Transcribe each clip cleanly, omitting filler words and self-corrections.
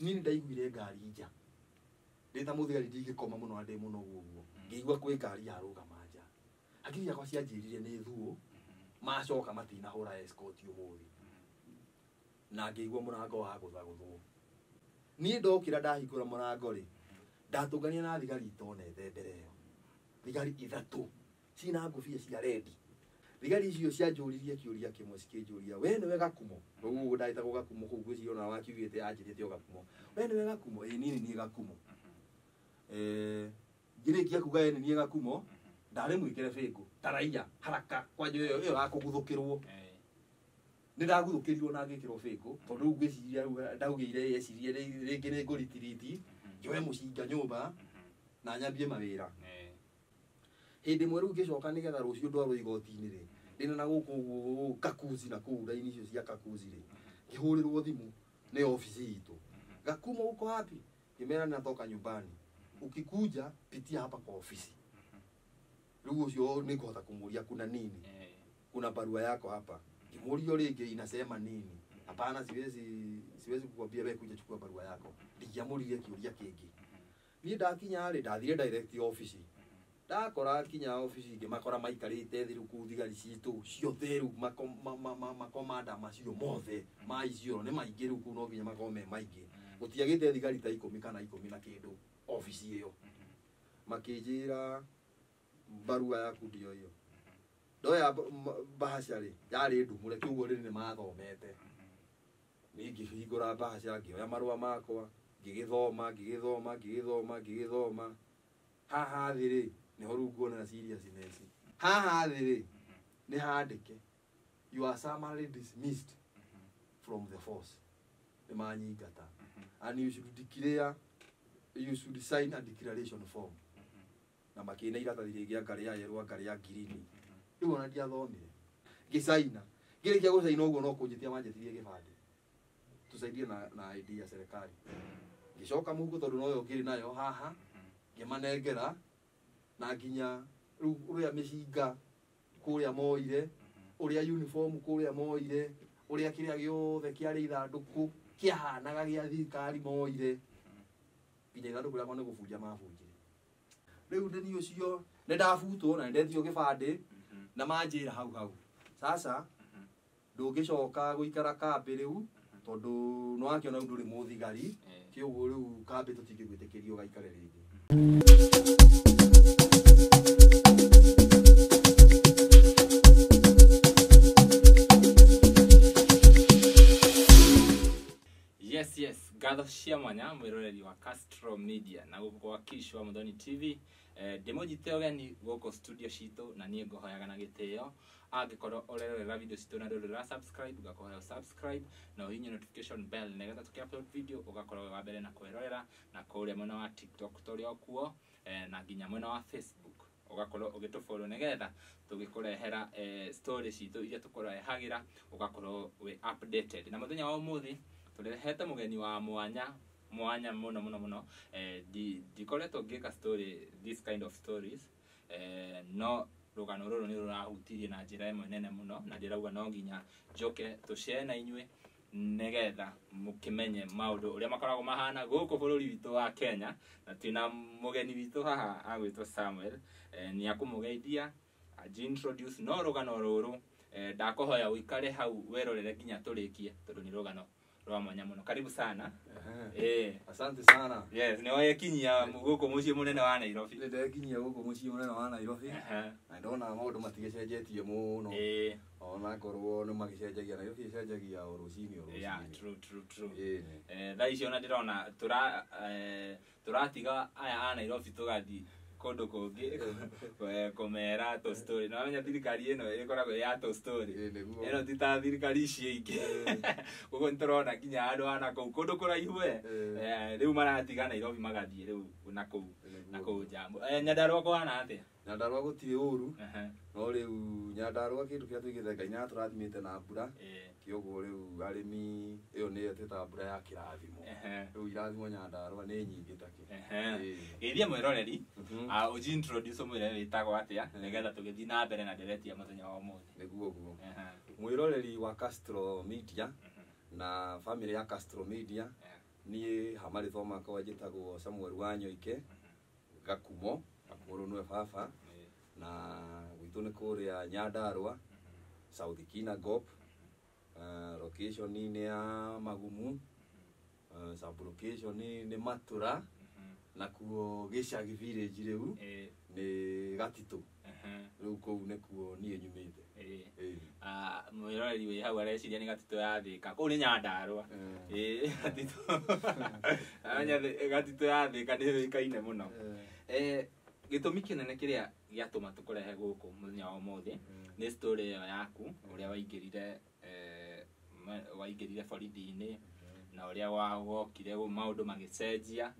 Niĩ nĩ ndaiguire ngari nja ndĩ ta mũthigari ndingĩkoma mũno na ndĩ mũnogu ũguo, ngĩigua kwĩ ngari yarũgama nja. Hakiri ciakwa cianjĩrire nĩ thuũ, macoka matinahũra escort ũmũthĩ, na ngĩigua mũrango wa gũthagũthwo. Niĩ ndokĩra ndahingũra mũrango rĩ, ndatũngania na thigari itonete mbere ĩyo, thigari ithatũ cina ngũbia cia rendi. Thigari icio cianjũririe kĩũria kĩmwe, cikĩnjũria, we nĩwe Gakumo? Rĩu ũguo ndagĩtagwo Gakumo kũu, ngwĩciria ona wakiugĩte anjĩrĩte o Gakumo. We nĩwe Gakumo? Ĩĩ, niĩ nĩ niĩ Gakumo. Ngĩrĩkia kuga ĩ nĩ niĩ Gakumo, ndarĩ mwĩkĩre bĩngũ ta raia haraka kwanja ĩyo ĩyo ya kũguthũkĩrwo. Nĩ ndaguthũkĩrirwo na ngĩkĩrwo bĩngũ, tondũ rĩu ngwĩciria rĩu ndaugĩire yecirie rĩngĩ nĩ ngũritiriti njoe mũcinga nyũmba na nyambie mawĩra. Hĩndĩ ĩmwe rĩu ngĩcoka nĩgetha rũciũ ndwarwo igoti-inĩ rĩ, ndĩna na gũkũ ũguo Kakuzi na kũu raini icio cia Kakuzi rĩ, ngĩhũrĩrwo thimũ nĩ ofici itũ. Gakumo uko wapi? Ngĩmera natoka nyumbani, ukikuja pitia hapa kwa ofisi. Rĩu ũcio nĩngũhota kũmũria kuna nini, kuna barua yako hapa. Ngĩmũria rĩngĩ inasema nini? Hapana, siwezi kukwambia, wewe kuja chukua barua yako. Ndingĩamũririe kĩũria kĩngĩ. Niĩ ndakinya rĩ, ndathire direct office. Ndakora kinya ofici ngĩmakora maikarĩte thĩ rĩu kũu thigari citũ ciothe rĩu makomanda macio mothe ma icio nĩ maingĩ rĩu kũu no nginya makorwo me maingĩ. Gũtiagĩte thigari ta 10 kana 10 na kĩndũ ofici ĩyo. Makĩnjĩra barua yaku ndio ĩyo. Ndoya bahasha rĩ, yarĩ ndumũre, kĩuguo rĩrĩ nĩ mathomete. Niĩ ngĩhingũra bahasha, ngĩoya marũa makwa, ngĩgĩthoma, ngĩgĩthoma, ngĩgĩthoma, ngĩgĩthoma. Haha thĩ rĩ, nĩho rĩu nguonera seriousness. Haha thĩ rĩ, nĩ handĩke, you are summarily dismissed from the force. Nĩ manyingata. And you should declare, you should sign a declaration form. Na makĩna iratathi rĩngĩ anga rĩa yerũ anga rĩa ngirini. Rĩu ona ndiathomire. Ngĩcaina. Ngĩrĩkia gũcaina ũguo no kũnjĩtia manjĩtirie gĩbandĩ. Tusaidie na ID ya serikali. Ngĩcoka mũhuko tondũ noyo ngĩrĩ nayo haha, ngĩmanengera na nginya rĩu ũrĩa mĩcinga kũrĩa moire, ũrĩa uniform kũrĩa moire, ũrĩa kĩrĩa gĩothe kĩarĩ ithandũkũ kĩahanaga gĩa thirikari moire. Nginya ithandũkũ rĩakwa nĩ gũbunja mabunjire. Rĩu ndĩ niĩ ũcio nĩ ndabutwo na nĩ ndetio gĩbandĩ na manjĩra hau hau. Sasa ndũngĩcoka gũikara kambĩ rĩu tondũ nĩ wakĩona rĩu ndũrĩ mũthigari, kĩũguo rĩu kambĩ tũtingĩgwĩtĩkĩria ũgaikare rĩngĩ. Yes, yes, ngatho cia mwanya mwĩroreri wa Castro Media na gũkũ gwa Kish wa Muthoni TV. Ndĩmũnyite ũgeni gũkũ studio citũ na niĩ ngũhoyaga na gĩtĩo angĩkorwo ũrerorera video citũ na ndũrĩ ũra subscribe, ngakũhoya subscribe na ũhihinye notification bell nĩgetha tũkĩ upload video ũgakorwo wĩ wa mbere na kwĩrorera, na kũrĩa mwena wa TikTok tũrĩ o kuo, na nginya mwena wa Facebook ũgakorwo ũgĩtũfollow nĩgetha tũgĩkũrehera story citũ iria tũkũrehagĩra ũgakorwo wĩ updated. Na mũthenya wa ũmũthĩ tũrehete mũgeni wa mwanya mwanya mũno mũno mũno. Ndikoretwo ngĩka story, this kind of stories, no rũgano rũrũ nĩ rũrahutirie na njĩra ĩmwe nene mũno, na ndĩrauga no nginya njoke tũshare na inyuĩ nĩgetha mũkĩmenye maũndũ ũrĩa makoragwo mahana gũkũ bũrũri witũ wa Kenya. Na twĩna mũgeni witũ haha agwĩtwo Samuel, nĩ akũmũgeithia anji-introduce, no rũgano rũrũ, ndakũhoya ũikare hau werorere nginya tũrĩkie tondũ nĩ rũgano rwa mwanya mũno. Karibu sana. Asante sana. Yes, nĩ wekinyia gũkũ mũciĩ mũnene wa Nairobi. Nĩ ndekinyia gũkũ mũciĩ mũnene wa Nairobi. Na ndona maũndũ matigĩcenjetie mũno. Ona korwo nĩ magĩcenjagia, Nairobi ĩcenjagia o rũcinĩ o rũcinĩ. Yeah, true, true, true. Thaa ici ona ndĩrona tũratiga aya a Nairobi tũgathiĩ kũndũ kũngĩ kũmera tũ story. Na wamenya thirikari ĩno ĩkoragwo ya tũ story. Nĩguo. Ĩno ti ta thirikari ici ingĩ. Koguo nĩ tũrona nginya andũ a nakũu kũndũ kũraihu we. Rĩu maratiga Nairobi magathiĩ rĩu nakũu, nakũu nja. Nyandarua kũhana atĩa? Nyandarua gũtirĩ ũru. No rĩu Nyandarua kĩndũ kĩrĩa tũigĩte Ngai nĩ atũrathimĩte na mbura. Kĩoguo rĩu arĩmi ĩyo nĩyo twĩtaga mbura ya kĩrathimo. Rĩu irathimo Nyandarua nĩ nyingĩ ta kĩ. Geithia mwĩroreri, ũji introduce ũmwĩre wĩtagwo atĩa, nĩgetha tũgĩthiĩ na mbere na ndereti ya mũthenya wa ũmũthĩ. Nĩguo ũguo. Mwĩroreri wa Castro Media na family ya Castro Media, Niĩ ha marĩtwa makwa njĩtagwo Samuel Wanyoike Gakumo, Gakumo nĩwe baba, na gwitũ nĩ kũrĩa Nyandarua, South Kinangop, location nĩ ya Magumu, sub location nĩ Matura, nakuo gĩcagi village rĩu nĩ Gatitũ. Rĩu kũu nĩkuo niĩ nyumĩte. Mwĩroreri wĩ hau areciria nĩ Gatitũ ya Thĩka, kũu nĩ Nyandarua. Gatitũ. Amenya Gatitũ ya Thĩka nĩ yũĩkaine mũno. Gĩtũmi kĩnene kĩrĩa gĩatũma tũkũrehe gũkũ mũthenya wa ũmũthĩ nĩ story ĩyo yaku ũrĩa waingĩrire waingĩrire borithi-inĩ na ũrĩa wokire maũndũ magĩcenjia.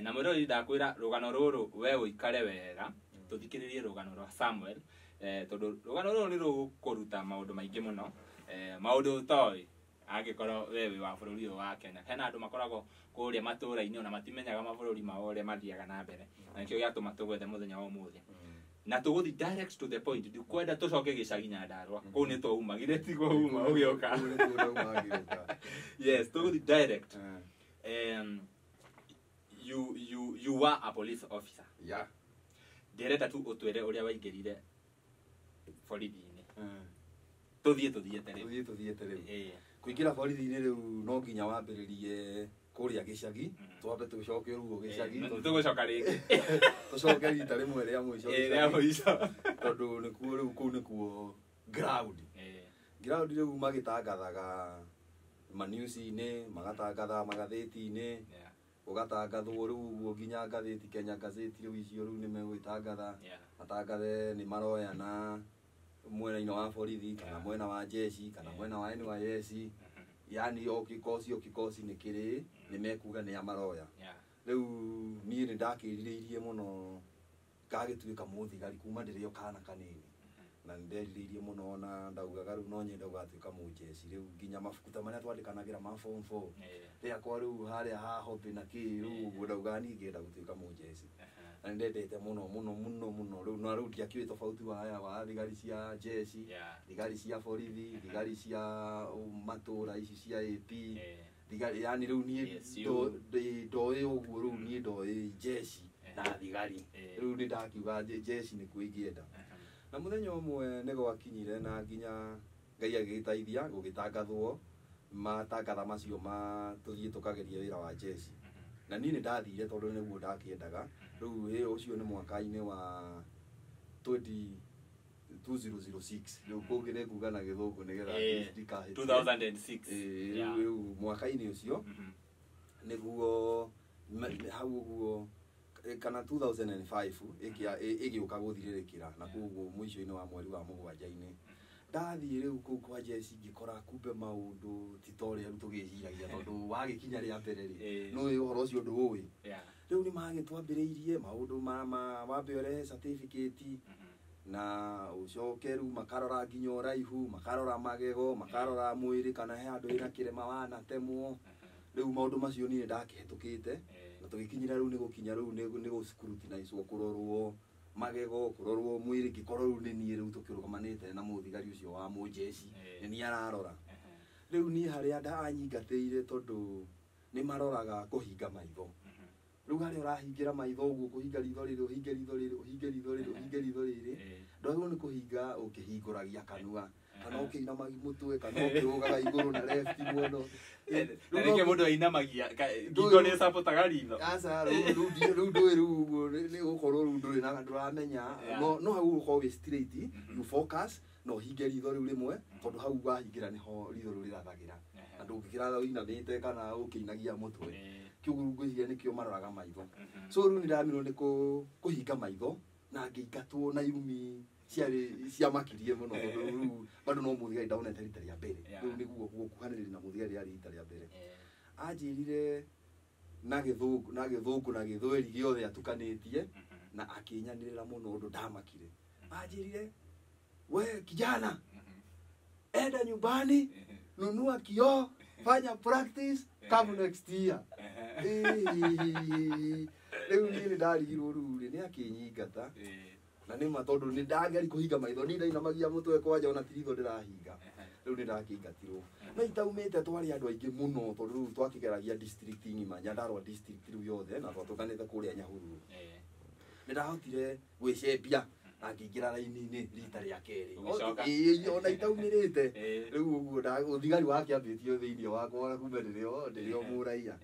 Na mwĩroreri ndakwĩra rũgano rũrũ we ũikare wega tũthikĩrĩrie rũgano rwa Samuel, tondũ rũgano rũrũ nĩ rũgũkũruta maũndũ maingĩ mũno, maũndũ ũtoĩ angĩkorwo we wĩ wa bũrũri ũyũ wa Kenya. Hena andũ makoragwo kũrĩa matũũra-inĩ ona matimenyaga mabũrũri mao ũrĩa mathiaga na mbere, na nĩkĩo gĩatũma tũgwethe mũthenya wa ũmũthĩ. Na tũgũthiĩ direct to the point, ndikwenda tũcoke gĩcagi Nyandarua, kũu nĩ twaumagire, tiguo uma ũgĩũka. Kũu nĩkuo ndauma ngĩũka. Yes, tũgũthiĩ direct. You were a police officer. Yeah. Ndĩrenda tu ũtwĩre ũrĩa waingĩrire borithi-inĩ. Tũthiĩ tũthiĩte rĩu. Tũthiĩ tũthiĩte rĩu. Kũingĩra borithi-inĩ rĩu no nginya wambĩrĩrie kũrĩa gĩcagi, twambe tũcoke ũguo gĩcagi. Tũgũcoka rĩngĩ. Tũcoke rita rĩmwe rĩa mũico. Rĩa mũico. Tondũ nĩkuo rĩu kũu nĩkuo ground. Ground rĩu magĩtangathaga ma-news-inĩ, magatangatha magathĩti-inĩ. Ũgatangathwo rĩu ũguo nginya ngathĩti Kenya Gazette rĩu icio rĩu nĩ megũgĩtangatha. Matangathe nĩ maroyana mwena-inĩ wa borithi kana mwena wa jeshi kana mwena wa NYS. Yani o kikosi o kikosi nĩ kĩrĩ nĩ mekuga nĩ a maroya. Rĩu niĩ nĩ ndakĩrirĩirie mũno ngagĩtuĩka mũthigari kuma ndĩrĩ o kana kanini. Na nĩ nderirĩirie mũno na ndaugaga rĩu no nyende gũgatuĩka mũjeshi rĩu nginya mabuku ta marĩa twandĩkanagĩra ma form 4. Rĩakwa rĩu harĩa ha hobby na kĩ rĩu ũguo ndaugaga niĩ ngĩenda gũtuĩka mũjeshi. Na nĩ ndendete mũno mũno mũno mũno rĩu na rĩu ndiakĩũĩ tofauti wa aya wa thigari cia jeshi, thigari cia borithi, thigari cia matũra ici cia AP, thigari yani rĩu niĩ ndoĩ ũguo rĩu niĩ ndoĩ jeshi na thigari. Rĩu nĩ ndakiuga jeshi nĩkuo ingĩenda. Na mũthenya ũmwe nĩ gwakinyire na nginya Ngai agĩgĩteithia gũgĩtangathwo matangatha macio ma tũthiĩ tũkagerie wĩra wa jeshi. Na niĩ nĩ ndathire tondũ nĩguo ndakĩendaga. Rĩu ũcio nĩ mwaka-inĩ wa 2006. Rĩu kũngĩ nĩ kuga na gĩthũngũ nĩgetha ndikahĩtie. 2006. Rĩu mwaka-inĩ ũcio nĩguo hau ũguo kana 2005 ĩgĩũka gũthirĩrĩkĩra na koguo mũico-inĩ wa mweri wa mũgwanja-inĩ ndathiĩ rĩu kũu kwa jeshi ngĩkora kumbe maũndũ ti ta ũrĩa rĩu tũgĩciragia tondũ wagĩkinya rĩa mbere rĩ nĩũĩ ũhoro ũcio ndũũĩ. Rĩu nĩ magĩtwambĩrĩirie maũndũ ma wambe ũrehe certificate na ũcoke rĩu makarora nginya ũraihu, makarora magego, makarora mwĩrĩ kana he handũ wĩna kĩrema wanatemwo. Rĩu maũndũ macio niĩ ndakĩhetũkĩte na tũgĩkinyĩra rĩu nĩ gũkinya rĩu nĩ gũ-scrutinize kũrorwo magego, kũrorwo mwĩrĩ, ngĩkorwo rĩu nĩ niĩ rĩu tũkĩrũgamanĩte na mũthigari ũcio wa mũjeshi nĩ niĩ ararora. Rĩu niĩ harĩa ndanyingatĩire tondũ nĩ maroraga kũhinga maitho. Rĩu harĩa ũrahingĩra maitho ũguo kũhinga ritho rĩrĩ, ũhinge ritho rĩrĩ, ũhinge ritho rĩrĩ, ũhinge ritho rĩrĩ, ndwagĩrĩirwo nĩ kũhinga ũkĩhingũragia kanua kana ũkĩinamagia mũtwe kana ũkĩrũgaga igũrũ na left mũno. Na nĩkĩo mũndũ ainamagia ngingo nĩ ĩcabotaga ritho. Aca, rĩu ndũĩ rĩu ũguo nĩ gũkorwo rĩu ndũrĩ na ndũramenya no hau ũkorwo wĩ straight, you focus na ũhinge ritho rĩu rĩmwe tondũ hau wahingĩra nĩho ritho rĩu rĩrathagĩra. Na ndũngĩkĩratha ũinamĩte kana ũkĩinagia mũtwe. Kĩu ngwĩciria nĩkĩo maroraga maitho. So rĩu nĩ ndamirwo nĩ kũhinga maitho na ngĩingatwo na irumi ciarĩ ciamakirie mũno tondũ rĩu bado no mũthigari ndonete rita rĩa mbere. Rĩu nĩguo gũkuhanĩrĩria na mũthigari rĩarĩ rita rĩa mbere. Anjĩrire na gĩthũngũ na gĩthũngũ na gĩthweri gĩothe atukanĩtie na akĩnyanĩrĩra mũno ũndũ ndamakire. Anjĩrire, we kijana, enda nyumbani, nunua kioo, fanya practice, come next year. Rĩu niĩ nĩ ndarigirwo rĩu rĩ nĩ akĩnyingata. Na nĩ ma tondũ nĩ ndageri kũhinga maitho ni ndainamagia mũtwe kwanja ona ti ritho ndĩrahinga. Rĩu nĩ ndakĩingatirwo. No itaumĩte twarĩ andũ aingĩ mũno tondũ rĩu twakĩgeragia district ng'ima, Nyandarua district rĩu yothe na twatũnganĩte kũrĩa Nyahururu. Nĩ ndahotire gwĩcembia na ngĩingĩra raini-inĩ rita rĩa kerĩ. Ũgĩcoka? Ĩĩ, ona itaumĩrĩte. Rĩu ũguo ũthigari wakĩambĩtio thĩinĩ wakwa kuma ndĩrĩ o mũraiya.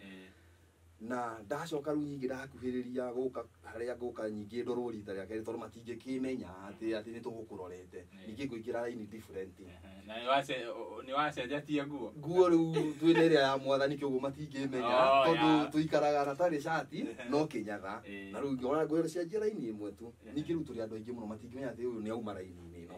Na ndacoka rĩu nyingĩ ndakuhĩrĩria gũka harĩa ngũka nyingĩ ndorwo rita rĩa kerĩ tondũ matingĩkĩmenya atĩ nĩ tũgũkũrorete. Ningĩ ngũingĩra raini different. Na nĩ wacenjetie nguo? Nguo rĩu twĩna ĩrĩa ya mwathani kĩoguo matingĩmenya tondũ tũikaraga na tarĩ cati no kĩnyatha. Na rĩu ngĩona ngũcenjia raini ĩmwe tu. Ningĩ rĩu tũrĩ andũ aingĩ mũno matingĩmenya atĩ ũyũ nĩ auma raini-inĩ ĩno.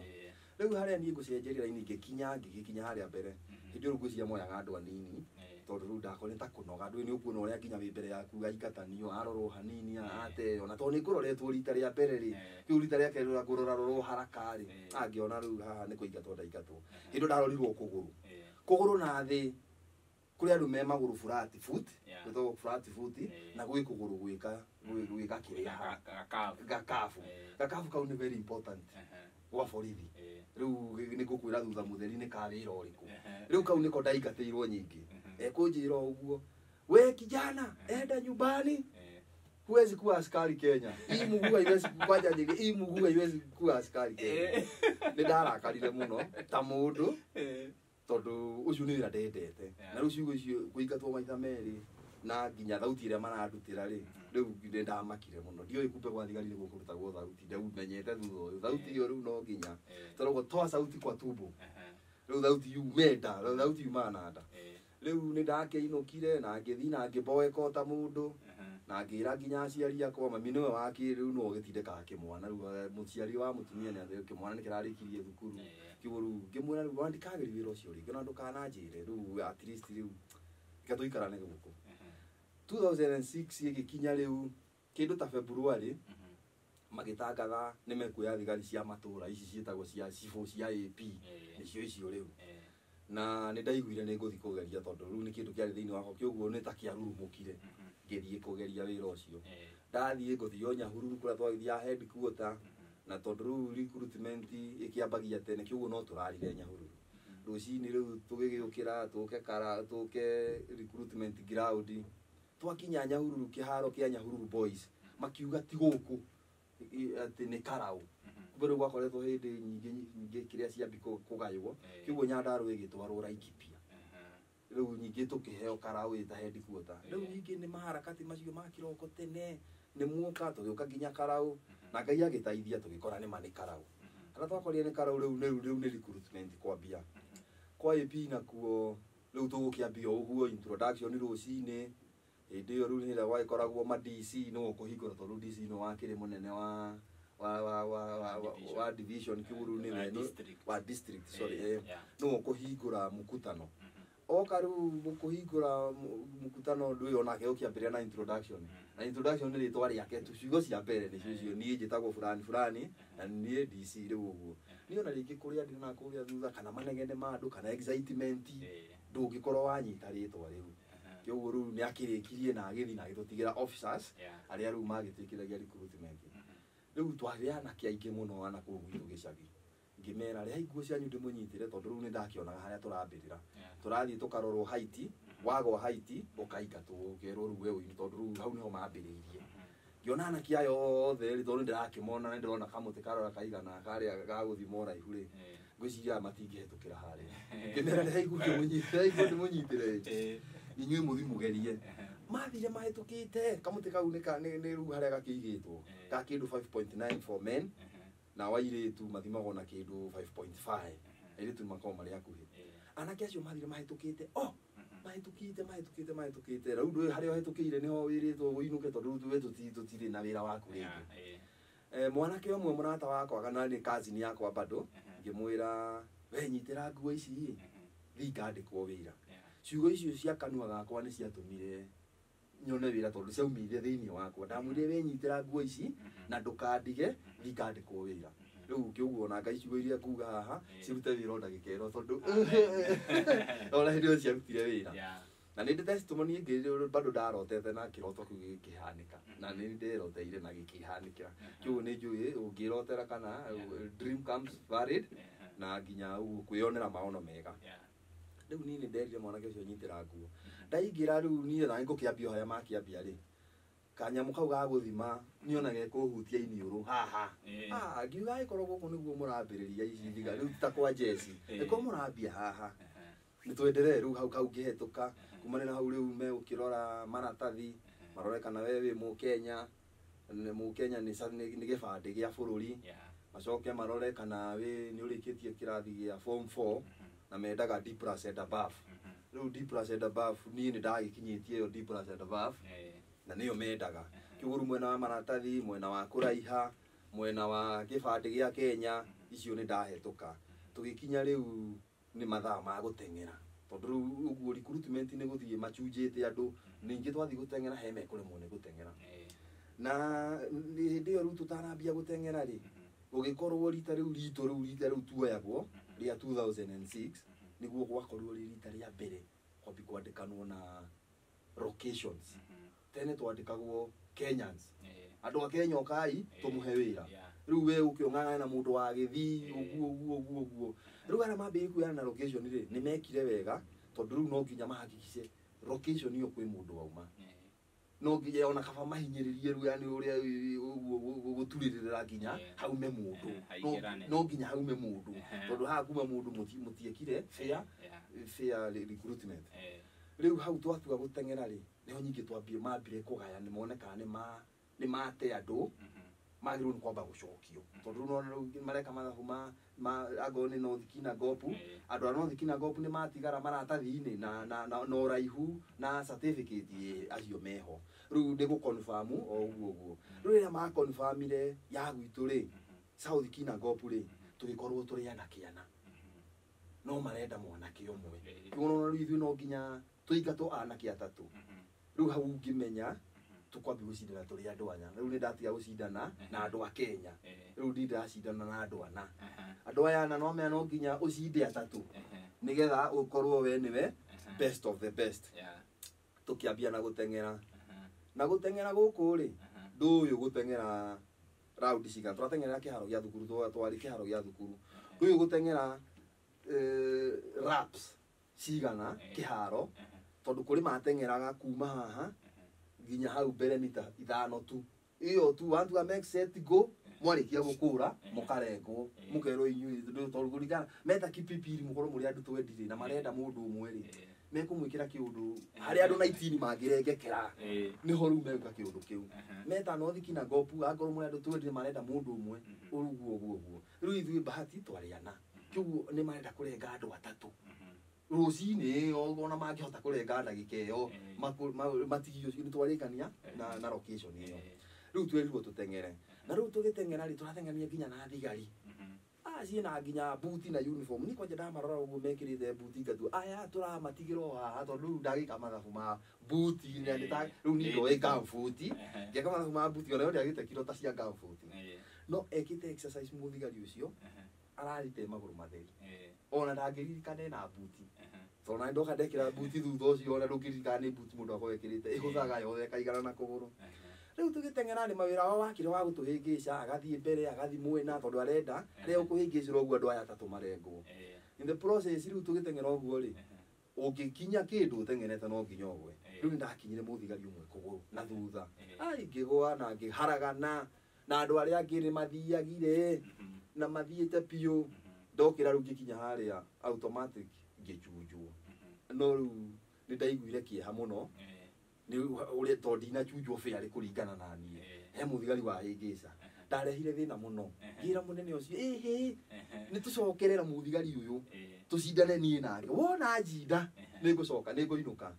Rĩu harĩa niĩ ngũcenjeria raini ngĩkinya harĩa mbere. Hĩndĩ ĩyo rĩu ngwĩciria moyaga andũ anini. Tondũ rĩu ndakora nĩ ta kũnoga ndũĩ nĩ ũkuona ũrĩa nginya wĩ mbere yaku aingatanio arorwo hanini ateo na tondũ nĩ ngũroretwo rita rĩa mbere rĩ kĩu rita rĩa kerĩ ũrĩa ngũrora rorwo haraka rĩ angĩona rĩu haha nĩ kũingatwo ndaingatwo. Hĩndĩ ĩyo ndarorirwo kũgũrũ kũgũrũ na thĩ kũrĩ andũ me magũrũ flat foot gwĩtagwo flat foot na gwĩ kũgũrũ gwĩka kĩrĩa gakabu gakabu kau nĩ very important gwa borithi. Rĩu nĩ ngũkwĩra thutha mũtheri nĩ ka wĩra ũrĩkũ. Rĩu kau nĩko ndaingatĩirwo nyingĩ. Ekũnjĩra ũguo, we kijana enda nyumbani, huwezi kuwa askari Kenya. Hii mguu haiwezi kwanja nyingi, hii mguu haiwezi kuwa askari Kenya. Nĩ ndarakarire mũno ta mũndũ tondũ ũcio nĩ wĩra ndendete. Na rĩu ciugo icio kũingatwo maita merĩ na nginya thauti ĩrĩa marandutĩra rĩ rĩu nĩ ndamakire mũno. Ndiũĩ kumbe gwa thigari nĩ gũkũrutagwo thauti, rĩu menyete thutha ũyũ thauti ĩyo rĩu no nginya tondũ toa sauti kwa tumbo. Rĩu thauti yume nda, rĩu thauti yumaga na nda. Rĩu nĩ ndakĩinũkire na ngĩthiĩ na ngĩboeka ta mũndũ na ngĩra nginya aciari akwa mami nĩwe wakĩ rĩu no ũgĩtindĩkaga kĩmwana rĩu mũciari wa mũtumia nĩ atĩ kĩmwana nĩkĩrarĩkirie thukuru kĩguo rĩu ngĩmwĩra rĩu wandikagĩria wĩra ũcio rĩngĩ ona ndũkananjĩre rĩu at least rĩu reke tũikarane gũkũ. 2006 ĩgĩkinya rĩu kĩndũ ta February magĩtangatha nĩ mekuoya thigari cia matũra ici ciĩtagwo cia cibũ cia AP nĩcio icio rĩu. Na nĩ ndaiguire nĩ ngũthiĩ kũgeria tondũ rĩu nĩ kĩndũ kĩarĩ thĩinĩ wakwa kĩoguo nĩ ta kĩarurumũkire ngĩthiĩ kũgeria wĩra ũcio. Ndathiĩ ngũthiĩ o Nyahururu kũrĩa twagĩthiaga headquarter na tondũ rĩu recruitment ĩkĩambagia tene kĩoguo no tũrarire Nyahururu. Rũcinĩ rĩu tũgĩgĩũkĩra tũke kara tũke recruitment ground twakinya Nyahururu kĩharo kĩa Nyahururu boys makiuga ti gũkũ atĩ nĩ Karau. Kumbe rĩu gwakoretwo hĩndĩ nyingĩ nyingĩ kĩrĩa ciambi kũgaywo kĩguo Nyandarua ĩgĩtwarwo Laikipia. Rĩu nyingĩ tũkĩheo Karau ĩta headquarter. Rĩu nyingĩ nĩ maharakati macio ma kĩroko tene nĩ muoka tũgĩũka nginya Karau na Ngai agĩteithia tũgĩkora nĩ ma nĩ Karau. Harĩa twakorire nĩ Karau rĩu rĩu nĩ recruitment kwambia. Kwa AP nakuo rĩu tũgũkĩambia ũguo introduction rũcinĩ hĩndĩ ĩyo rĩu nĩ ĩrĩa gwagĩkoragwo ma DC no ũkũhingũra tondũ DC no wakĩrĩ mũnene wa division kĩu rĩu nĩwe wa district sorry no ũkũhingũra mkutano. Oka rĩu mũkũhingũra mkutano ũndũ ũyũ onake ũkĩambĩrĩria na introduction. Na introduction nĩ rĩtwa rĩake tu ciugo cia mbere nĩcio icio niĩ njĩtagwo fulani fulani na niĩ DC rĩu ũguo. Niĩ ona rĩngĩ kũrĩa ndĩ na kũrĩa thutha kana manegene ma andũ kana excitement ndũngĩkorwo wanyita rĩtwa rĩu. Kĩoguo rĩu nĩ akĩrĩkirie na agĩthiĩ na agĩtũtigĩra officers arĩa rĩu magĩtwĩkĩragia recruitment. Rĩu twarĩ anake aingĩ mũno ana kũu gwitũ gĩcagi. Ngĩmera rehai nguo cianyu ndĩmũnyitĩre tondũ rĩu nĩ ndakĩonaga harĩa tũrambĩrĩra. Tũrathiĩ tũkarorwo height, wagwa height ũkaingatwo ũkerwo rĩu we ũinũ tondũ rĩu hau nĩho mambĩrĩirie. Ngĩona anake aya othe rĩ tondũ nĩndĩrakĩmona nĩ ndĩrona kamũtĩ karora kaigana karĩa ga gũthima ũraihu rĩ ngwĩciria matingĩhetũkĩra harĩa. Ngĩmera rehai nguo ndĩmũnyitĩre inyuĩ mũthiĩ mũgerie. Mathire mahĩtũkĩte kamũtĩ kau nĩ rĩu harĩa gakĩigĩtwo ka kĩndũ 5.9 for men na airĩtu mathimagwo na kĩndũ 5.5 airĩtu makoragwo marĩ hakuhĩ. Anake acio mathire mahĩtũkĩte mahĩtũkĩte rĩu ndũĩ harĩa ũhĩtũkĩire nĩho wĩrĩtwo ũinũke tondũ rĩu we tũtirĩ na wĩra waku rĩngĩ. Mwanake ũmwe mũrata wakwa kana nĩ cousin yakwa bado ngĩmwĩra we nyitĩra nguo ici ĩ thiĩ ngandĩkwo wĩra. Ciugo icio cia kanua gakwa nĩ ciatũmire nyone wĩra tondũ ciaumire thĩinĩ wakwa. Ndamwĩrire we nyitĩra nguo ici na ndũkandige thiĩ ngandĩkwo wĩra. Rĩu kĩũguo ona Ngai ciugo iria nguga haha cirute wĩra o ndagĩka ĩno tondũ ona hĩndĩ ĩyo ciarutire wĩra. Na nĩ ndĩ testimony ĩngĩ bado ndarotete na kĩroto kĩu gĩkĩhanĩka, na nĩ ndĩroteire na gĩkĩhanĩkĩra. Kĩu nĩ njũĩ ũngĩrotera kana dream comes valid, na nginya ũguo kwĩyonera maono mega. Rĩu niĩ nĩ nderire mwanake ũcio nyitĩra nguo. Ndaingĩra rĩu niĩ na ngũkĩambia harĩa makĩambia rĩ, kanyamũ kau ga gũthima niona gekũhutia iniũrũ haha. Ngiuga ĩkorwo gũkũ nĩguo mũrambĩrĩria ici thiga rĩu ta kwa jeci, ĩkorwo mũrambia haha nĩ twenderee rĩu hau kau ngĩhetũka. Kumana na hau rĩu megũkĩrora maratathi, marore kana we wĩ Mũkenya, nĩ Mũkenya nĩ gĩbandĩ gĩa bũrũri. Macoke marore kana wĩ nĩ ũrĩkĩtie kĩrathi gĩa form 4, na mendaga D plus and above. Rĩu D plus and above niĩ nĩ ndagĩkinyĩtie ĩyo D plus and above, na nĩyo mendaga. Kĩguo rĩu mwena wa maratathi, mwena wa kũraiha, mwena wa gĩbandĩ gĩa Kenya, icio nĩ ndahetũka. Tũgĩkinya rĩu nĩ mathaa ma gũteng'era, tondũ rĩu ũguo recruitment nĩ gũthiĩ machunjĩte andũ, ningĩ twathiĩ gũteng'era he mekũremwo nĩ gũteng'era. Na hĩndĩ ĩyo rĩu tũtanambia gũteng'era rĩ, gũgĩkorwo rita rĩu ritũ rĩu rita rĩu tuoyagwo rĩa 2006, nĩguo gwakorirwo rĩ rita rĩa mbere kwambi kwandĩkanwo na locations. Tene twandĩkagwo Kenyans, andũ a Kenya ũkai tũmũhe wĩra. Rĩu we ũke ũng'ang'ane na mũndũ wa Gĩthii, ũguo ũguo ũguo ũguo. Rĩu arĩa mambĩrĩirie kuoyana na location rĩ, nĩ mekire wega, tondũ rĩu no nginya mahakikice location ĩyo kwĩ mũndũ wauma. No nginya ona kaba mahinyĩrĩrie rĩu, yani ũrĩa ũguo gũturĩrĩra nginya haume mũndũ. No nginya haume mũndũ, tondũ haha kuma mũndũ mũtiekire fair fair recruitment. Rĩu hau twatua gũteng'era rĩ, nĩho nyingĩ twambie mambire kũgaya nĩ mone kana nĩ mate andũ magĩrĩirwo nĩ kwamba gũcokio, tondũ rĩu nona rĩu mareka mathabu ma angorwo nĩ North Kinangop, andũ a North Kinangop nĩ matigara maratathi-inĩ na ũraihu na certificate acio meho. Rĩu nĩ gũ-confirm o ũguo ũguo. Rĩu rĩrĩa ma-confirmire ya gwitũ rĩ, South Kinangop rĩ, tũgĩkorwo tũrĩ anake ana, no marenda mwanake ũmwe. Rĩu nona rĩu ithuĩ no nginya tũingatwo anake atatũ. Rĩu hau ũngĩmenya tũkwambia gũcindana tũrĩ andũ anya. Rĩu nĩ ndatiga gũcindana na andũ a Kenya, rĩu ndindacindana na andũ ana. Andũ aya ana no mea no nginya ũcinde atatũ nĩgetha ũkorwo we nĩwe best of the best. Tũkĩambia na gũteng'era, na gũteng'era gũkũ rĩ, ndũyũ gũteng'era raundi cigana, tũrateng'erera kĩharo gĩa thukuru, twarĩ kĩharo gĩa thukuru. Ndũyũ gũteng'era laps cigana kĩharo, tondũ kũrĩ mateng'eraga kuma haha nginya hau mbere mita 5 tu. Ĩyo tu one two make set go, mwarĩkia gũkũra mũkarengwo, mũkerwo inyuĩ tondũ kũringana meta kipipiri mũkorwo mũrĩ andũ twendirĩ na marenda mũndũ ũmwe rĩ, mekũmwĩkĩra kĩũndũ harĩa andũ 19 mangĩrengekera, nĩho rĩu megwĩka kĩũndũ kĩu. Meta North Kinangop angorwo mũrĩ andũ twendirĩ marenda mũndũ ũmwe, ũguo ũguo ũguo. Rĩu ithuĩ bahati twarĩ ana, kĩguo nĩ marenda kũrenga andũ atatũ rũcinĩ, ona mangĩhota kũrenga ndagĩka ĩyo matigio nĩ twarĩkania na location ĩyo. Rĩu twerirwo tũteng'ere, na rĩu tũgĩteng'era rĩ, tũrateng'erania nginya na thigari ciĩna nginya buti na uniform. Niĩ kwanja ndamarora ũguo mekĩrĩte buti ngatua aya tũramatigĩra o haha, tondũ rĩu ndagĩka mathabu ma buti, rĩu niĩ ndoĩ gumboot, ngĩka mathabu ma buti ona yo ndĩagĩte kiro ta cia gumboot. No ekĩte exercise mũthigari ũcio ararĩte magũrũ matheri, ona ndangĩririkana ena buti, tondũ na ndoka ndekĩra buti thutha ũcio, ona ndũngĩririkana nĩ buti mũndũ akorwo ekĩrĩte, ĩhũthaga yothe ĩkaigana na kũgũrũ. Rĩu tũgĩteng'era nĩ mawĩra wao wakire wa gũtũhĩngĩca, agathiĩ mbere agathiĩ mwena, tondũ arenda rĩrĩa ũkũhĩngĩcĩra ũguo andũ aya atatũ marengwo. In the process rĩu tũgĩteng'era ũguo rĩ, ũngĩkinya kĩndũ ũteng'erete no nginya ũgwe. Rĩu nĩndakinyire mũthigari ũmwe kũgũrũ na thutha, ai ngĩgũa na ngĩharagana na andũ arĩa angĩ nĩ mathiagire na mathiĩte biũ. Ndokĩra rĩu ngĩkinya harĩa automatic ngĩchunjwo, no rĩu nĩ ndaiguire kĩeha mũno nĩ ũrĩa tondũ ndinachunjwo fairly kũringana na niĩ. He mũthigari wahĩngĩca, ndarehire thĩna mũno, ngĩra mũnene ũcio ĩhĩ nĩ tũcokerera mũthigari ũyũ tũcindane niĩ nake, wona njinda nĩ ngũcoka nĩ ngũinũka.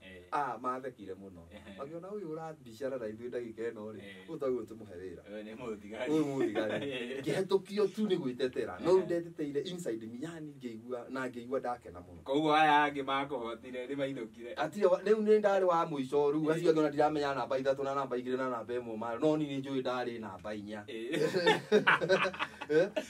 Mathekire mũno makĩona ũyũ ũrambicara na ithuĩ ndagĩka ĩno rĩ, ũtagwo tũmũhe wĩra Ũyũ nĩ mũthigari. Ũyũ mũthigari ngĩhetũkio tu nĩ gwĩtetera, no rĩu ndeteteire inside me, yani ngĩigua na ngĩigua ndakena mũno. Koguo aya angĩ makũhotire nĩ mainũkire. Atirĩ rĩu nĩ ndarĩ wa mũico, rĩu acio angĩ ona ndiramenya namba 3 na namba 2 na namba 1 marĩ, no niĩ nĩ njũĩ ndarĩ namba 4.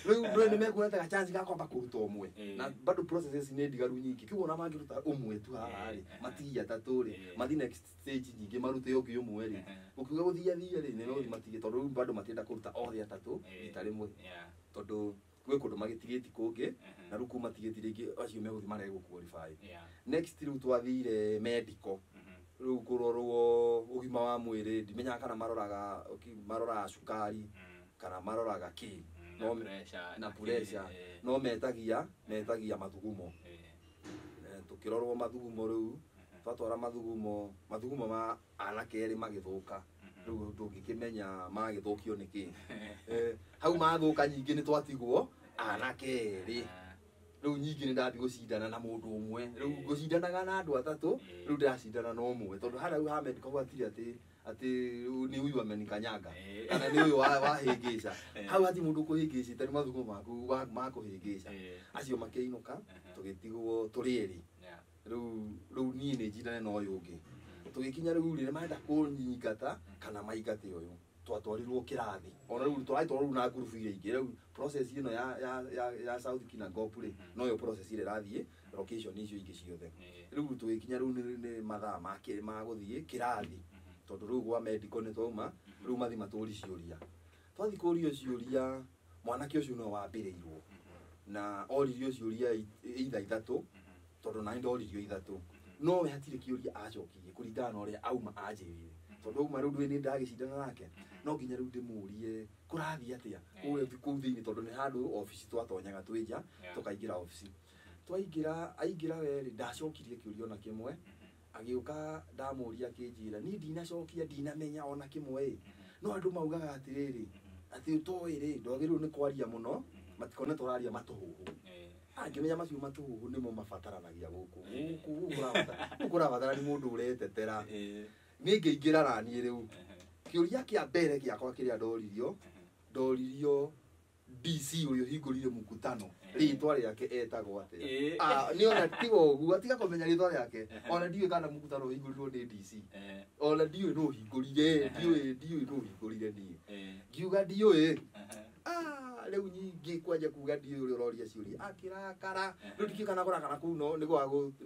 Rĩu nĩ mekuona ta chance ga kwamba kũruta ũmwe, na bado processes nĩ ndigaru nyingĩ, kĩguo ona mangĩruta ũmwe tu haha. haha rĩ matigie atatũ rĩ mathi next stage nyingĩ marute ũngĩ ũmwe rĩ ũkiuga gũthia thia rĩ nĩ megũthiĩ matige tondũ rĩu bado matirenda kũruta othe atatũ rita rĩmwe tondũ gwĩ kũndũ magĩtigĩti kũngĩ na rĩu kũu matigĩti rĩngĩ acio megũthiĩ marege gũ qualify. Next rĩu twathire medical rĩu kũrorwo ũgima wa mwĩrĩ ndimenyaga kana maroraga cukari kana maroraga kĩ na pressure no metagia mathugumo. Tukirorwo mathugumo rĩu twatwara mathugumo ma anake erĩ magĩthũka rĩu ndũngĩkĩmenya magĩthũkio nĩkĩ. Hau mathũka nyingĩ nĩ twatigwo anake erĩ rĩu nyingĩ nĩ ndathiĩ gũcindana na mũndũ ũmwe rĩu ngũcindanaga na andũ atatũ rĩu ndĩracindana na ũmwe tondũ harĩa rĩu ha medical gwatirĩ atĩ nĩ ũyũ amenikanyanga kana nĩ ũyũ wahĩngĩca hau hati mũndũ ũkũhĩngĩcĩte nĩ mathugumo maku makũhĩngĩca acio makĩinũka tũgĩtigwo tũrĩ erĩ rĩu niĩ nĩ njindane na ũyũ ũngĩ tũgĩkinya rĩu rĩ marenda kũnyingata kana maingate ũyũ twatwarirwo kĩrathi ona rĩu tũratwarwo rĩu na ngurubu iria ingĩ rĩu process ĩno ya South Kinangop rĩ noyo process ĩrĩa ĩrathiĩ location icio ingĩ ciothe rĩu tũgĩkinya rĩu nĩ mathaa ma gũthiĩ kĩrathi tondũ rĩu gwa medical nĩ twauma rĩu mathi matũri ciũria twathi kũrio ciũria mwanake ũcio no wambĩrĩirwo na oririo ciũria either ithatũ tondũ nani ndoririo ithatũ no we hatirĩ kĩũria acokirie kũringana na ũrĩa auma anjĩrire tondũ auma rĩu ndũĩ nĩ ndagĩcindana nake no nginya rĩu ndĩmũrie kũrathiĩ atĩa kũu thĩinĩ tondũ nĩ handũ obici twatonyaga twĩ nja tũkaingĩra obici twaingĩra aingĩra werĩ ndacokirie kĩũria ona kĩmwe agĩũka ndamũria akĩnjĩra niĩ ndinacokia ndinamenya ona kĩmwe ĩ no andũ maugaga atĩrĩrĩ atĩ ũtoĩ rĩ ndwagĩrĩirwo nĩ kwaria mũno matikone tũraria matũhũhũ angĩmenya macio matũhũhũ nĩmo mabataranagia gũkũ gũkũ kũrabatara nĩ mũndũ ũretetera niĩ ngĩingĩra naniĩ rĩu kĩũria kĩa mbere gĩakwa kĩrĩa ndoririo DC ũrĩa ũhingũrire mkutano rĩtwa rĩake etagwo atĩa nĩ ona tiga ũguo tiga kũmenya rĩtwa rĩake ona ndiũĩ kana mkutano ũhingũrirwo nĩ DC ona ndiũĩ nũ ũhingũrire ndiũĩ nũ ũhingũrire niĩ ngiuga ndiũĩ rĩu nyingĩ kwanja kuga ndiũĩ ũrĩa ũroria ciũria akĩrakara rĩu ndikĩũĩ kana kũrakara kũu no nĩ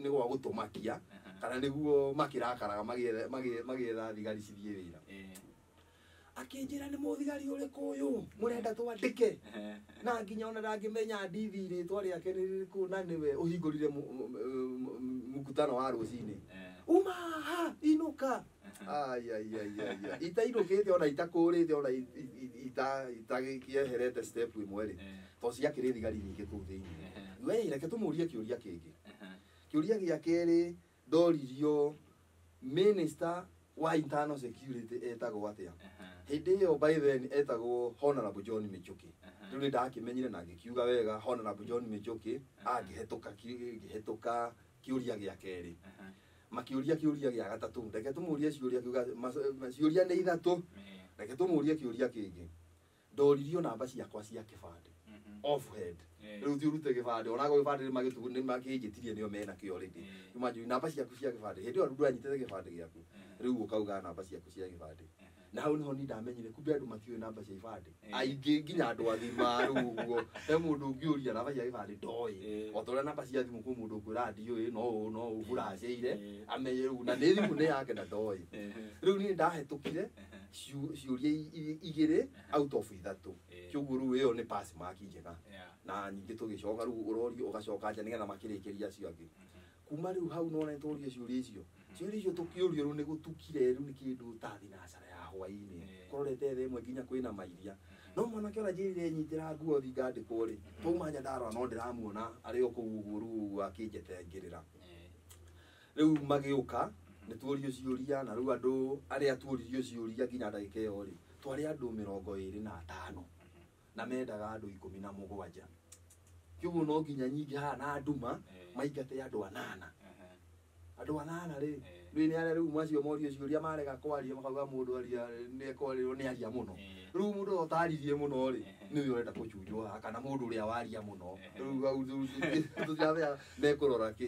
gwa gũtũmakia kana nĩguo makĩrakaraga magĩetha thigari cithiĩ wĩra akĩnjĩra nĩ mũthigari ũrĩkũ ũyũ mũrenda twandĩke na nginya ona ndangĩmenya ndithi rĩtwa rĩake nĩ rĩrĩkũ na nĩwe ũhingũrire mkutano wa rũcinĩ uma haha inũka itainũkĩte ona itakũrĩte ona itagĩkĩeherete step ĩmwe rĩ tondũ ciakĩrĩ thigari nyingĩ kũu thĩinĩ we reke tũmũrie kĩũria kĩngĩ kĩũria gĩa kerĩ ndoririo minister wa internal security etagwo atĩa hĩndĩ ĩyo by then etagwo Honorable John Michuki rĩu nĩ ndakĩmenyire na ngĩkiuga wega Honorable John Michuki angĩhetũka ngĩhetũka kĩũria gĩa kerĩ makĩũria kĩũria gĩa gatatũ reke tũmũrie ciũria kiuga ciũria nĩ ithatũ reke tũmũrie kĩũria kĩngĩ ndoririo namba ciakwa cia kĩbandĩ off head rĩu thiĩ ũrute gĩbandĩ onago gĩbandĩ nĩ makĩnjĩtirie nĩo mena kĩo already imagine namba ciaku cia gĩbandĩ hĩndĩ ĩyo ndwanyitĩte gĩbandĩ gĩaku rĩu ũkauga namba ciaku cia gĩbandĩ na hau niho ni ndamenyire kumbe andũ matiũĩ namba cia ibandĩ aingĩ nginya andũ agima rĩu ũguo he mũndũ ũngĩũria namba cia gĩbandĩ ndoĩ o ta ũrĩa namba cia thimũ kwĩ mũndũ ũkwĩra ndiũĩ no ũũ no ũũ buracĩire amenye rĩu na nĩ thimũ nĩ yake na ndoĩ rĩu niĩ ndahetũkire ciũria igĩrĩ out of ithatũ kĩoguo rĩu ĩyo nĩ pass mark njega na nyingĩ tũgĩcoka rĩu ũrorio ũgacoka nja nĩgetha makĩrĩkĩria acio angĩ kuma rĩu hau nona nĩtworio ciũria icio ciũria icio tũkĩũrio rĩu nĩ gũtukire rĩu nĩ kĩndũ ta thinacara ya hwaĩ-inĩ kũrorete thaa ĩmwe nginya kwĩna mairia no mwanake ona njĩrire nyitĩra nguo thi ngandĩkwo rĩ twauma nja ndarora no ndĩramuona arĩ o kũu ũguo rĩu ũguo akĩnjetengĩrĩra rĩu magĩũka nĩ tuorio ciũria na rĩu andũ arĩa tuoririo ciũria nginya ndagĩka ĩyo rĩ twarĩ andũ 25 na mendaga andũ 17 kĩoguo no nginya nyingĩ haha na nduma maingate andũ anana andũ anana rĩ rĩu nĩ arĩa rĩu macio morio ciũria marega kwaria makauga mũndũ aria nĩ nĩ aria mũno rĩu mũndũ ũtaririe mũno rĩ nĩwe ũrenda kũchunjwo haha kana mũndũ ũrĩa waria mũno rĩu hau tũtiramenya mekũrora kĩ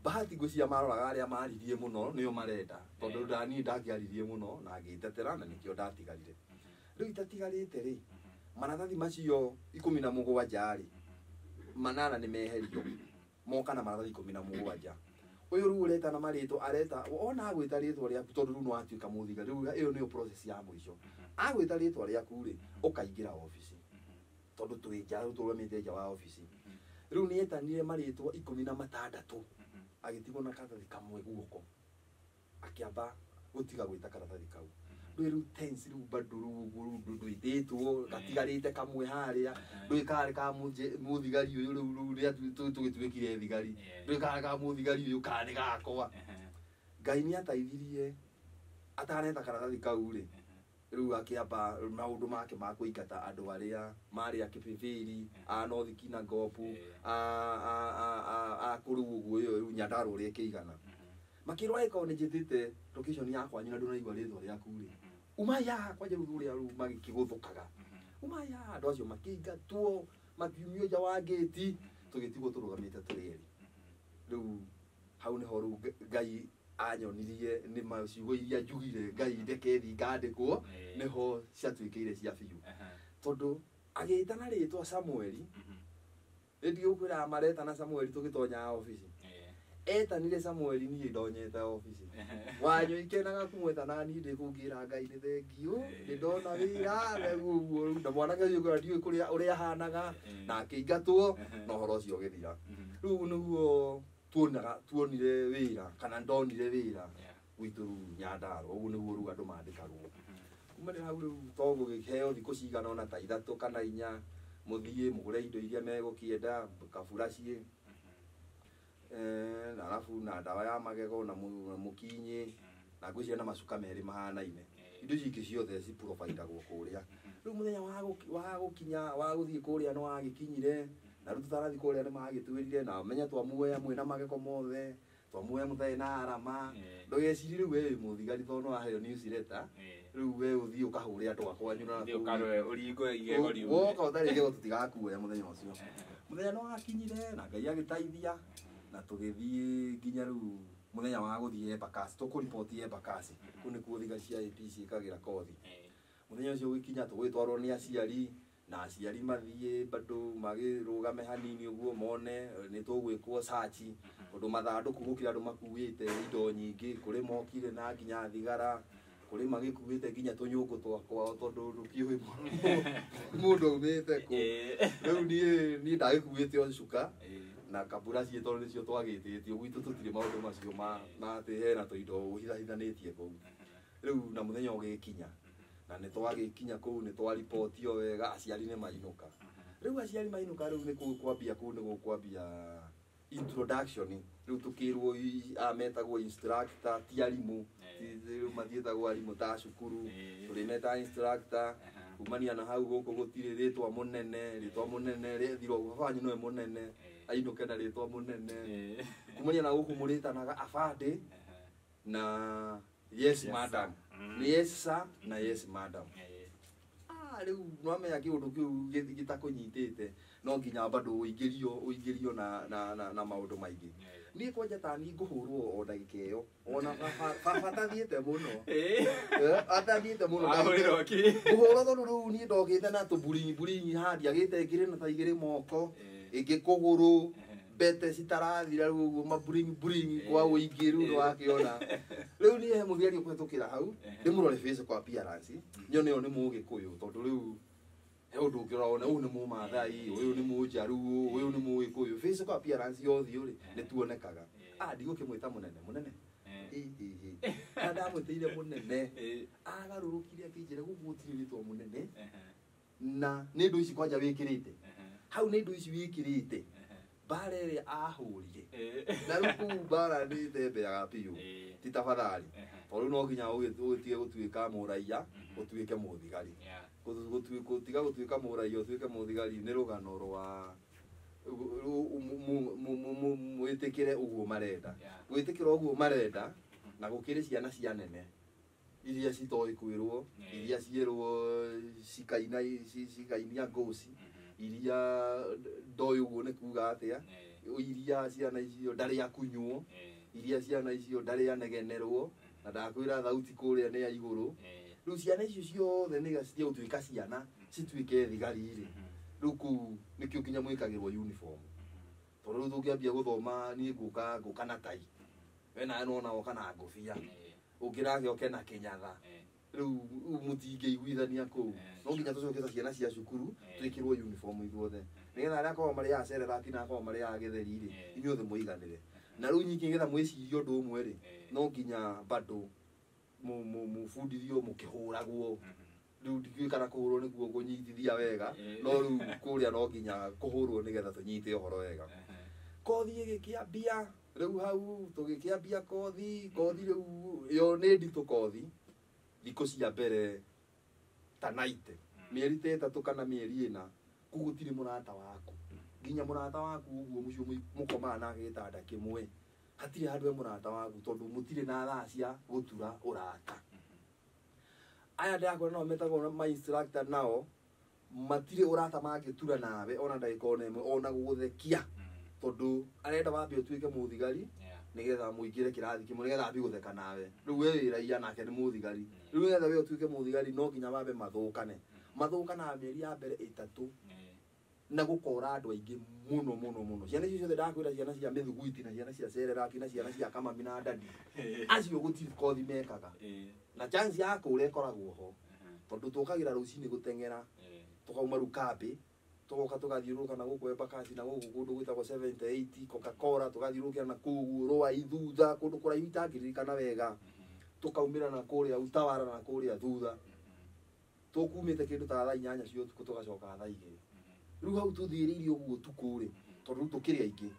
bahati ngwĩciria maroraga arĩa maririe mũno nĩo marenda tondũ niĩ ndangĩaririe mũno na ngĩtetera na nĩkĩo ndatigarire rĩu itatigarĩte rĩ maratathi macio 17 rĩ manana nĩ meherio moka na maratathi 17 Ũyũ rĩu ũretana marĩtwa areta ona agwĩta rĩtwa rĩaku tondũ rĩu nĩwatuĩka mũthigari rĩu ĩyo nĩyo process ya mũico. Agwĩta rĩtwa rĩaku rĩ ũkaingĩra obici tondũ twĩ nja rĩu tũrũgamĩte nja wa obici. Rĩu nĩetanire marĩtwa 16 agĩtigwo na karatathi kamwe guoko akĩamba gũtiga gwĩta karatathi kau. Ndũĩ rĩu tense rĩu bado rĩu ũguo rĩu ndwĩtĩtwo gatigarĩte kamwe harĩa ndũĩ karĩ ka mũthigari ũyũ rĩu rĩu rĩrĩa tũgĩtuĩkire thigari ndũĩ karĩ ka mũthigari ũyũ kana nĩ gakwa. Ngai nĩateithirie ataneta karatathi kau rĩ rĩu akĩamba maũndũ make ma kũingata andũ arĩa marĩ a Kĩbĩbĩri a North Kinangop a kũrĩu ũguo ĩyo rĩu Nyandarua ũrĩa ĩkĩigana. Makĩrwo angĩkorwo nĩ njĩtĩte location ya kwanyu na ndũnaigua rĩtwa rĩaku rĩ umai haha kwanja rĩu ũrĩa rĩu magĩkĩgũthũkaga umai haha andũ acio makĩingatwo makiumio nja wa ngĩti tũgĩtigwo tũrũgamĩte tũrĩ erĩ. Rĩu hau nĩho rĩu Ngai anyonirie nĩ ma ciugo iria njugire Ngai ndeke thiĩ ngandĩkwo nĩho ciatuĩkĩire cia biũ. Tondũ agĩtana rĩtwa Samueli nĩ ndigũkwĩra maretana Samueli tũgĩtonya obici. Etanire Samueli niĩ ndonyete obici. Wanyoikenaga kumweta na niĩ ndĩ kũu ngĩra Ngai nĩ thengiũ nĩ ndona wĩra rĩu ũguo rĩu na mwanake ũcio ngwĩra ndiũĩ kũrĩa ũrĩa ahanaga na akĩingatwo na ũhoro ũcio ũgĩthira. Rĩu nĩguo tuonire wĩra kana ndonire wĩra gwitũ rĩu Nyandarua ũguo nĩguo rĩu andũ mandĩkagwo. Kumanĩra hau rĩu to gũgĩkĩheo thikũ cigana ũna ta 3 kana 4 mũthiĩ mũgũre indo iria megũkĩenda kaburaciĩ na arabu na ndawa ya magego na mũkinyĩ na ngwĩciria na macuka merĩ mahanaine. Indo ici ingĩ ciothe ciprovidagwo kũrĩa. Rĩu mũthenya wa gũkinya wa gũthiĩ kũrĩa nĩ wagĩkinyire na rĩu tũtarathiĩ kũrĩa nĩ magĩtwĩrire na menye twamuoya mwĩna magego mothe twamuoya mũtarĩ na arama ndũgecirie rĩu we wĩ mũthigari tondũ nĩ waheo newsletter rĩu we ũthiĩ ũkahũre andũ a kwanyu na Ũthiĩ ũkarore ũringwo igego riume. Woka ũtarĩ igego tũtigakuoya mũthenya ũcio. Mũthenya nĩ wakinyire na Ngai agĩteithia na tũgĩthiĩ nginya rĩu mũthenya wa gũthiĩ Embakasi tũkũriboti Embakasi kũu nĩkuo thigari cia AP ciĩkagĩra kothi. Mũthenya ũcio ũgĩkinya tũgĩtwarwo nĩ aciari na aciari mathiĩ bado magĩrũgame hanini ũguo mone nĩ tũgwĩkwo search tondũ mathandũkũ gũkĩra andũ makuĩte indo nyingĩ kũrĩ mokire na nginya thigara kũrĩ magĩkuĩte nginya tũnyũngũ twa kwao tondũ ndũkĩũĩ mũndũ aumĩte kũ. Rĩu niĩ ndagĩkuĩte o cuka na kaburaciĩ tondũ nĩcio twagĩtĩtio gwitũ tũtirĩ maũndũ macio ma atĩ hena tũindo ũhithahithanĩtie kũu. Rĩu na mũthenya ũgĩkinya na nĩ twagĩkinya kũu nĩ twaribotio wega aciari nĩ mainũka. Rĩu aciari mainũka rĩu nĩ kwambia kũu nĩ gũkwambia introduction rĩu tũkĩrwo metagwo instructor ti arimũ rĩu matiĩtagwo arimũ ta cukuru tũrĩ meta instructor kumania na hau gũkũ gũtirĩ rĩtwa mũnene rĩtwa mũnene rĩethirwo baba wanyu nĩwe mũnene ainũke na rĩtwa mũnene kumania na gũkũ mũrĩtanaga abandĩ na yes madam nĩ yes sir na yes madam. Rĩu nwamenya kĩũndũ kĩu gĩtakũnyitĩte no nginya bado ũingĩrio na maũndũ maingĩ. Niĩ kwanja ta niĩ ngũhũrwo o ndagĩka ĩyo ona baba atathiĩte mũno atathiĩte mũno Ahũrĩrwo kĩ? Ngũhũrwo tondũ rĩu niĩ ndokĩte na tũburingi buringi haha ndiagĩte ngĩrĩ na ta igĩrĩ moko ĩngĩ kũgũrũ mbete citarathira rĩu ũguo maburingi buringi kwa ũingĩ rĩu nĩwakĩona. Rĩu niĩ he mũthigari ũkũhetũkĩra hau ndĩmũrore physical appearance nyone ũyũ nĩ mũgĩkũyũ tondũ rĩu he ũndũ ũngĩrora wone ũyũ nĩ mũmathai ũyũ nĩ mũnjaruo ũyũ nĩ mũgĩkũyũ physical appearance ya ũthiũ rĩ nĩ tuonekaga. Ndigũkĩmwĩta mũnene mũnene na ndamwĩtĩire mũnene agarũrũkire akĩnjĩra gũkũ gũtirĩ rĩtwa mũnene na nĩ indo ici kwanja wĩkĩrĩte hau nĩ indo ici wĩkĩrĩte mbara ĩrĩa ahũrire na rĩu kũu mbara nĩ ĩtembeaga biũ ti tafadhali tondũ rĩu no nginya ũgĩtige gũtuĩka mũraiya ũtuĩke mũthigari. Gũtiga gũtuĩka mũraiya ũtuĩke mũthigari nĩ rũgano rwa mwĩtĩkĩre ũguo marenda gwĩtĩkĩra ũguo marenda na gũkĩrĩ ciana cia nene iria citoĩ kwĩrwo iria cierwo cikaina cikainia ngoci iria ndoĩ ũguo nĩ kuga atĩa iria ciana icio ndarĩ akunywo iria ciana icio ndarĩ anegenerwo na ndakwĩra thauti kũrĩa nĩ ya igũrũ. Rĩu ciana icio ciothe nĩ citige gũtuĩka ciana cituĩke thigari rĩ rĩu kũu nĩkĩo nginya mwĩkagĩrwo uniform tondũ rĩu tũngĩambia gũthoma niĩ ngũka na tai We nawe nĩwona woka na ngũbia, ũngĩ nake oke na kĩnyatha, rĩu mũtingĩiguithania kũu. No nginya tũcoke ta ciana cia cukuru twĩkĩrwo uniform ithuothe, nĩgetha arĩa akorwo marĩ a Cerelac na akorwo marĩ a gĩtheri rĩ, inyuothe mũiganĩre. Na rĩu nyingĩ nĩgetha mwĩcirie ũndũ ũmwe rĩ, no nginya bado mũbundithio mũkĩhũragwo. Rĩu ndiũĩ kana kũhũrwo nĩkuo kũnyitithia wega, no rĩu kũrĩa no nginya kũhũrwo nĩgetha tũnyite ũhoro wega. Kothi ĩgĩkĩambia rĩu hau tũgĩkĩambia kothi rĩu yo nĩ nditũ kothi thikũ cia mbere ta 90 mĩeri ta 3 kana mĩeri 4 kũu gũtirĩ mũrata waku, nginya mũrata waku ũguo mũcio mũkomaga nake gĩtanda kĩmwe, hatirĩ handũ he mũrata waku tondũ mũtirĩ na thaa cia gũtura ũrata. Aya ndĩrakwĩra nao metagwo ma instructor nao matirĩ ũrata mangĩtura nawe ona ndagĩka ona ĩmwe ona gũgũthekia, tondũ arenda wambe ũtuĩke mũthigari nĩgetha mũingĩre kĩrathi kĩmwe nĩgetha ambie gũtheka nawe. Rĩu we wĩ raia nake nĩ mũthigari, rĩu nĩgetha we ũtuĩke mũthigari no nginya wambe mathũkane. Mathũkanaga mĩeri ya mbere 3 na gũkora andũ aingĩ mũno mũno mũno. Ciana icio ciothe ndakwĩra, ciana cia mĩthuguiti na ciana cia Cerelac na ciana cia Kamami na Ndadi, acio gũtirĩ kothi mekaga, na chance ya kũũra ĩkoragwo ho tondũ tũkagĩra rũcinĩ gũteng'era, tũkauma rĩu kambĩ tũgoka tũgathiũrũrũka na gũkũ Embakasi na gũkũ kũndũ gwĩtagwo 78 Coca-Cola, tũgathiũrũrũkĩra na kũu Rwai thutha kũndũ kũraihu itangĩririkana wega, tũkaumĩra na kũrĩa Utawala na kũrĩa thutha, tũkumĩte kĩndũ ta thaa 8 cia ũtukũ tũgacoka thaa 2. Rĩu hau tũthiĩrĩirie ũguo ũtukũ rĩ, tondũ rĩu tũkĩrĩ aingĩ,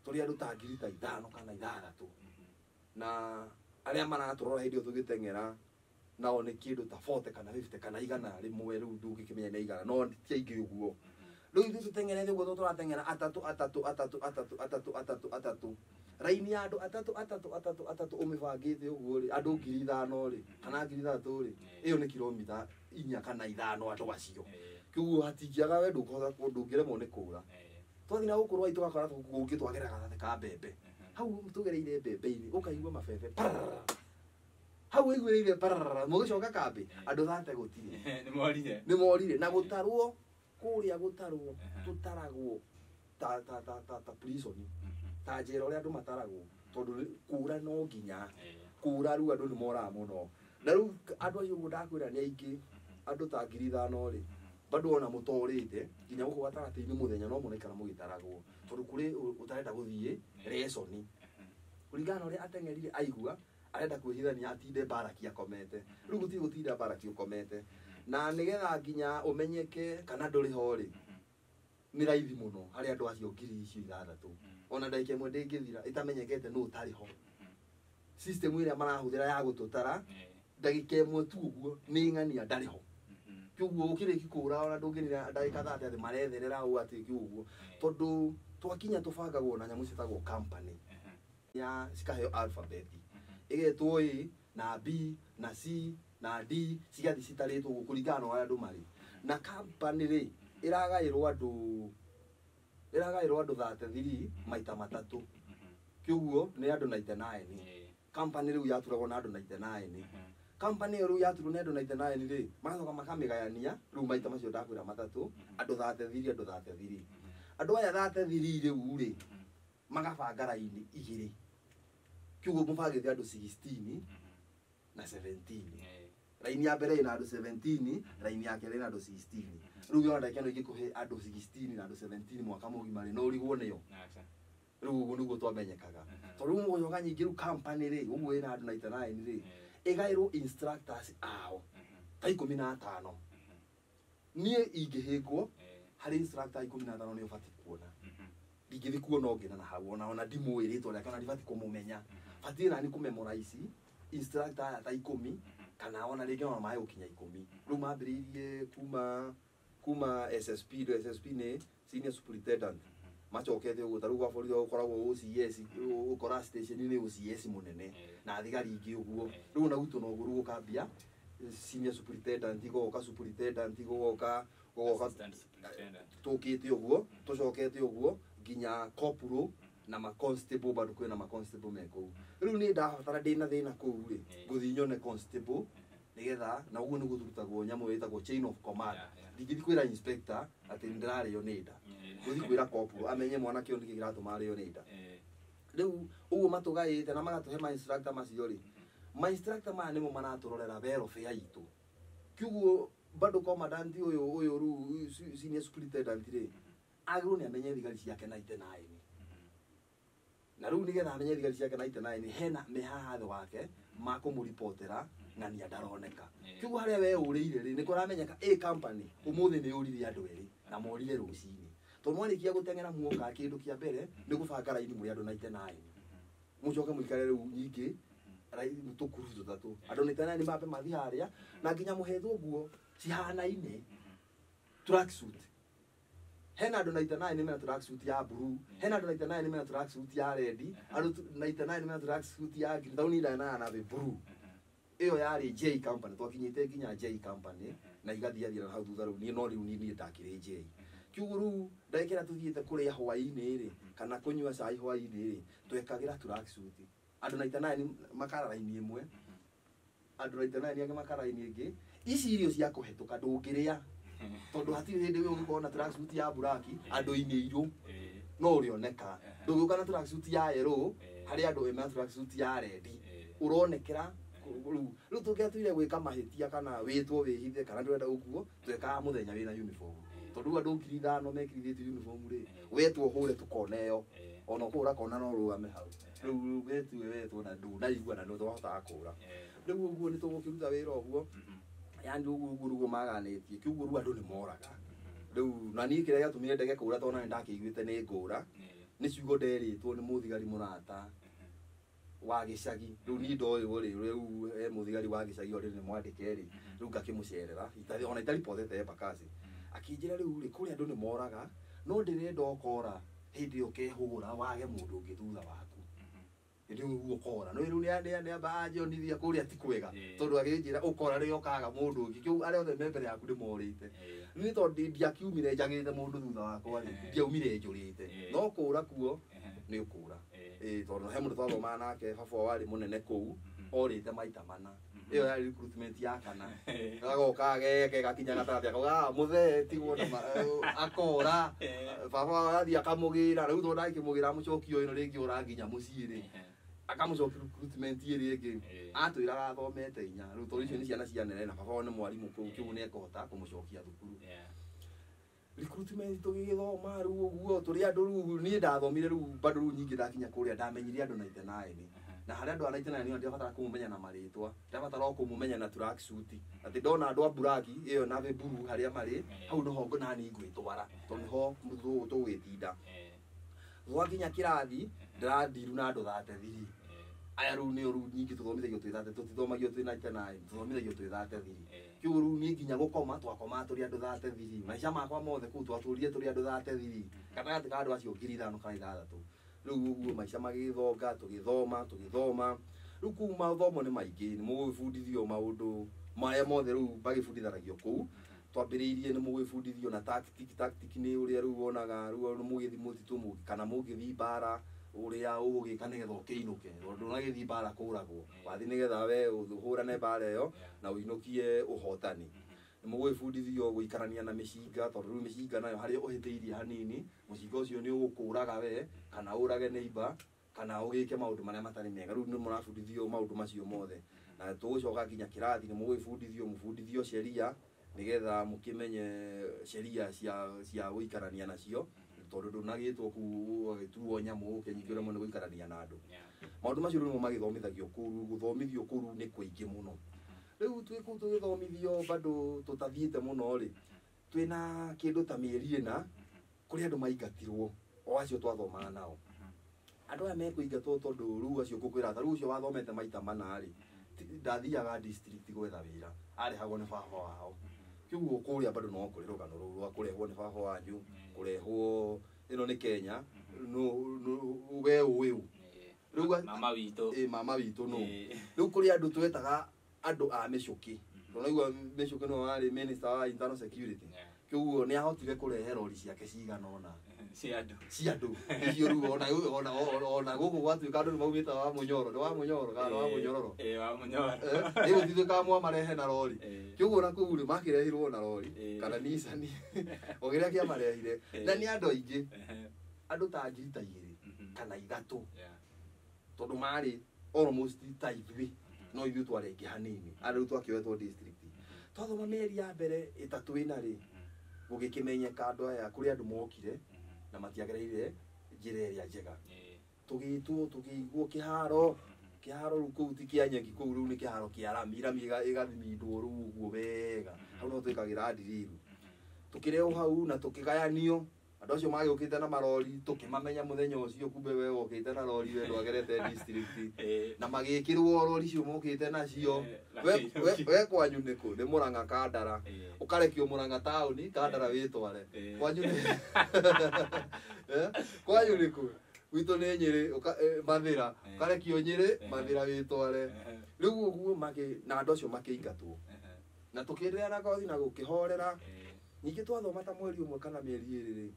tũrĩ andũ ta ngiri ta 5 kana 6, na arĩa maratũrora hĩndĩ ĩyo tũgĩteng'era nao nĩ kĩndũ ta 40 kana 50 kana 100 rĩu ndũngĩkĩmenya nĩ 100, no ti aingĩ ũguo. Rĩu ithuĩ tũteng'erete ũguo tũrateng'era atatũ atatũ atatũ atatũ atatũ atatũ atatũ, raini ya andũ atatũ atatũ atatũ atatũ ũmĩbangĩte ũguo rĩ, andũ 5,000 rĩ kana 3,000 rĩ, ĩyo nĩ kilomita 4 kana 5 andũ acio. Kĩguo hatingĩaga we ndũkũhota ndũngĩremwo nĩ kũra. Twathiĩ na gũkũ Rwai tũgakora kũngĩ twagera gatagatĩ ka mbembe, hau tũgereire mbembe-inĩ ũkaigua mabebe pararara, hau ũiguĩrĩire pararara, mũgĩcoka kambĩ andũ thate gũtirĩ, nĩ morire. Na gũtarwo kũrĩa gũtarwo tũtaragwo ta ta ta ta ta prison, ta njera ũrĩa andũ mataragwo, tondũ kũra no nginya kũra. Rĩu andũ nĩ moraga mũno, na rĩu andũ acio ũguo ndakwĩra nĩ aingĩ, andũ ta 5,000 rĩ, bado ona mũtorĩte nginya gũkũ gatagatĩ-inĩ mũthenya no mũraikara mũgĩtaragwo, tondũ kũrĩ ũtarenda gũthiĩ resoni kũringana na ũrĩa ateng'erire aigua arenda kwĩhithania atinde mbaraki akomete. Rĩu gũtirĩ gũtinda mbaraki ũkomete, na nĩgetha nginya ũmenyeke kana ndũrĩ ho rĩ, nĩ raithi mũno harĩ andũ acio 6,000, ona ndagĩka ĩmwe ndĩngĩthira ĩtamenyekete nũ ũtarĩ ho. System ĩrĩa marahũthĩra ya gũtũtara ndagĩka ĩmwe tu ũguo nĩ ng'ania ndarĩ ho, kĩguo ũkĩrĩki kũra ona ndũngĩrira ndagĩka thate atĩ maretherera ũũ atĩ kĩguo, tondũ twakinya tũbangagwo na nyamũ ciĩtagwo company ya cikaheo alphabet ĩgetwo A na B na C na D, cigathiĩ citarĩtwo ũguo kũringana na ũrĩa andũ marĩ. Na company rĩ ĩragaĩrwo andũ 33 maita 3, kĩguo nĩ andũ 99. Company rĩu yaturagwo na andũ 99. Company ĩyo rĩu yaturwo nĩ andũ 99 rĩ, magacoka makamĩgayania rĩu maita macio ndakwĩra 3, andũ 33, andũ 33. Andũ aya 33 rĩu rĩ magabanga raini 2, kĩguo mũbangĩte andũ 16 na 17. Raini ya mbere ĩna andũ 17, raini ya kerĩ ĩna andũ 16. Rĩu yona ndagĩka ĩno ingĩkũhe andũ 16 na andũ 17 mwaka mũgima rĩ, no ũrigwo nĩyo. Rĩu ũguo nĩguo twamenyekaga, tondũ rĩu mũgũcoka nyingĩ rĩu company rĩ ũguo ĩna andũ 99 rĩ, ĩgaĩrwo instructors ao ta 15. Niĩ ingĩhĩngwo harĩ instructor 15 nĩ ũbatiĩ kuona, ndingĩthiĩ kuona ũngĩ na hau ona ndimũĩ rĩtwa rĩake, ona ndibatiĩ kũmũmenya, batiĩ nani kũmemorize instructor aya ta 10 kana ona rĩngĩ ona maĩ gũkinya 10. Rĩu mambĩrĩirie kuma SSP, SSP nĩ senior superintendent, macokete ũguo ta rĩu gwa borithi gũkoragwo OCS, ũkora station nĩ OCS mũnene na thigari ingĩ ũguo. Rĩu ona gwitũ noguo rĩu gũkambia senior superintendent, gũgoka superintendent, gũgoka tũkĩte ũguo tũcokete ũguo nginya corporal na ma constable, bado kwĩna ma constable me kũu. Rĩu niĩ ndabatara ndĩna thĩna kũu rĩ, ngũthiĩ nyone constable nĩgetha, na ũguo nĩguo tũrutagwo nyamũ ĩtagwo chain of command. Ndingĩthiĩ kwĩra inspector atĩ nĩndĩrarĩo nĩ nda, ngũthiĩ kwĩra corporal amenye mwanake ũyũ nĩkĩ kĩratũma arĩo nĩ nda. Rĩu ũguo matũgaĩte na magatũhe ma instructor macio rĩ, ma instructor maya nĩmo maratũrorera welfare itũ. Kiuguo bado commandant ũyũ ũyũ rĩu senior superintendent rĩ, agĩrĩirwo nĩ amenye thigari ciake 99. Na rĩu nĩgetha amenye thigari ciake 99 hena me haha thĩ wake makũmũribotera ng'ania ndaroneka. Kiuguo harĩa we ũrĩire rĩ, nĩ kũramenyeka ĩ company ũmũthĩ nĩ ũrire andũ erĩ na morire rũcinĩ. Tondũ mwarĩkia gũteng'era muoka kĩndũ kĩa mbere nĩ gũbanga raini mũrĩ andũ 99. Mũcoke mũikare rĩu nyingĩ raini tũkuru tũtatũ. Andũ 99 mambe mathiĩ harĩa na nginya mũhetwo nguo cihanaine tracksuit. Hena andũ 99 mena tracksuit ya blue, hena andũ 99 mena tracksuit ya red, andũ 99 mena tracksuit ya green, tau ni ndana na blue. Ĩyo yarĩ J company, twakinyĩte nginya J company na igathiathira na hau thutha rĩu niĩ no rĩu niĩ ndakĩrĩ J. Kiugo rĩu ndagĩka ĩrĩa tũthiĩte kũrĩa hwaĩ-inĩ rĩ, kana kũnyua cai hwaĩ-inĩ rĩ, twekagĩra tracksuit. Andũ 99 makara raini ĩmwe, andũ 99 angĩ makara raini ĩngĩ. Ici irio cia kũhetũka ndũngĩrĩa tondũ hatirĩ hĩndĩ ũngĩkorwo na tracksuit ya black andũ-inĩ airũ no ũrĩoneka. Ndũngĩũka na tracksuit ya yellow harĩ andũ mena tracksuit ya red ũronekera rĩu. Rĩu tũngĩatuire gwĩka mahĩtia kana wĩtwo wĩhithe kana ndũrenda ũguo, twekaga mũthenya wĩna uniform. Tondũ rĩu andũ 5,000 mekĩrithĩtio uniform rĩ, wetwo ũhũre tũkona ĩyo, ona ũkũhũra kona no ũrũgame hau. Rĩu wetue wetwo na ndũnaigua na nĩtwahotaga kũra. Rĩu ũguo nĩtũgũkĩruta wĩra ũguo, yani ũguo ũguo nĩguo maganĩtie. Kiuguo rĩu andũ nĩ moraga. Rĩu na niĩ kĩrĩa gĩatũmire ndege kũra tondũ ona nĩndakĩiguĩte nĩ ngũra, nĩ ciugo nderĩtwo nĩ mũthigari mũrata wa gĩcagi. Rĩu niĩ ndoĩ rĩ, rĩu he mũthigari wa gĩcagi orĩ nĩ mwandĩke rĩ, rĩu ngakĩmũcerera ona itaribotete Embakasi. Akĩnjĩra rĩu rĩ, kũrĩa andũ nĩ moraga, no ndĩrenda ũkora hĩndĩ ĩyo ũkehũra wage mũndũ ũngĩ thutha waku. Rĩu ũguo ũkora. No rĩu nĩ amba anjonithia kũrĩa ti kwega, tondũ akĩnjĩra ũkora rĩrĩa ũkaga mũndũ ũngĩ, kĩu arĩa othe me mbere yaku nĩ morĩte. Niĩ tondũ ndiakiumire njagĩte mũndũ thutha wakwa rĩ, ndiaumire njũrĩte. No kũra kuo nĩ ũkũra. Tondũ he mũndũ twathomaga nake baba warĩ mũnene kũu, orĩte maita mana. Ĩyo yarĩ recruitment ya kana. Gagoka geke gakinya gatagatĩ akauga mũthee tigwo na akora. Baba athiĩ akamũgĩra, rĩu tondũ ndakĩmũgĩra amũcokia ĩno rĩngĩ ora nginya mũciĩ rĩ. Akamũcokia recruitment ĩrĩa ĩngĩ. Atwĩraga athomete inya. Rĩu tondũ icio nĩ ciana cia nene na baba wao nĩ mwarimũ kũu, kĩu nĩ ekũhota kũmũcokia thukuru. Recruitment tũgĩgĩthoma rĩu ũguo tũrĩ andũ rĩu niĩ ndathomire rĩu bado rĩu nyingĩ ndakinya kũrĩa ndamenyire andũ 99. Na harĩa andũ a 99 nĩo ndiabatara kũmũmenya na marĩtwa, ndiabatara o kũmũmenya na tracksuit. Atĩ ndona andũ a black ĩyo na blue harĩa marĩ, hau nĩho nani ngwĩtwara tondũ nĩho tũgwĩtinda. Gwakinya kĩrathi ndĩrandiru na andũ 33. Aya rĩu nĩo rĩu nyingĩ tũthomithagio twĩ 30, tũtithomagio twĩ 99, tũthomithagio twĩ 33. Kiugo rĩu niĩ nginya gũkoma twakomaga tũrĩ andũ 33. Maica makwa mothe kũu twatũrire tũrĩ andũ 33. Gatagatĩ ka andũ acio 5,000 kana 6,000. Rĩu ũguo maica magĩthonga, tũgĩthoma, tũgĩthoma. Rĩu kũu mathomo nĩ maingĩ, nĩ mũgũbundithio maũndũ marĩa mothe rĩu magĩbundithanagio kũu. Twambĩrĩirie nĩ mũgũbundithio na tactic, tactic nĩ ũrĩa rĩu wonaga rĩu nĩ mũgĩthiĩ mũtitũ kana mũgĩthiĩ mbara ũrĩa ũgũgĩka nĩgetha ũkĩinũke, tondũ ndũnagĩthiĩ mbara kũragwo, wathiĩ nĩgetha we ũhũrane mbara ĩyo na ũinũkie ũhotani. Nĩ mũgũbundithio gũikarania na mĩcinga, tondũ rĩu mĩcinga nayo harĩa ũhĩtĩirie hanini, mũcinga ũcio nĩ ũgũkũraga we kana ũrage neighbor kana ũgĩke maũndũ marĩa matarĩ mega. Rĩu nĩ mũrabundithio maũndũ macio mothe. Na tũgũcoka nginya kĩrathi nĩ mũgũbundithio, mũbundithio sheria nĩgetha mũkĩmenye sheria cia gũikarania nacio, tondũ ndũnagĩtwo kũu ũgagĩtuo nyamũ ũkĩnyitwo rĩmwe nĩ gũikarania na andũ. Maũndũ macio rĩu nĩmo magĩthomithagio kũu, gũthomithio kũu nĩ kũingĩ mũno. Rĩu twĩ kũu tũgĩthomithio bado tũtathiĩte mũno rĩ, twĩna kĩndũ ta mĩeri ĩna kũrĩ andũ maingatirwo o acio twathomaga nao. Andũ aya mekũingatwo tondũ rĩu acio ngũkwĩra ta rĩu ũcio wathomete maita mana rĩ, ndathiaga district gwetha wĩra, arehagwo nĩ baba wao. Kiugo kũrĩa bado no kũrĩ rũgano rũu rwa kũrehwo nĩ baba wanyu, kũrehwo ĩno nĩ Kenya, no we ũĩ ũ. Rĩu mama witũ. Mama witũ no. Rĩu kũrĩ andũ twetaga andũ a mĩcũkĩ. Tondũ mĩcũkĩ nĩwe warĩ minister wa internal security. Kiugo nĩ ahotire kũrehe rori ciake cigana ũna. Cia andũ. Cia andũ. Icio rĩu ona gũkũ gwatuĩka andũ nĩ maumĩte wa Mũnyoro, nĩ wa Mũnyoro kana wa Mũnyororo? Wa Mũnyoro. Ĩ gũtituĩkaga mwamarehe na rori. Kiugo na kũu rĩ makĩrehirwo na rori kana Nissan. O kĩrĩa kĩamarehire. Na nĩ andũ aingĩ. Andũ ta ngiri ta igĩrĩ kana ithatũ. Tondũ marĩ almost ta ithuĩ no ithuĩ twarĩ aingĩ hanini arĩ rĩu twakĩoetwo district twathoma mĩeri ya mbere ĩtatũ ĩna rĩ gũgĩkĩmenyeka andũ aya kũrĩ andũ mokire na matiagereire njĩra ĩrĩa njega tũgĩtwo tũkĩigwo kĩharo kĩharo rĩu kũu ti kĩa nyeki kũu rĩu nĩ kĩharo kĩa rami rami ĩgathimindwo rĩu ũguo wega hau no twĩkagĩra ndiriru tũkĩrehwo hau na tũkĩgayanio andũ acio magĩũkĩte na marori tũkĩmamenya mũthenya ũcio kumbe we wokĩte na rori we ndwagerete district na magĩkĩrwo rori icio mokĩte nacio we kwanyu nĩkũ nĩ Mũrang'a Kandara ũkarekio Mũrang'a taũni Kandara wĩtware kwanyu nĩ kwanyu nĩkũ gwitũ nĩ Nyĩrĩ Mathĩra ũkarekio Nyĩrĩ Mathĩra wĩtware rĩu ũguo na andũ acio makĩingatwo na tũkĩenderea na kothi na gũkĩhorera ningĩ twathoma ta mweri ũmwe kana mĩeri ĩrĩ rĩ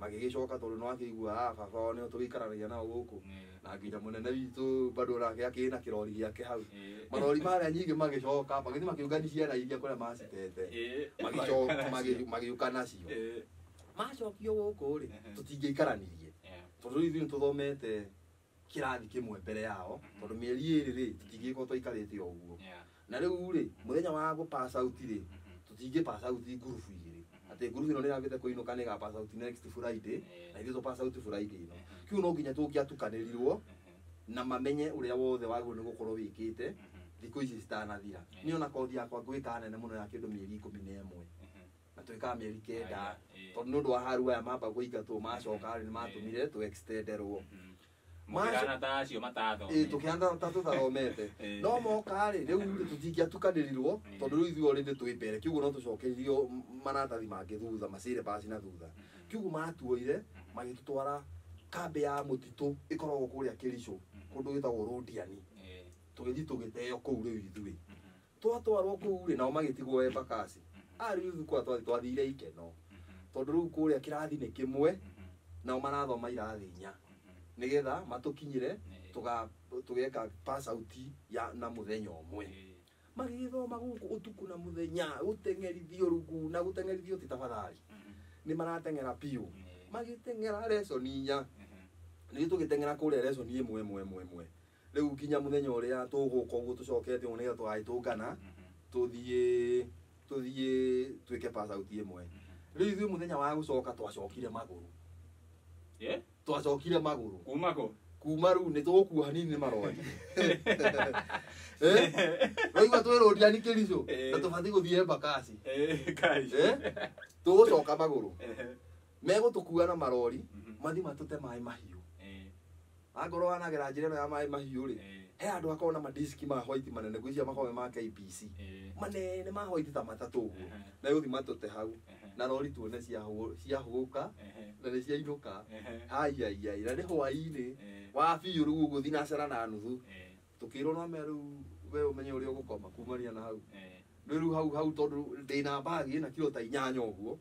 magĩgĩcoka tondũ nĩ wakĩigua ah baba wao nĩo tũgĩikaranagia nao gũkũ na nginya mũnene witũ bado nake akĩrĩ na kĩrori gĩake hau marori marĩa nyingĩ magĩcoka magĩthiĩ makĩũngania ciana iria kũrĩa macitete magĩũka nacio macokio gũkũ rĩ tũtingĩikaranirie tondũ rĩu ithuĩ nĩtũthomete kĩrathi kĩmwe mbere yao tondũ mĩeri ĩrĩ rĩ tũtingĩgĩkorwo twaikarĩte o ũguo na rĩu rĩ mũthenya wa gũ pass out rĩ tũtingĩ pass out ngurubu igĩrĩ atĩ ngurubu ĩno nĩyambĩte kũinũka nĩ ĩga pass out next Friday na ithuĩ tũ pass out Friday ĩno kiu no nginya tũngĩatukanĩrirwo na mamenye ũrĩa wothe wagĩrĩirwo nĩ gũkorwo wĩkĩte thikũ ici citanathira niĩ ona kothi yakwa ngwĩka nene mũno ya kĩndũ mĩeri 11 na twĩkaga mĩeri 9 tondũ nĩ ũndũ wa haru aya mamba kũingatwo macoka rĩ nĩ matũmire tũ extenderwo mũkĩhana ta acio matathomete tũkĩhana ta tũtathomete no moka rĩ rĩu tũtingĩatukanĩrirwo tondũ rĩu ithuĩ already twĩ mbere kiugo no tũcokerio maratathi mangĩ thutha maciribasi na thutha kiugo matuoire magĩtũtwara kambĩ ya mũtitũ ĩkoragwo kũrĩa Kericho kũndũ gwĩtagwo Rũndiani tũgĩthiĩ tũgĩteo kũu rĩu ithuĩ twatwarwo kũu rĩ nao magĩtigwo Embakasi rĩu ithuĩ kũrĩa twathire ikeno tondũ rĩu kũrĩa kĩrathi nĩ kĩmwe nao marathoma irathi inya nigetha matukinyire tugeka pass out ya na muthenya ũmwe magĩgĩthoma gũkũ ũtukũ na mũthenya gũteng'erithio rungu na gũteng'erithio ti tafadhali nĩ marateng'era biũ magĩteng'era lesson inya nĩ tũgĩteng'era kũrĩa lesson ĩmwe ĩmwe ĩmwe ĩmwe rĩu nginya mũthenya ũrĩa tũgũka ũguo tũcokete ũguo nĩgetha tũgagĩtũngana tũthiĩ twĩke pass out ĩmwe rĩu ithuĩ mũthenya wa gũcoka twacokire magũrũ twacokire magũrũ kuma kũ kuma rĩu nĩ tũgũkua hanini nĩ marori waigua twĩ Rũndiani Kericho na tũbatiĩ gũthiĩ Embakasi tũgũcoka magũrũ megũtũkua na marori mathiĩ matũte maĩ mahiũ angorwo wanagera njĩra ĩno ya maĩ mahiũ rĩ he andũ akorwo na madiski ma white manene ngwĩciria makoragwo ma KBC manene ma white ta matatũ ũguo na gũthiĩ matũte hau na rori tuone ciahũka na nĩ ciainũka haiaiai na nĩ hwaĩ-inĩ wa biũ rĩu ũguo thinacara na nuthu tũkĩrwo no me rĩu we ũmenye ũrĩa ũgũkoma kumania na hau rĩu hau hau tondũ ndĩna mbagi ĩna kiro ta 8 ũguo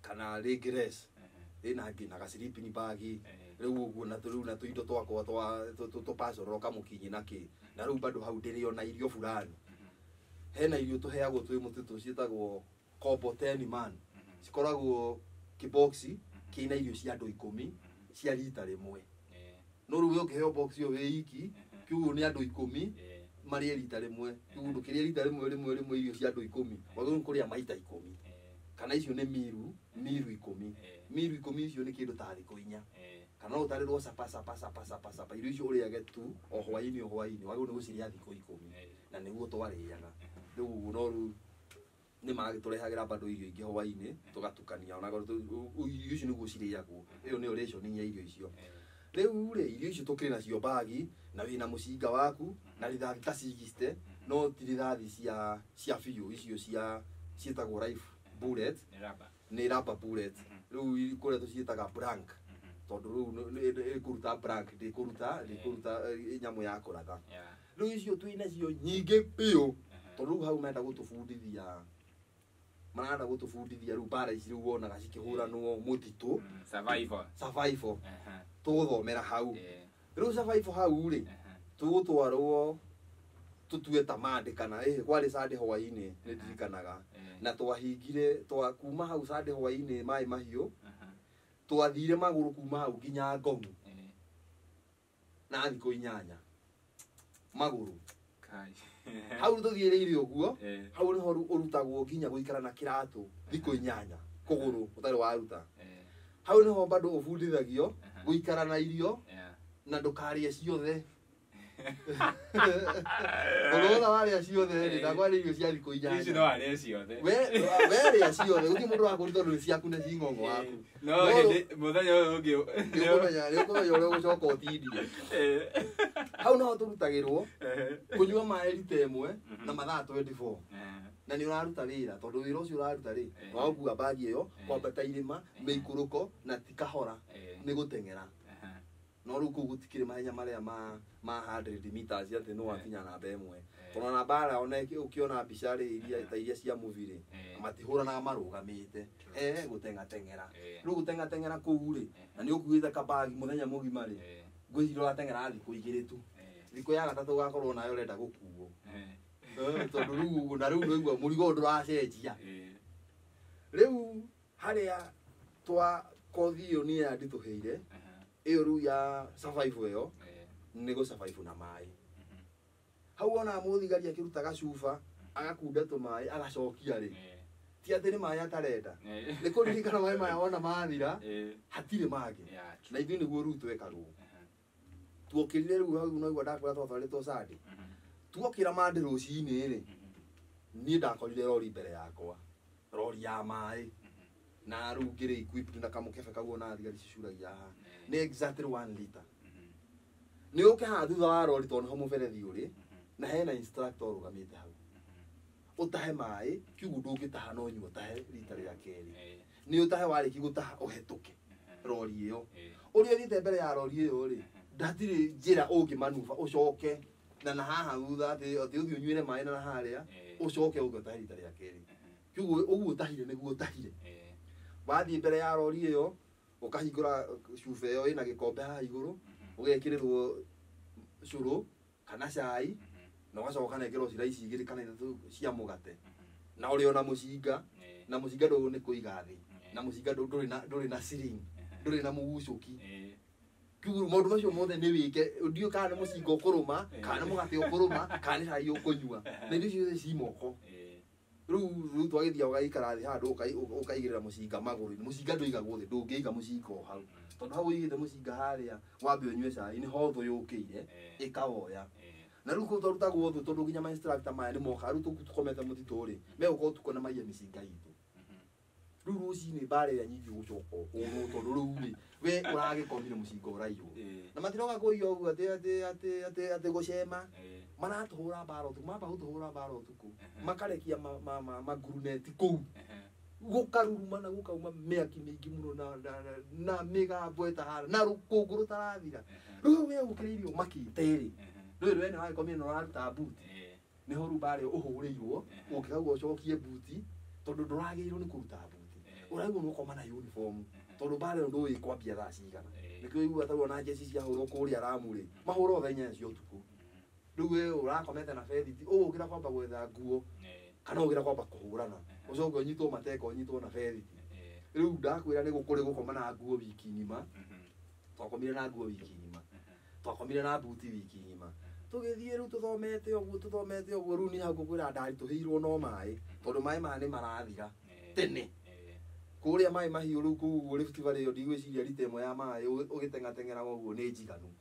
kana rĩngĩ less ĩna ngĩ na ga sleeping bag rĩu ũguo na rĩu na tũindo twakwa twa tũpacororo kamũkinyi na kĩ na rĩu bado hau ndĩrĩ ona irio fulani hena irio tũheagwo twĩ mũtitũ ciĩtagwo combo 10 man cikoragwo kĩboxi kĩna irio cia andũ 10 cia rita rĩmwe no rĩu ũngĩheo box ĩyo wĩ iki kiugo nĩ andũ 10 marĩe rita rĩmwe kiugo ndũkĩrĩa rita rĩmwe rĩmwe rĩmwe irio cia andũ 10 wagĩrĩirwo nĩ kũrĩa maita 10 kana icio nĩ miru 10 miru 10 icio nĩ kĩndũ ta thikũ 4 kana no ũtarĩrwo capa capa capa capa capa irio icio ũrĩage tu o hwaĩ-inĩ o hwaĩ-inĩ wagĩrĩirwo nĩ gũcirĩa thikũ 10 na nĩguo twarĩaga rĩu ũguo no rĩu nĩ magĩtũrehagĩra bado irio ingĩ hwaĩ-inĩ tũgatukania ona irio icio nĩguo cirĩagwo ĩyo nĩyo ration ya irio icio rĩu rĩ irio icio tũkĩrĩ nacio bagi na wĩna mũcinga waku na rithathi ta 60 no ti rithathi cia biũ icio cia ciĩtagwo rifle bullet nĩ rubber bullet rĩu kũrĩa tũciĩtaga blank tondũ rĩu ĩkũruta blank ndĩkũruta nyamũ ya kũratha rĩu icio twĩ nacio nyingĩ biũ tondũ rĩu hau marenda gũtũbundithia rĩu mbara ici rĩu wonaga cikĩhũranwo mũtitũ survival tũgũthomera hau rĩu survival hau rĩ tũgũtwarwo tũtue ta Monday kana kwarĩ Sunday hwaĩ-inĩ nĩ ndirikanaga na twahingire kuma hau Sunday hwaĩ-inĩ maĩ mahiũ twathire magũrũ kuma hau nginya Ngong. Na thikũ 8 magũrũ. Hau tũthiĩrĩire ũguo, hau nĩho ũrutagwo nginya gũikara na kĩratũ thikũ 8 kũgũrũ ũtarĩ waruta. Hau nĩho bado ũbundithagio gũikara na irio na ndũkarĩe ciothe. Ũrona warĩa ciothe rĩ, ndakwarĩa irio cia thikũ 8. Ici no warĩe ciothe. We rĩa ciothe, gũtirĩ mũndũ wakũrĩ tondũ nĩ ciaku na ci ng'ong'o waku. No hĩndĩ mũthenya ũyũ ũngĩ nĩ ũkũmenya ũrĩa ũgũcoka ũtindie. Hau noho tũrutagĩrwo kũnyua maĩ rita 1 na mathaa 24. Na nĩ ũraruta wĩra tondũ wĩra ũcio ũraruta rĩ, wa gũkua bagi ĩyo, kwambata irĩma, mĩikũrũko na ti kahora, nĩ gũteng'era. No rĩu kũu gũtikĩrĩ mahenya marĩa ma 100 meters atĩ no wakinya namba 1. Tondũ ona mbara ona ũkĩona mbica rĩ iria ta iria cia movie rĩ, matihũranaga marũgamĩte. Gũteng'ateng'era. Rĩu gũteng'ateng'era kũu rĩ, na nĩ ũkuĩte kabagi mũthenya mũgima rĩ, ngwĩciria ũrateng'era thikũ 2 tu. Thikũ ya gatatũ ũgakorwo nayo ũrenda gũkuo. Tondũ rĩu na rĩu nĩũigua mũrigo ndũracenjia. Rĩu harĩa twa kothi ĩyo niĩ yanditũhĩire, ĩyo rĩu ya survival ĩyo, nĩ gũ survive na maĩ. Hau wonaga mũthigari akĩruta gacuba, agakunda tũmaĩ, agacokia rĩ. Ti atĩ nĩ maĩ atarenda. Nĩ kũririkana maĩ maya wona mathira, hatirĩ mangĩ. Na ithuĩ nĩguo rĩu twekarwo. Tuokĩrire rĩu hau no igua ndakwĩra twatwarĩtwo Sunday. Tuokĩra Monday rũcinĩ rĩ, niĩ ndakorire rori mbere yakwa. Rori ya maĩ. Na rĩu ngĩrĩ equipped na kamũkebe kau ona thigari cicuragia haha. Nĩ exactly 1 liter. Nĩ ũke haha thutha wa rori tondũ nĩho mũberethi ũrĩ, na hena instructor ũrũgamĩte hau. Ũtahe maĩ, kiugo ndũngĩtaha no nyua ũtahe rita rĩa kerĩ. Nĩ ũtahe warĩkia gũtaha ũhetũke rori ĩyo. Ũrĩa ũthiĩte mbere ya rori ĩyo rĩ, ndatirĩ njĩra ũngĩmanuba ũcoke na haha thutha atĩ ũthiĩ ũnyuĩre maĩ na harĩa ũcoke ũke ũtahe rita rĩa kerĩ. Kiugo ũguo ũtahire nĩguo ũtahire. Wathiĩ mbere ya rori ĩyo ũkahingũra cuba ĩyo ĩna gĩkombe haha igũrũ, ũgekĩrĩrwo cũrũ kana cai, na ũgacoka ũkanengerwo slice 2 kana 3 cia mũgate. Na ũrĩ ona mũcinga, na mũcinga ndũĩ nĩ kũiga thĩ, na mũcinga ndũrĩ na syringe, ndũrĩ na mũgucũki. Kiugo maũndũ macio mothe nĩ wĩke, ndiũĩ kana nĩ mũcinga ũkũrũma, kana nĩ mũgate ũkũrũma, kana nĩ cai ũkũnyua. Na indo icio ciothe ci moko. Rĩu twagĩthiaga ũgaikara thĩ handũ ũkaigĩrĩra mũcinga magũrũ-inĩ. Mũcinga ndũigagwo thĩ, ndũngĩiga mũcinga o hau. Tondũ hau ũigĩte mũcinga harĩa wambe ũnyue cai nĩho thũ yũkĩire ĩkawoya. Na rĩu kũu twarutagwo thũ tondũ nginya ma instructor maya nĩmokaga, rĩu tũkomete mũtitũ rĩ, megũka ũtukũ na maiye mĩcinga itũ. Rĩu rũcinĩ mbara ĩrĩa nyingĩ ũgũcoka ũhũrwo tondũ rĩu rĩ, we ũragĩkomire mũcinga ũraiywo. Na matiroka kũiya ũguo atĩ gũcema. Maratũhũra mbara ũtukũ, mamba gũtũhũra mbara ũtukũ, makarekia manguruneti kũu. Gũkaruruma na gũkauma mĩaki mĩingĩ mũno na mĩgambo ĩtahana, na rũkũngũ rũtarathira. Rĩu we ũkĩrĩirio makĩte rĩ, rĩu we nĩ wagĩkomire na ũraruta mbuti. Nĩho rĩu mbara ĩyo ũhũrĩirwo, ũngĩkaigua ũcokie mbuti, tondũ ndũragĩrĩirwo nĩ kũruta mbuti. Ũraigua nĩ ũkoma na uniform, tondũ mbara ĩyo ndũĩ kwambia thaa cigana. Nĩkĩo ũiguaga tarĩu ona njeci ciahũrwo kũrĩa Ramu rĩ, mahũrwo thaa 8 cia ũtukũ. Rĩu we ũrakomete na bethiti, ũgũkĩra kwamba gwetha nguo, kana ũgũkĩra kwamba kũhũrana, ũcoke ũnyitwo mateka, ũnyitwo na bethiti. Rĩu ndakwĩra nĩ gũkũrĩ gũkoma na nguo wiki ng'ima. Twakomire na nguo wiki ng'ima. Twakomire na mbuti wiki ng'ima. Tũgĩthiĩ rĩu tũthomete ũguo, tũthomete ũguo, rĩu nĩ hau ngũkwĩra ndaritũhĩirwo no maĩ, tondũ maĩ maya nĩ marathira tene. Kũrĩa maĩ mahiũ rĩu kũu ũguo Rift Valley ĩyo ndigwĩciria rita 1 ya maĩ ũgĩteng'ateng'eraga ũguo nĩ njiganu.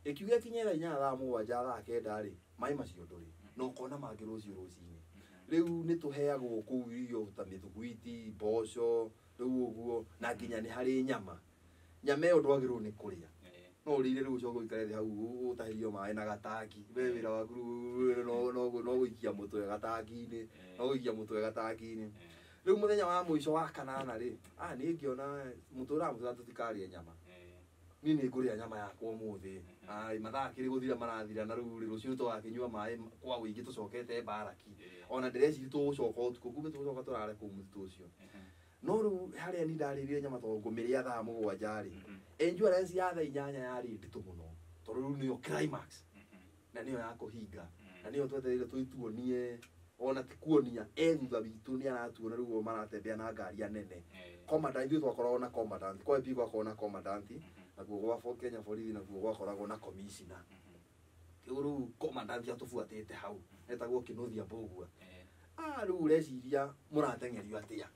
Ĩkiuga ĩkinye thaa 8 thaa 7 thaa 9 rĩ, maĩ macio ndũrĩ, na ũkona mangĩ rũciũ rũcinĩ. Rĩu nĩ tũheagwo kũu irio ta mĩthuguiti, mboco, rĩu ũguo, na nginya nĩ harĩ nyama. Nyama ĩyo ndwagĩrĩirwo nĩ kũrĩa. No ũrĩire rĩu ũcoke ũikare thĩ hau ũtahĩrio maĩ na gatangi. We wĩra waku rĩu no gũikia mũtwe gatangi-inĩ, no gũikia mũtwe gatangi-inĩ. Rĩu mũthenya wa mũico wa kanana rĩ, niĩ ngĩona mũtũraga mũtũra tũtikarĩe nyama. Niĩ nĩ ngũrĩa nyama yakwa ũmũthĩ. Ai, mathaa akĩrĩ gũthira marathira na rĩu rĩ, rũciũ tũgakĩnyua maĩ kwa ũingĩ tũcokete mbaraki. Ona ndĩreciria tũgũcoka ũtukũ, kumbe tũgũcoka tũrare kũu mũtitũ ũcio. No rĩu harĩa niĩ ndarĩrire nyama tondũ ngũmĩrĩa thaa 7 rĩ, endurance ya thaa 8 yarĩ nditũ mũno, tondũ rĩu nĩyo climax, na nĩyo ya kũhinga, na nĩyo twetereire tũituonie, ona ti kuonia, thutha witũ nĩ aratuona rĩu o maratembea na ngari ya nene. Commandant, ithuĩ twakoragwo na commandant, kwa MP gwakoragwo na commandant, Nakuo gwa Kenya borithi nakuo gwakoragwo na commissioner. Kĩu rĩu commandant atũbuatĩte hau etagwo Kĩnuthia Mbũgua. Rĩu ũreciria mũrateng'erio atĩa?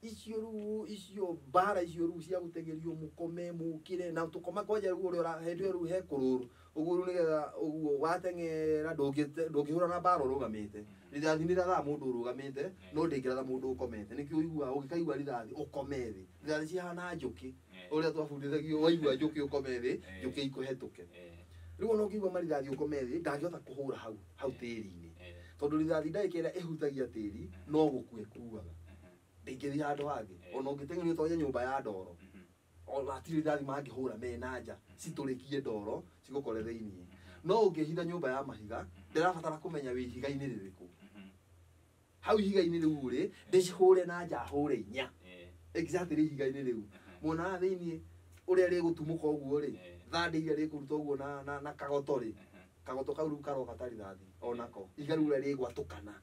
Icio rĩu icio mbara icio rĩu cia gũteng'erio mũkome mũkĩre na tũkoma kwanja rĩu ũrĩa hĩndĩ ĩyo rĩu he kũrũrũ ũguo rĩu nĩgetha ũguo wateng'era ndũngĩhũra na mbara ũrũgamĩte. Rithathi nĩ rathaga mũndũ ũrũgamĩte no ndĩngĩratha mũndũ ũkomete. Nĩkĩo ũiguaga ũngĩkaigua rithathi ũkome thĩ. Rithathi cihana njũkĩ ũrĩa twabundithagio waigua njũkĩ ũkome thĩ njũkĩ ikũhetũke. Rĩu ona ũngĩigua marithathi ũkome thĩ ndangĩhota kũhũra hau hau tĩri-inĩ tondũ rithathi ndagĩka ĩrĩa ĩhutagia tĩri no gũkua ĩkuaga ndĩngĩthiĩ handũ hangĩ. Ona ũngĩteng'erio ũtonye nyũmba ya ndoro ona hatirĩ rithathi mangĩhũra me na nja citũrĩkie ndoro cigũkore thĩiniĩ. No ũngĩhitha nyũmba ya mahiga ndĩrabatara kũmenya wĩ ihiga-inĩ rĩrĩkũ. Hau ihiga-inĩ rĩu rĩ ndĩcihũre na nja hũre inya exactly ihiga-inĩ rĩu mwonaga thĩiniĩ ũrĩa rĩgũtumũka ũguo rĩ thandĩ iria rĩkũruta ũguo na kagoto rĩ kagoto kau rĩu karoka ta rithathi onako ihiga rĩu ũrĩa rĩgwatũkana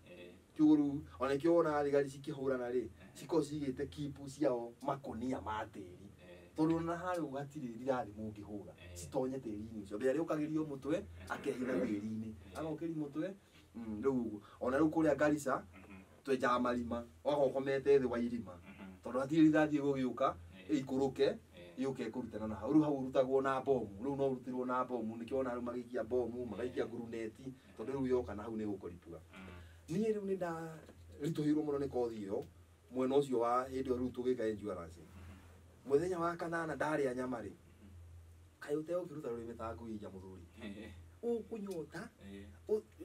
kiugo rĩu ona nĩkĩo wonaga thigari cikĩhũrana rĩ cikoragwo cigĩte kipu ciao makũnia ma tĩri tondũ ona harĩa hatirĩ rithathi mũngĩhũra citonye tĩri-inĩ ũcio. Mbere rĩũkagĩrio mũtwe akehitha tĩri-inĩ agokĩria mũtwe rĩu ũguo. Ona rĩu kũrĩa Garissa twenjaga marima waga ũkomete thĩ wa irima tondũ hatirĩ rithathi ĩgũgĩũka ĩikũrũke yũke ĩkũrutana na hau. Rĩu hau ũrutagwo na bomu rĩu no ũrutirwo na bomu nĩkĩo wona rĩu magĩikia bomu magaikia nguruneti tondũ rĩu yoka na hau nĩ ĩgũkũripũra. Niĩ rĩu nĩ ndaritũhĩirwo mũno nĩ kothi ĩyo mwena ũcio wa hĩndĩ ĩyo rĩu tũgĩka endurance. Mũthenya wa kanana ndarĩa nyama rĩ kaĩ ũtegũkĩruta rũrĩmĩ ta ngui nja mũthuri ũkũnyota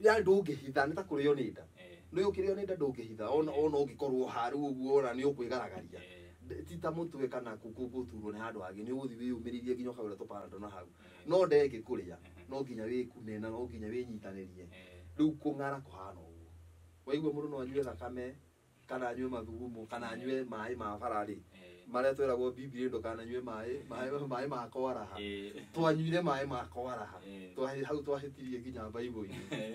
ya ndũngĩhitha nĩ ta kũrĩo nĩ nda nĩ ũkĩrĩo nĩ nda ndũngĩhitha ona ũngĩkorwo harũ ũguo ona nĩ ũkwĩgaragaria ti ta mũtwe kana gũturwo nĩ handũ hangĩ nĩ ũgũthiĩ wĩyũmĩrĩrie nginya ũkagũra tũpanado na hau no nda ĩngĩkũrĩa no nginya wĩkune na no nginya wĩnyitanĩrie. Rĩu kũng'ara kũhana ũguo waigua mũndũ no anyue thakame kana anyue mathugumo kana anyue maĩ ma bara rĩ marĩa tweragwo Bibilia ndũkananyue maĩ ma kwaraha twanyuire maĩ ma kwaraha hau twahĩtirie nginya Bible-inĩ.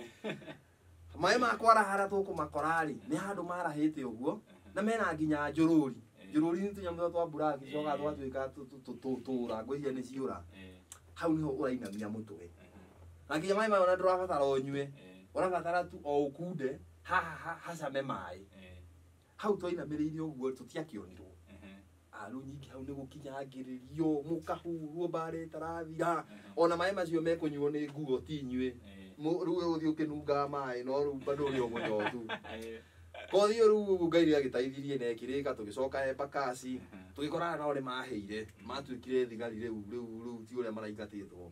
Maĩ ma kwaraha harĩa tũkũmakora rĩ nĩ handũ marahĩte ũguo na mena nginya njũrũri. Njũrũri nĩ tũnyamũ twa mburaki coka twatuĩka tũra ngwĩciria nĩ ciũra. Hau nĩho ũrainamia mũtwe na nginya maĩ mayo ona ndũrabatara ũnyue ũrabatara tu o ũkunde haha hacame maĩ. Hau twainamĩrĩire ũguo tũtiakĩonirwo. Rĩu nyingĩ hau nĩ gũkinyangĩrĩrio mũkahurwo mbara ĩtarathira ona maĩ macio mekũnyuo nĩ nguo ti inyuĩ rĩu ũgũthiĩ ũkĩnungaga maĩ no rĩu bado ũrĩ o mũnyotu. Kothi ĩyo rĩu ũguo Ngai nĩ agĩteithirie na ĩkĩrĩka tũgĩcoka Embakasi tũgĩkorana nao nĩ mahĩire matuĩkire thigari rĩu rĩu rĩu ti ũrĩa maraingatĩtwo.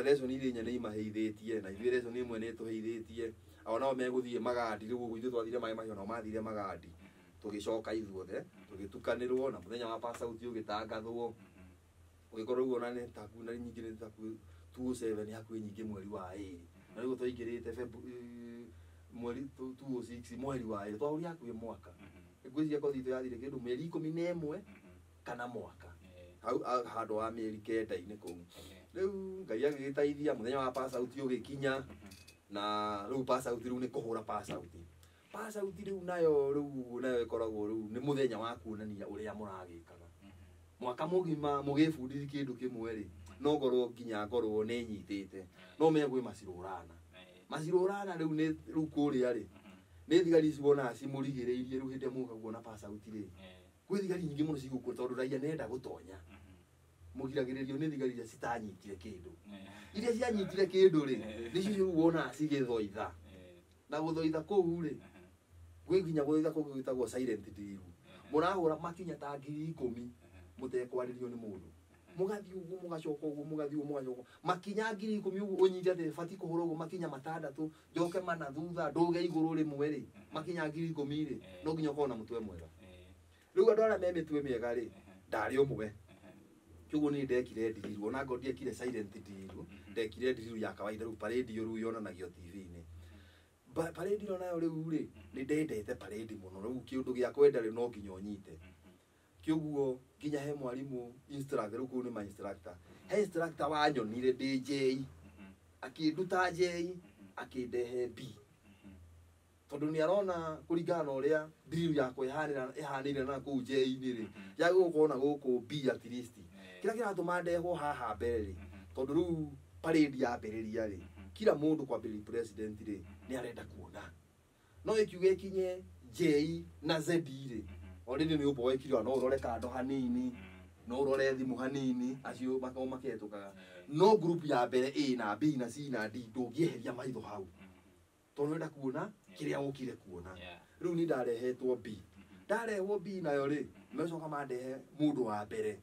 Lesson iria inya nĩ imaheithĩtie na ithuĩ lesson ĩmwe nĩ ĩtũheithĩtie o nao megũthiĩ magandi rĩu ũguo ithuĩ twathire maĩ mahiũ nao mathire magandi tũgĩcoka ithuothe tũgĩtukanĩrwo na mũthenya wa pass out ũgĩtangathwo ũgĩkorwo rĩu ona nĩ taku na nyingĩ nĩ taku 207 hakuhĩ nyingĩ mweri wa ĩrĩ na rĩu twaingĩrĩte mweri 206 mweri wa ĩrĩ twahũria hakuhĩ mwaka ngwĩciria kothi itũ yathire kĩndũ mĩeri 11 kana mwaka hau handũ wa mĩeri 9-inĩ kũu. Rĩu Ngai agĩgĩteithia mũthenya wa pass out ũgĩkinya na rĩu pass out rĩu nĩ kũhũra pass out. Pass out rĩu nayo rĩu nayo ĩkoragwo rĩu nĩ mũthenya wa kuonania ũrĩa mũragĩkaga mwaka mũgima mũgĩbundithia kĩndũ kĩmwe rĩ no ngorwo nginya ngorwo nĩ nyitĩte no menye kwĩ macirũrana macirũrana rĩu nĩ rĩu kũrĩa rĩ nĩ thigari ici wonaga cimũrigĩrĩirie rĩu hĩndĩ ĩrĩa mũka kuona pass out rĩ kwĩ thigari nyingĩ mũno cigũkũ tondũ raia nenda gũtonya mũgiragĩrĩrio nĩ thigari iria citanyitire kĩndũ iria cianyitire kĩndũ rĩ nĩcio rĩu wonaga cigĩthoitha na gũthoitha kũu rĩ gwĩ nginya gũthoitha kũu gwĩtagwo silent drill mũrahũra makinya ta 10,000 mũtekwarĩrio nĩ mũndũ mũgathiĩ ũguo mũgacoka ũguo mũgathiĩ ũguo mũgacoka makinya 10,000 ũguo ũnyite atĩ batiĩ kũhũra ũguo makinya 6 njoke mana thutha ndũge igũrũ rĩmwe rĩ makinya 10,000 rĩ no nginya ũkorwo na mũtwe mwega. Rĩu andũ arĩa me mĩtwe mĩega rĩ ndarĩ ũmwe kĩoguo niĩ ndekire drill ona ngorwo ndiekire silent drill ndekire drill ya kawaida rĩu parade rĩu yonanagio TV-inĩ. Parade ĩno nayo rĩu rĩ nĩ ndendete parade mũno rĩu kĩũndũ gĩa kwenda rĩ no nginya ũnyite kĩoguo nginya he mwarimũ instructor rĩu kũu nĩ ma instructor he instructor wanyonire ndĩ J akĩnduta J akĩndehe B tondũ nĩ arona kũringana na ũrĩa drill yakwa ĩhanĩire na kũu J-inĩ rĩ ya gũkorwo na gũkũ B at least. Kĩrĩa kĩratũma ndehwo haha mbere rĩ, tondũ rĩu parade yambĩrĩria rĩ, kila mũndũ kwambĩrĩria president rĩ nĩ arenda kuona. No ĩkiuga ĩkinye J na Z rĩ, already nĩ ũboekire, no ũrore kando hanini, no ũrore thimũ hanini, acio makorwo makĩhetũkaga. No group ya mbere A na B na C na D ndũngĩeheria maitho hau, tondũ ũrenda kuona kĩrĩa ũkire kuona. Rĩu niĩ ndarehetwo B, ndarehwo B nayo rĩ, mecoka mandehe mũndũ wa mbere.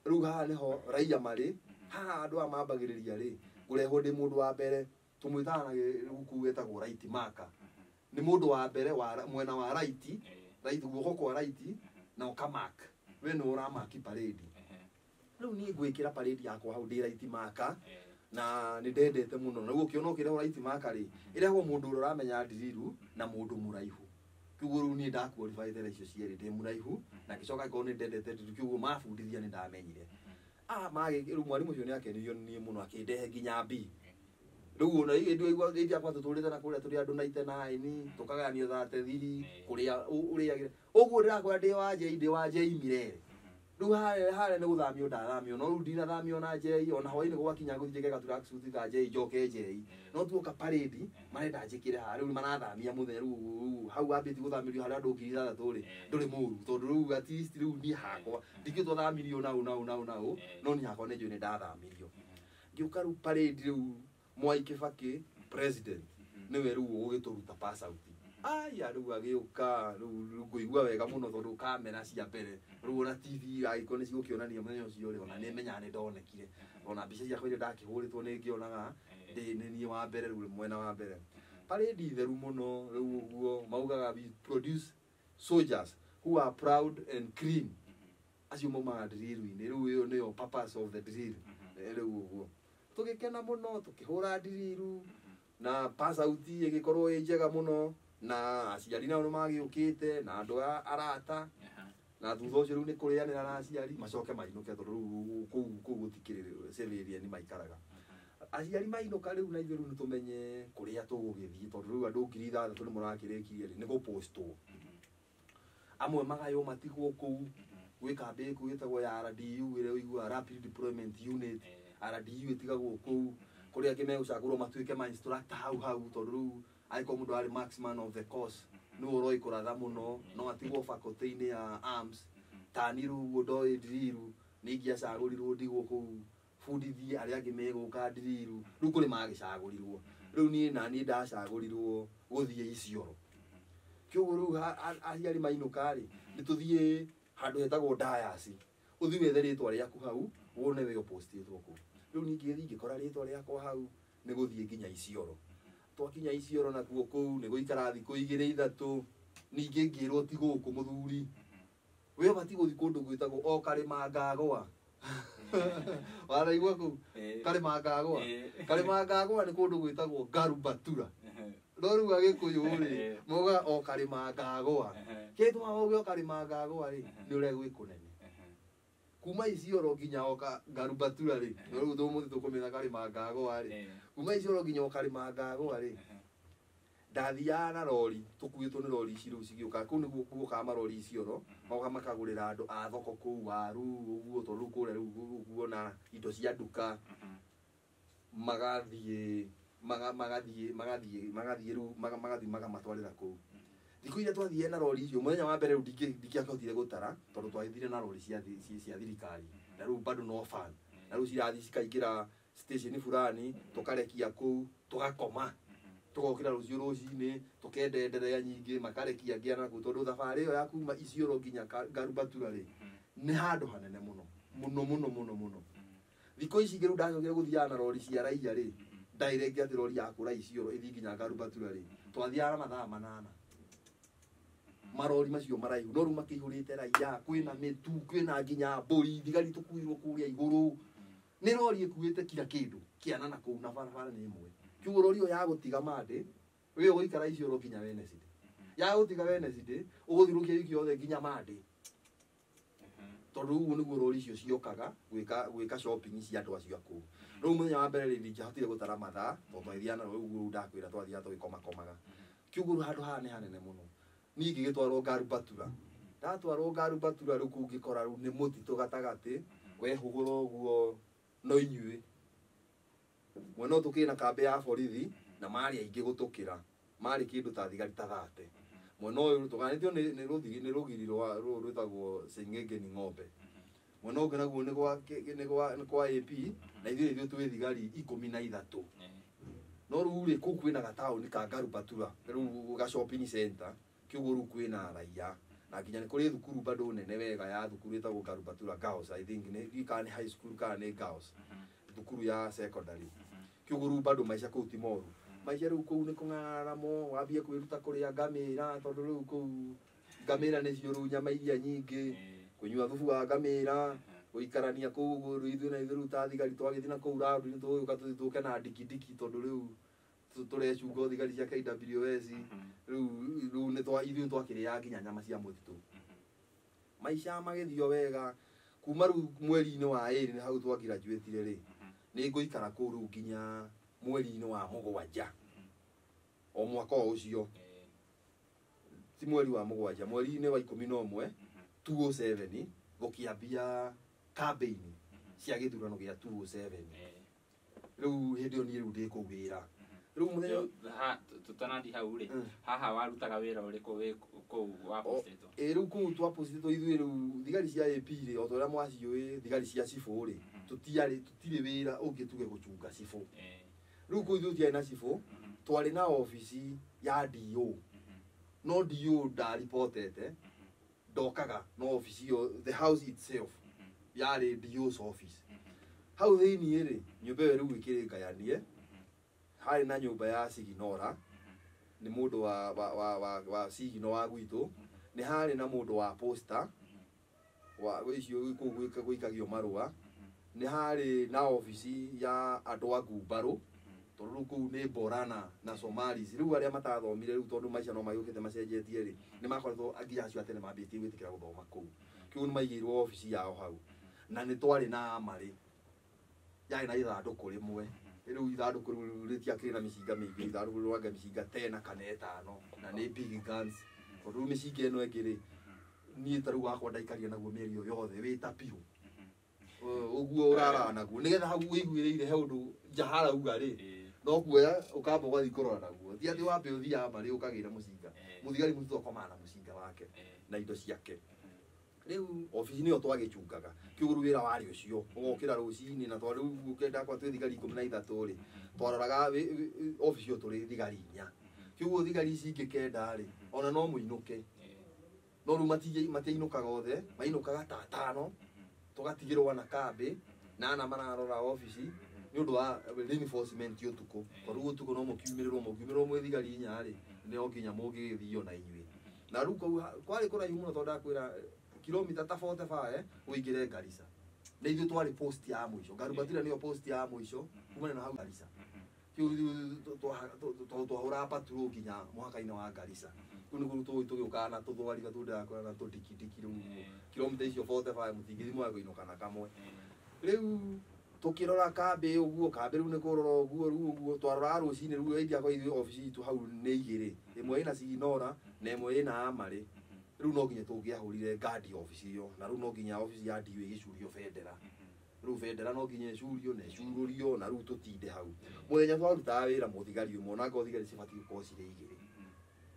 Rĩu haha nĩho raia marĩ, haha andũ aya mambagĩrĩria rĩ, ngũrehwo ndĩ mũndũ wa mbere, tũmwĩtaga na gũkũ wetagwo right marker. Nĩ mũndũ wa mbere wa mwena wa right, right guoko kwa right, na ũkamark we nĩ ũramaki parade. Rĩu niĩ ngwĩkĩra parade yakwa hau ndĩ right marker, na nĩ ndendete mũno. Na ũkĩona ũkĩrehwo right marker rĩ, ĩrehwo mũndũ ũrĩa ũramenya ndiriru na mũndũ mũraihu. Kiugo rĩu niĩ ndaqualify there icio cierĩ, ndĩ mũraihu na ngĩcoka ngĩkorwo nĩ ndendete ndiriru, kiugo mabundithia nĩ ndamenyire. Rĩu mwarimũ ũcio nĩ akenirio nĩ niĩ mũno, akĩndehe nginya B. Rĩu ona ndwaigua ĩndĩ yakwa tũtũrĩte na kũrĩa tũrĩ andũ 99, tũkagayanio 33 kũrĩa ũrĩagĩra. Ũguo ndĩrakwĩra ndĩ wa J, ndĩ wa J Mirere. Rĩu harĩa nĩ gũthamio ndathamio, no rĩu ndinathamio na J, ona hwaĩ-inĩ gwakinya ngũthiĩ njĩke ga tracksuit ka J njoke J. No tuoka parade marenda njĩkĩre haha, rĩu marathamia mũthenya, rĩu hau wambĩtie gũthamĩrio harĩa andũ 6,000 rĩ, ndũrĩ mũru, tondũ rĩu at least rĩu niĩ hakwa ndingĩtwo thamirio nau nau nau nau, no niĩ hakwa nĩ njũĩ nĩ ndathamirio. Ngĩũka rĩu parade, rĩu Mwai Kibaki president nĩwe rĩu ũgũgĩtũruta pass out. Aya rĩu agĩũka, rĩu ngũigua wega mũno tondũ kamera cia mbere rĩu ona TV agĩkorwo nĩ cigũkĩonania mũthenya ũcio rĩ, ona nĩ menyaga nĩ ndonekire, ona mbica ciakwa iria ndakĩhũrĩtwo nĩ ngĩonaga ndĩ nĩ niĩ wa mbere, rĩu mwena wa mbere. Parade theru mũno rĩu ũguo maugaga we produce soldiers who are proud and clean, acio maumaga drill-inĩ. Rĩu ĩyo nĩyo purpose of the drill. Rĩu ũguo tũgĩkena mũno, tũkĩhũra ndiriru na pass out ĩgĩkorwo ĩ njega mũno, na aciari nao nĩ magĩũkĩte na andũ a arata, na thutha ũcio rĩu nĩ kũrĩanĩra na aciari macoke mainũke, tondũ rĩu kũu gũtikĩrĩ civilian maikaraga. Aciari mainũka rĩu na ithuĩ rĩu nĩtũmenye kũrĩa tũgũgĩthiĩ, tondũ rĩu andũ 6,000 nĩ mũrakĩrĩkirie rĩ, nĩ gũpostwo. Amwe magaywo matigwo kũu gwĩ kambĩ kũu ĩtagwo ya RDU, ĩrĩa ũiguaga Rapid Deployment Unit. RDU ĩtigagwo kũu, kũrĩa angĩ megũcagũrwo matuĩke ma instructor hau hau, tondũ rĩu angĩkorwo mũndũ arĩ marksman of the course nĩwe ũroĩ kũratha mũno, no atigwo faculty-inĩ ya arms. Tani rĩu ũguo ndoĩ ndiriru, nĩ ingĩacagũrirwo ndigwo kũu bundithie arĩa angĩ megũka ndiriru. Rĩu kũrĩ magĩcagũrirwo, rĩu niĩ na niĩ ndacagũrirwo gũthiĩ Isiolo. Kĩoguo rĩu aciari mainũka rĩ, nĩ tũthiĩ handũ hetagwo Dayasi, ũthiĩ wethe rĩtwa rĩaku hau wone we ũpostĩtwo kũu. Rĩu niĩ ngĩthiĩ ngĩkora rĩtwa rĩakwa hau, nĩ gũthiĩ nginya Isiolo. Twakinya Isiolo nakuo kũu nĩ gũikara thikũ igĩrĩ ithatũ, ningĩ ngĩrwo ti gũkũ mũthuri, we ũbatiĩ gũthiĩ kũndũ gwĩtagwo o Karĩma Ngagwa. Wanaigua kũu Karĩma Ngagwa? Karĩma Ngagwa nĩ kũndũ gwĩtagwo Ngarubatura, no rĩu Agĩkũyũ rĩ maugaga o Karĩma Ngagwa. Kĩtũmaga mauge o Karĩma Ngagwa rĩ, nĩ ũrĩa gwĩ kũnene kuma Isiolo nginya o Ngarubatura rĩ, no rĩu tũmũthĩ tũkũmĩta Karĩma Ngagwa rĩ, kuma Isiolo nginya o Karĩma Ngagwa rĩ, ndathiaga na rori, tũkuĩtwo nĩ rori ici rĩu cigĩũka kũu, nĩguo guokaga marori Isiolo, magoka makagũrĩra andũ a thoko kũu waru ũguo, tondũ rĩu kũrĩa rĩu ũguo na indo cia nduka, magathiĩ magathiĩ magathiĩ magathiĩ rĩu magathiĩ magamatwarĩra kũu. Thikũ iria twathire na rori icio, mũthenya wa mbere rĩu ndingĩahotire gũtara, tondũ twagĩthire na rori cia thirikari, na rĩu bado no fun, na rĩu cirathiĩ cikaingĩra station fulani, tũkarekia kũu, tũgakoma, tũgokĩra rũciũ rũcinĩ, tũkendenderea nyingĩ, makarekia angĩ na kũu, tondũ thabarĩ ĩyo ya kuma Isiolo nginya Ngarubatura rĩ, nĩ handũ hanene mũno mũno mũno mũno mũno. Thikũ ici ingĩ rĩu ndacokire gũthiaga na rori cia raia rĩ, direct atĩ rori ya kũra Isiolo ĩthiĩ nginya Ngarubatura rĩ, twathiaga na mathaa 8. Marori macio maraihu, no rĩu makĩihũrĩte raia, kwĩna mĩtu, kwĩna nginya mbũri, thigari tũkuirwo kũrĩa igũrũ, nĩ rori ĩkuĩte kila kĩndũ kĩana na kũu, na barabara nĩ ĩmwe. Kiugo rori ĩyo ya gũtiga Monday, we ũgũikara Isiolo nginya Wednesday, ya gũtiga Wednesday ũgũthiũrũrũkia wiki yothe nginya Monday, tondũ ũguo nĩguo rori icio ciokaga gwĩka shopping cia andũ acio a kũu. Rĩu mũthenya wa mbere rĩ, ndingĩahotire gũtara mathaa, tondũ twathiaga na rĩu ũguo ndakwĩra twathiaga tũgĩkomakomaga. Kiugo rĩu handũ haha nĩ hanene mũno. Niĩ ngĩgĩtwarwo Ngarubatura, ndatwarwo Ngarubatura rĩu kũu ngĩkora rĩu nĩ mũtitũ gatagatĩ, Wehũgũra ũguo no inyuĩ. Mwena ũyũ tũkĩrĩ na kambĩ ya borithi na marĩ aingĩ gũtũkĩra. Marĩ kĩndũ ta thigari ta 30. Mwena ũyũ tũganĩtio nĩ rũthigi nĩ rũgiri rwa rũrũ rwĩtagwo Seng'enge ni ng'ombe. Mwena ũngĩ naguo nĩ kwa AP na ithuĩ twĩ thigari 13. No rĩu rĩ kũu kwĩna gataũni ka Garubatura rĩu ga shopping center kĩguo rĩu kwĩna raia na nginya nĩ kũrĩ thukuru bado nene wega ya thukuru ĩtagwo Garubatura Girls, I think nĩ kana nĩ high school kana nĩ girls, thukuru ya secondary. Kĩguo rĩu bado maica kũu ti moru. Maica rĩu kũu nĩ kũng'araramo wambie kwĩruta kũrĩa ngamĩra tondũ rĩu kũu ngamĩra nĩcio rĩu nyama iria nyingĩ, kũnyua thubu wa ngamĩra, gũikarania kũu ũguo rĩu ithuĩ na ithuĩ rĩu ta thigari twagĩthiĩ na kũu raũndi-inĩ tũgũgĩũka tũthiĩ tũke na ndikindiki tondũ rĩu tũrecunga thigari cia KWS. Rĩu nĩ twa ithuĩ twakĩrĩaga nginya nyama cia mũtitũ. Maica magĩthio wega kuma rĩu mweri-inĩ wa 2 nĩ hau twagraduatire rĩ, nĩ ngũikara kũu rĩu nginya mweri-inĩ wa 7 o mwaka o ũcio, ti mweri wa 7, mweri-inĩ wa 11 2007 gũkĩambia campaign cia gĩthurano gĩa 2007. Rĩu hĩndĩ ĩyo niĩ rĩu ndĩ kũu wĩra. Rĩu mũthenya tũtanathiĩ hau rĩ, haha warutaga wĩra ũrĩkũ wĩ kũu wapostĩtwo? Ĩ rĩu kũu twapostĩtwo ithuĩ rĩu thigari cia AP rĩ, o ta ũrĩa mwaciũĩ thigari cia cibũ rĩ, tũtirĩ wĩra ũngĩ tuge gũchunga cibũ. Rĩu kũu ithuĩ tũtiarĩ na cibũ, twarĩ na obici ya DO. No DO ndaribotete, ndokaga no obici ĩyo, the house itself yarĩ DO's office. Hau thĩiniĩ rĩ, nyũmba ĩyo rĩu ĩkĩrĩ ngayanie, harĩ na nyũmba ya Siginora, nĩ mũndũ wa Sigino wa gwitũ, nĩ harĩ na mũndũ wa posta wa icio kũu gũikagio marũa, nĩ harĩ na obici ya andũ a ngumbarũ, tondũ rĩu kũu nĩ Borana na Somalis. Rĩu arĩa matathomire rĩu tondũ maica no magĩũkĩte macenjetie rĩ, nĩ makoretwo nginya acio a tene mambĩtie gwĩtĩkĩra gũthoma kũu. Kĩu nĩ maigĩirwo obici yao hau. Na nĩ twarĩ na amarĩ, yarĩ na ithandũkũ rĩmwe. Rĩu ithandũkũ rĩu rĩtiakĩrĩ na mĩcinga mĩingĩ, ithandũkũ rĩu rĩanga mĩcinga 10 kana 5 na nĩ big guns. Tondũ rĩu mĩcinga ĩno ĩngĩ rĩ, niĩ ta rĩu wakwa ndaikarire naguo mĩeri ĩyo yothe wĩ ta piũ. Ũguo ũraraga naguo nĩgetha hau wĩiguĩrĩire he ũndũ njaha arauga rĩ, no kuoya ũkamba ũgathiĩ kũrora naguo. Ti atĩ wambe ũthiaga marĩ ũkagĩra mũcinga. Mũthigari mũtitũ akomaga na mũcinga wake na indo ciake. Rĩu obici nĩyo twagĩchungaga. Kĩu rĩu wĩra warĩ ũcio, ũgokĩra rũcinĩ na tondũ rĩu ũkĩenda kwa twĩ thigari 13 rĩ, twaroraga obici ĩyo tũrĩ thigari 4. Kĩu thigari ici ingĩ 9 rĩ, ona no mũinũke. No rĩu matiinũkaga othe, mainũkaga ta 5, tũgatigĩrwo na kambĩ, na ana mararora obici nĩ ũndũ wa reinforcement ũtukũ. Tondũ rĩu ũtukũ no mũkiumĩrĩrwo, mũkiumĩrĩrwo mwĩ thigari 4 rĩ, no nginya mũngĩgĩthio na inyuĩ. Na rĩu kũu kwarĩ kũraihu mũno tondũ ndakwĩra kilomita ta 45 ũingĩre Garissa. Na ithuĩ twarĩ post ya mũico. Garubatira nĩyo post ya mũico kumana na hau Garissa. Kĩu twahũraga patrol nginya mũhaka-inĩ wa Garissa. Kũu nĩkuo tũgĩũkaga na tũthwariga tũndaga kũrĩa na tũndikindiki rĩu kilomita icio 45 mũtingĩthiĩ mwage kũinũka na kamwe. Rĩu tũkĩrora kambĩ ũguo, kambĩ rĩu nĩ kũrora ũguo, rĩu ũguo twaroraga rũcinĩ rĩu ĩngĩ akwa ithuĩ obici itũ hau nĩ 2, ĩmwe ĩna Siginora na ĩmwe ĩna Amarĩ. Rĩu no nginya tũngĩahũrire guard obici ĩyo, na rĩu no nginya obici ya DO ĩgĩcurio bendera. Rĩu bendera no nginya ĩcurio na ĩcurũrio na rĩu tũtinde hau. Mũthenya twarutaga wĩra mũthigari ũmwe, ona angorwo thigari cibatiĩ gũkorwo cirĩ 2.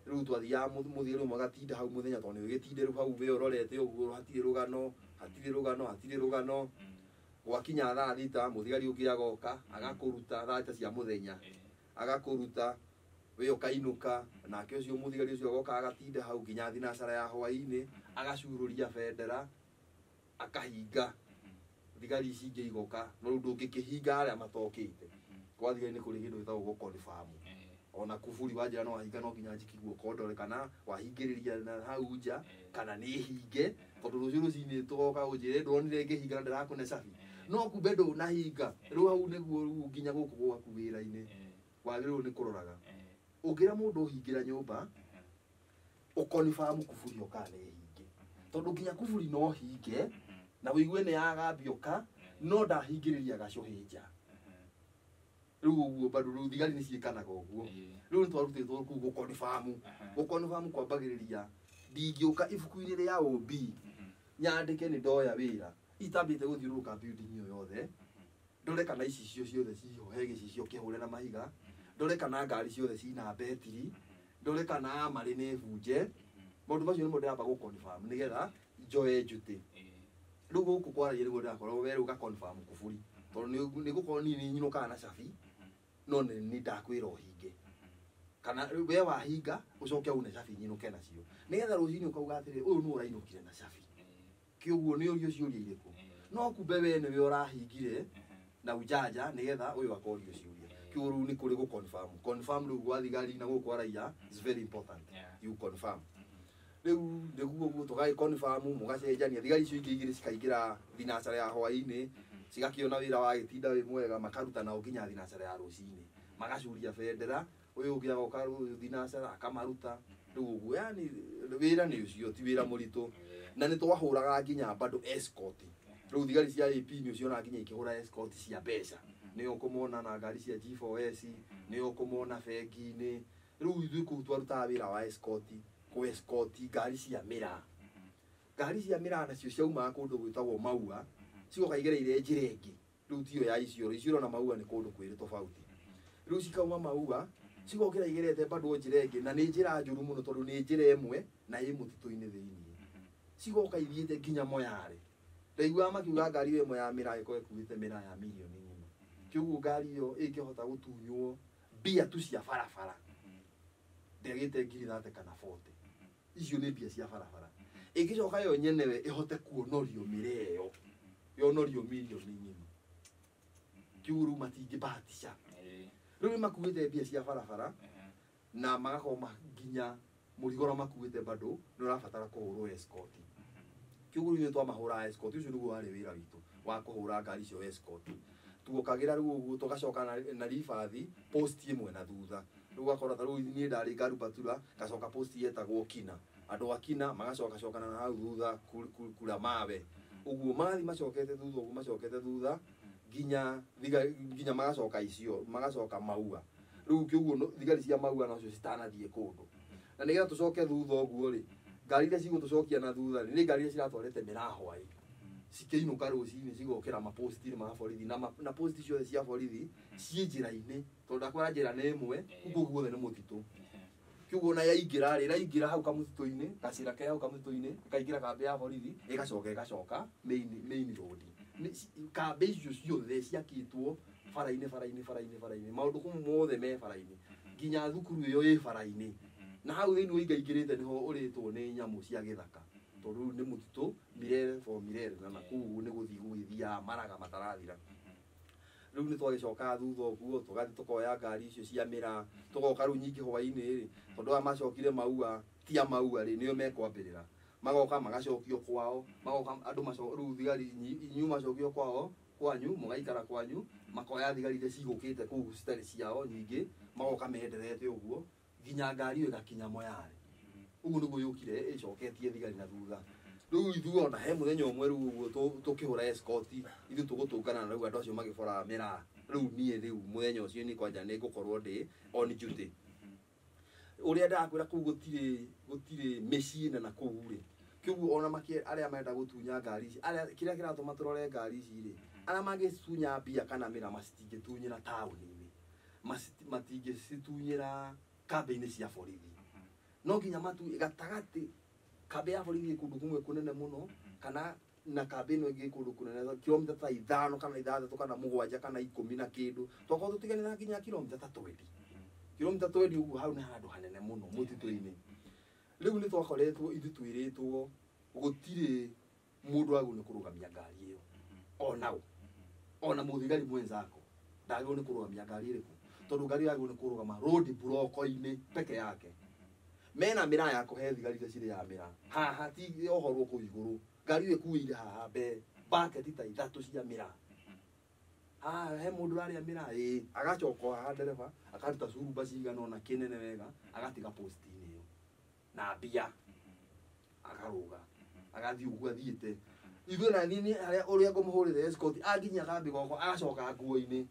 Rĩu twathiaga mũthigari ũmwe agatinda hau mũthenya tondũ nĩ ũgĩtinde rĩu hau we ũrorete ũguo hatirĩ rũgano, hatirĩ rũgano, hatirĩ rũgano. Gwakinya thaa 6 mũthigari ũngĩ agoka agakũruta thaa 6 cia mũthenya, agakũruta we ũkainũka, nake ũcio mũthigari ũcio agoka agatinda hau nginya thinacara ya hwaĩ-inĩ, agacurũria bendera, akahinga. Thigari ici ingĩ igoka, no rĩu ndũngĩkĩhinga arĩa matokĩte. Kwa thigari nĩ kũrĩ kĩndũ gĩtagwo gũ-confirm. Ona kuburi wa njĩra no wahinga no nginya njiki guoko ndore kana wahingĩrĩria na hau nja kana nĩ hinge, tondũ rũciũ rũcinĩ tũgoka ũnjĩre ndonire ngĩhinga na ndĩrakũne cabi. No kumbe ndũnahinga. Rĩu hau nĩguo rĩu nginya gũkũ gwaku wĩra-inĩ wagĩrĩirwo nĩ kũroraga. Ũngĩra mũndũ ũhingĩra nyũmba, ũkonfamu kuburi o kana nĩ hinge. Tondũ nginya kuburi no hinge na ũigue nĩ yagambio ka, no ndahingĩrĩria gacũhĩ nja. Rĩu ũguo bado rĩu thigari nĩ ciĩkanaga ũguo. Rĩu nĩ twarutĩtwo kũu gũkonfamu. Gũkonfamu kwambagĩrĩria ndingĩũka ibuku-inĩ rĩa OB nyandĩke nĩ ndoya wĩra Itambĩte gũthiũrũrũka building ĩyo yothe, ndore kana icicio ciothe ciho, he gĩcicio kĩhũre na mahiga, ndore kana ngari ciothe cina betiri, ndore kana marĩ nĩ bunje. Maũndũ macio nĩmo ndĩramba gũ confirm nĩgetha njoe njutĩ. Rĩu gũkũ kwaragia nĩguo ndĩrakorwo we rĩu ga confirm kuburi, tondũ nĩ gũkorwo niĩ nĩ nyinũkaga na cabi, no nĩ ndakwĩra ũhinge, kana we wahinga ũcoke une cabi nyinũke nacio, nĩgetha rũcinĩ ũkauga atĩrĩ, ũyũ nũ ũrainũkire na cabi, kĩũguo nĩ ũrio ciũria irĩkũ. No kumbe we nĩwe ũrahingire na ujanja nĩgetha ũyũ akorio ciũria. Kĩũguo rĩu nĩ kũrĩ gũ confirm confirm rĩu gwa thigari na gũkũ kwa raia is very important. You confirm rĩu nĩguo ũguo tũgagĩ confirm, mũgacenjania thigari icio ingĩ igĩrĩ cikaingĩra thinacara ya hwaĩ-inĩ, cigakĩona wĩra wagĩtinda wĩ mwega, makaruta nao nginya thinacara ya rũcinĩ, magacuria bendera, ũyũ ũngĩ agoka rũciũ thinacara akamaruta. Rĩu ũguo yani wĩra nĩ ũcio, ti wĩra mũritũ. Na nĩ twahũraga nginya bado escort. Rĩu thigari cia AP nĩ ũciona nginya ikĩhũra escort cia mbeca, nĩ ũkũmona na ngari cia G4S, nĩ ũkũmona bengi-inĩ. Rĩu ithuĩ kũu twarutaga wĩra wa escort, kũ escort ngari cia mĩraa. Ngari cia mĩraa nacio ciaumaga kũndũ gwĩtagwo Maua, cigoka igereire njĩra ĩngĩ, rĩu tiyo ya Isiolo. Isiolo na Maua nĩ kũndũ kwĩrĩ tofauti. Rĩu cikauma Maua cigokĩra igerete bado njĩra ĩngĩ, na nĩ njĩra njũru mũno tondũ nĩ njĩra ĩmwe na ĩ mũtitũ-inĩ thĩiniĩ. Cigoka ithiĩte nginya Moyale. Ndaiguaga makiuga ngari ĩyo ĩmwe ya mĩraa ĩkorwo ĩkuĩte mĩraa ya mirioni ng'ima. Kĩoguo ngari ĩyo ĩngĩhota gũtunywo mbia tu cia barabara, ndĩagĩte ngiri 30 kana 40. Icio nĩ mbia cia barabara. Ĩngĩcoka yo nyenewe ĩhote kuonorio mĩrĩa ĩyo, yonorio mirioni ng'ima. Kĩoguo rĩu matingĩbahatisha. Rĩu nĩ makuĩte mbia cia barabara na magakorwo nginya mũrigo ũrĩa makuĩte bado nĩ ũrabatara kũhũrwo escort. Kĩoguo rĩu nĩ twamahũraga escort, ũcio nĩguo warĩ wĩra witũ wa kũhũra ngari icio escort. Tuokagĩra rĩu ũguo tũgacoka na ribathi post ĩmwe na thutha. Rĩu ũgakora ta rĩu niĩ ndarĩ Ngarubatura, ngacoka post yetagwo Kina. Andũ a Kina magacoka cokana na hau thutha kura mawe. Ũguo magathiĩ macokete thutha, ũguo macokete thutha nginya nginya magacoka Isiolo, magacoka Maua. Rĩu kĩoguo thigari cia Maua nacio citanathiĩ kũndũ. Na nĩgetha tũcoke thutha ũguo rĩ, ngari iria cigũtũcokia na thutha rĩ, nĩ ngari iria ciratwarĩte mĩraa hwaĩ. Cikĩinũka rũcinĩ cigokĩra maposti ma borithi, na posti ciothe cia borithi ciĩ njĩra-inĩ, tondũ ndakwĩra njĩra nĩ ĩmwe, kũu guothe nĩ mũtitũ. Kĩoguo ona yaingĩra rĩ, ĩraingĩra hau kamũtitũ-inĩ, gacĩra ke hau kamũtitũ-inĩ, ĩkaingĩra kambĩ ya borithi, ĩgacoka ĩgacoka main road. Kambĩ icio ciothe ciakĩtwo bara-inĩ, bara-inĩ, bara-inĩ, bara-inĩ, maũndũ kũu mothe me bara-inĩ, nginya thukuru ĩyo ĩ bara-inĩ. Na hau thĩinĩ ũingaingĩrĩte nĩho ũrĩtwo nĩ nyamũ cia gĩthaka, tondũ rĩu nĩ mũtitũ mirere for mirere, na kũu nĩ gũthiĩ gũgĩthiaga maraga matarathira. Rĩu nĩ twagĩcokaga thutha ũguo, tũgathiĩ tũkoya ngari icio cia mĩraa, tũgoka rĩu nyingĩ hwaĩ-inĩ rĩ, tondũ aya macokire Maua, ti a Maua rĩ, nĩo mekwambĩrĩra. Magoka magacokio kwao, magoka andũ rĩu thigari inyuĩ macokio kwao, kwanyu, mũgaikara kwanyu, makoya thigari iria cigũkĩte kũu citarĩ ciao nyingĩ, magoka menderete ũguo, nginya ngari ĩyo ĩgakinya Moyale. Ũguo nĩguo yũkire ĩcoketie thigari na thutha. Rĩu ithuĩ ona he mũthenya ũmwe rĩu ũguo tũkĩhũra escort, ithuĩ tũgũtũngana na rĩu andũ acio magĩboraga mĩraa. Rĩu niĩ rĩu mũthenya ũcio niĩ kwanja nĩ ngũkorwo ndĩ on duty. Ũrĩa ndakwĩra kũu gũtirĩ mĩciĩ na kũu rĩ. Kĩoguo ona arĩa marenda gũtunya ngari ici, arĩa kĩrĩa kĩratũma tũrore ngari ici rĩ, arĩa mangĩcitunya mbia kana mĩraa macitingĩtunyĩra taũni-inĩ, matingĩcitunyĩra kambĩ-inĩ cia borithi. No nginya matu gatagatĩ kambĩ ya borithi ĩ kũndũ kũmwe kũnene mũno, kana na kambĩ ĩno ĩngĩ kũndũ kũnene, kilomita ta 5 kana 6 kana 7 kana 10 na kĩndũ. Twakorwo tũtiganĩte nginya kilomita ta 20. Kilomita 20 ũguo hau nĩ handũ hanene mũno mũtitũ-inĩ. Rĩu nĩ twakoretwo ithuĩ twĩrĩtwo gũtirĩ mũndũ wagĩrĩirwo nĩ kũrũgamia ngari ĩyo. Ona ũ. Ona mũthigari mwenzako ndagĩrĩirwo nĩ kũrũgamia ngari ĩrĩkũ, tondũ ngari yagĩrĩirwo nĩ kũrũgama road block-inĩ peke yake. Mena mĩraa ya kũhe thigari iria cirĩaga mĩraa. Haha ti yohorwo kũu igũrũ. Ngari ĩyo ĩkuĩire haha mbere bucket ta 3 cia mĩraa. Haha he mũndũ ũrarĩa mĩraa, ĩĩ, agacoka haha ndereba akaruta curuba cigana ũna kĩnene wega, agatiga post-inĩ ĩyo na mbia, akarũga agathiĩ ũguo athiĩte. Ithuĩ na niĩ harĩa ũrĩa ngũmũhũrĩra escort anginyia kambĩ gwakwa, agacoka nguo-inĩ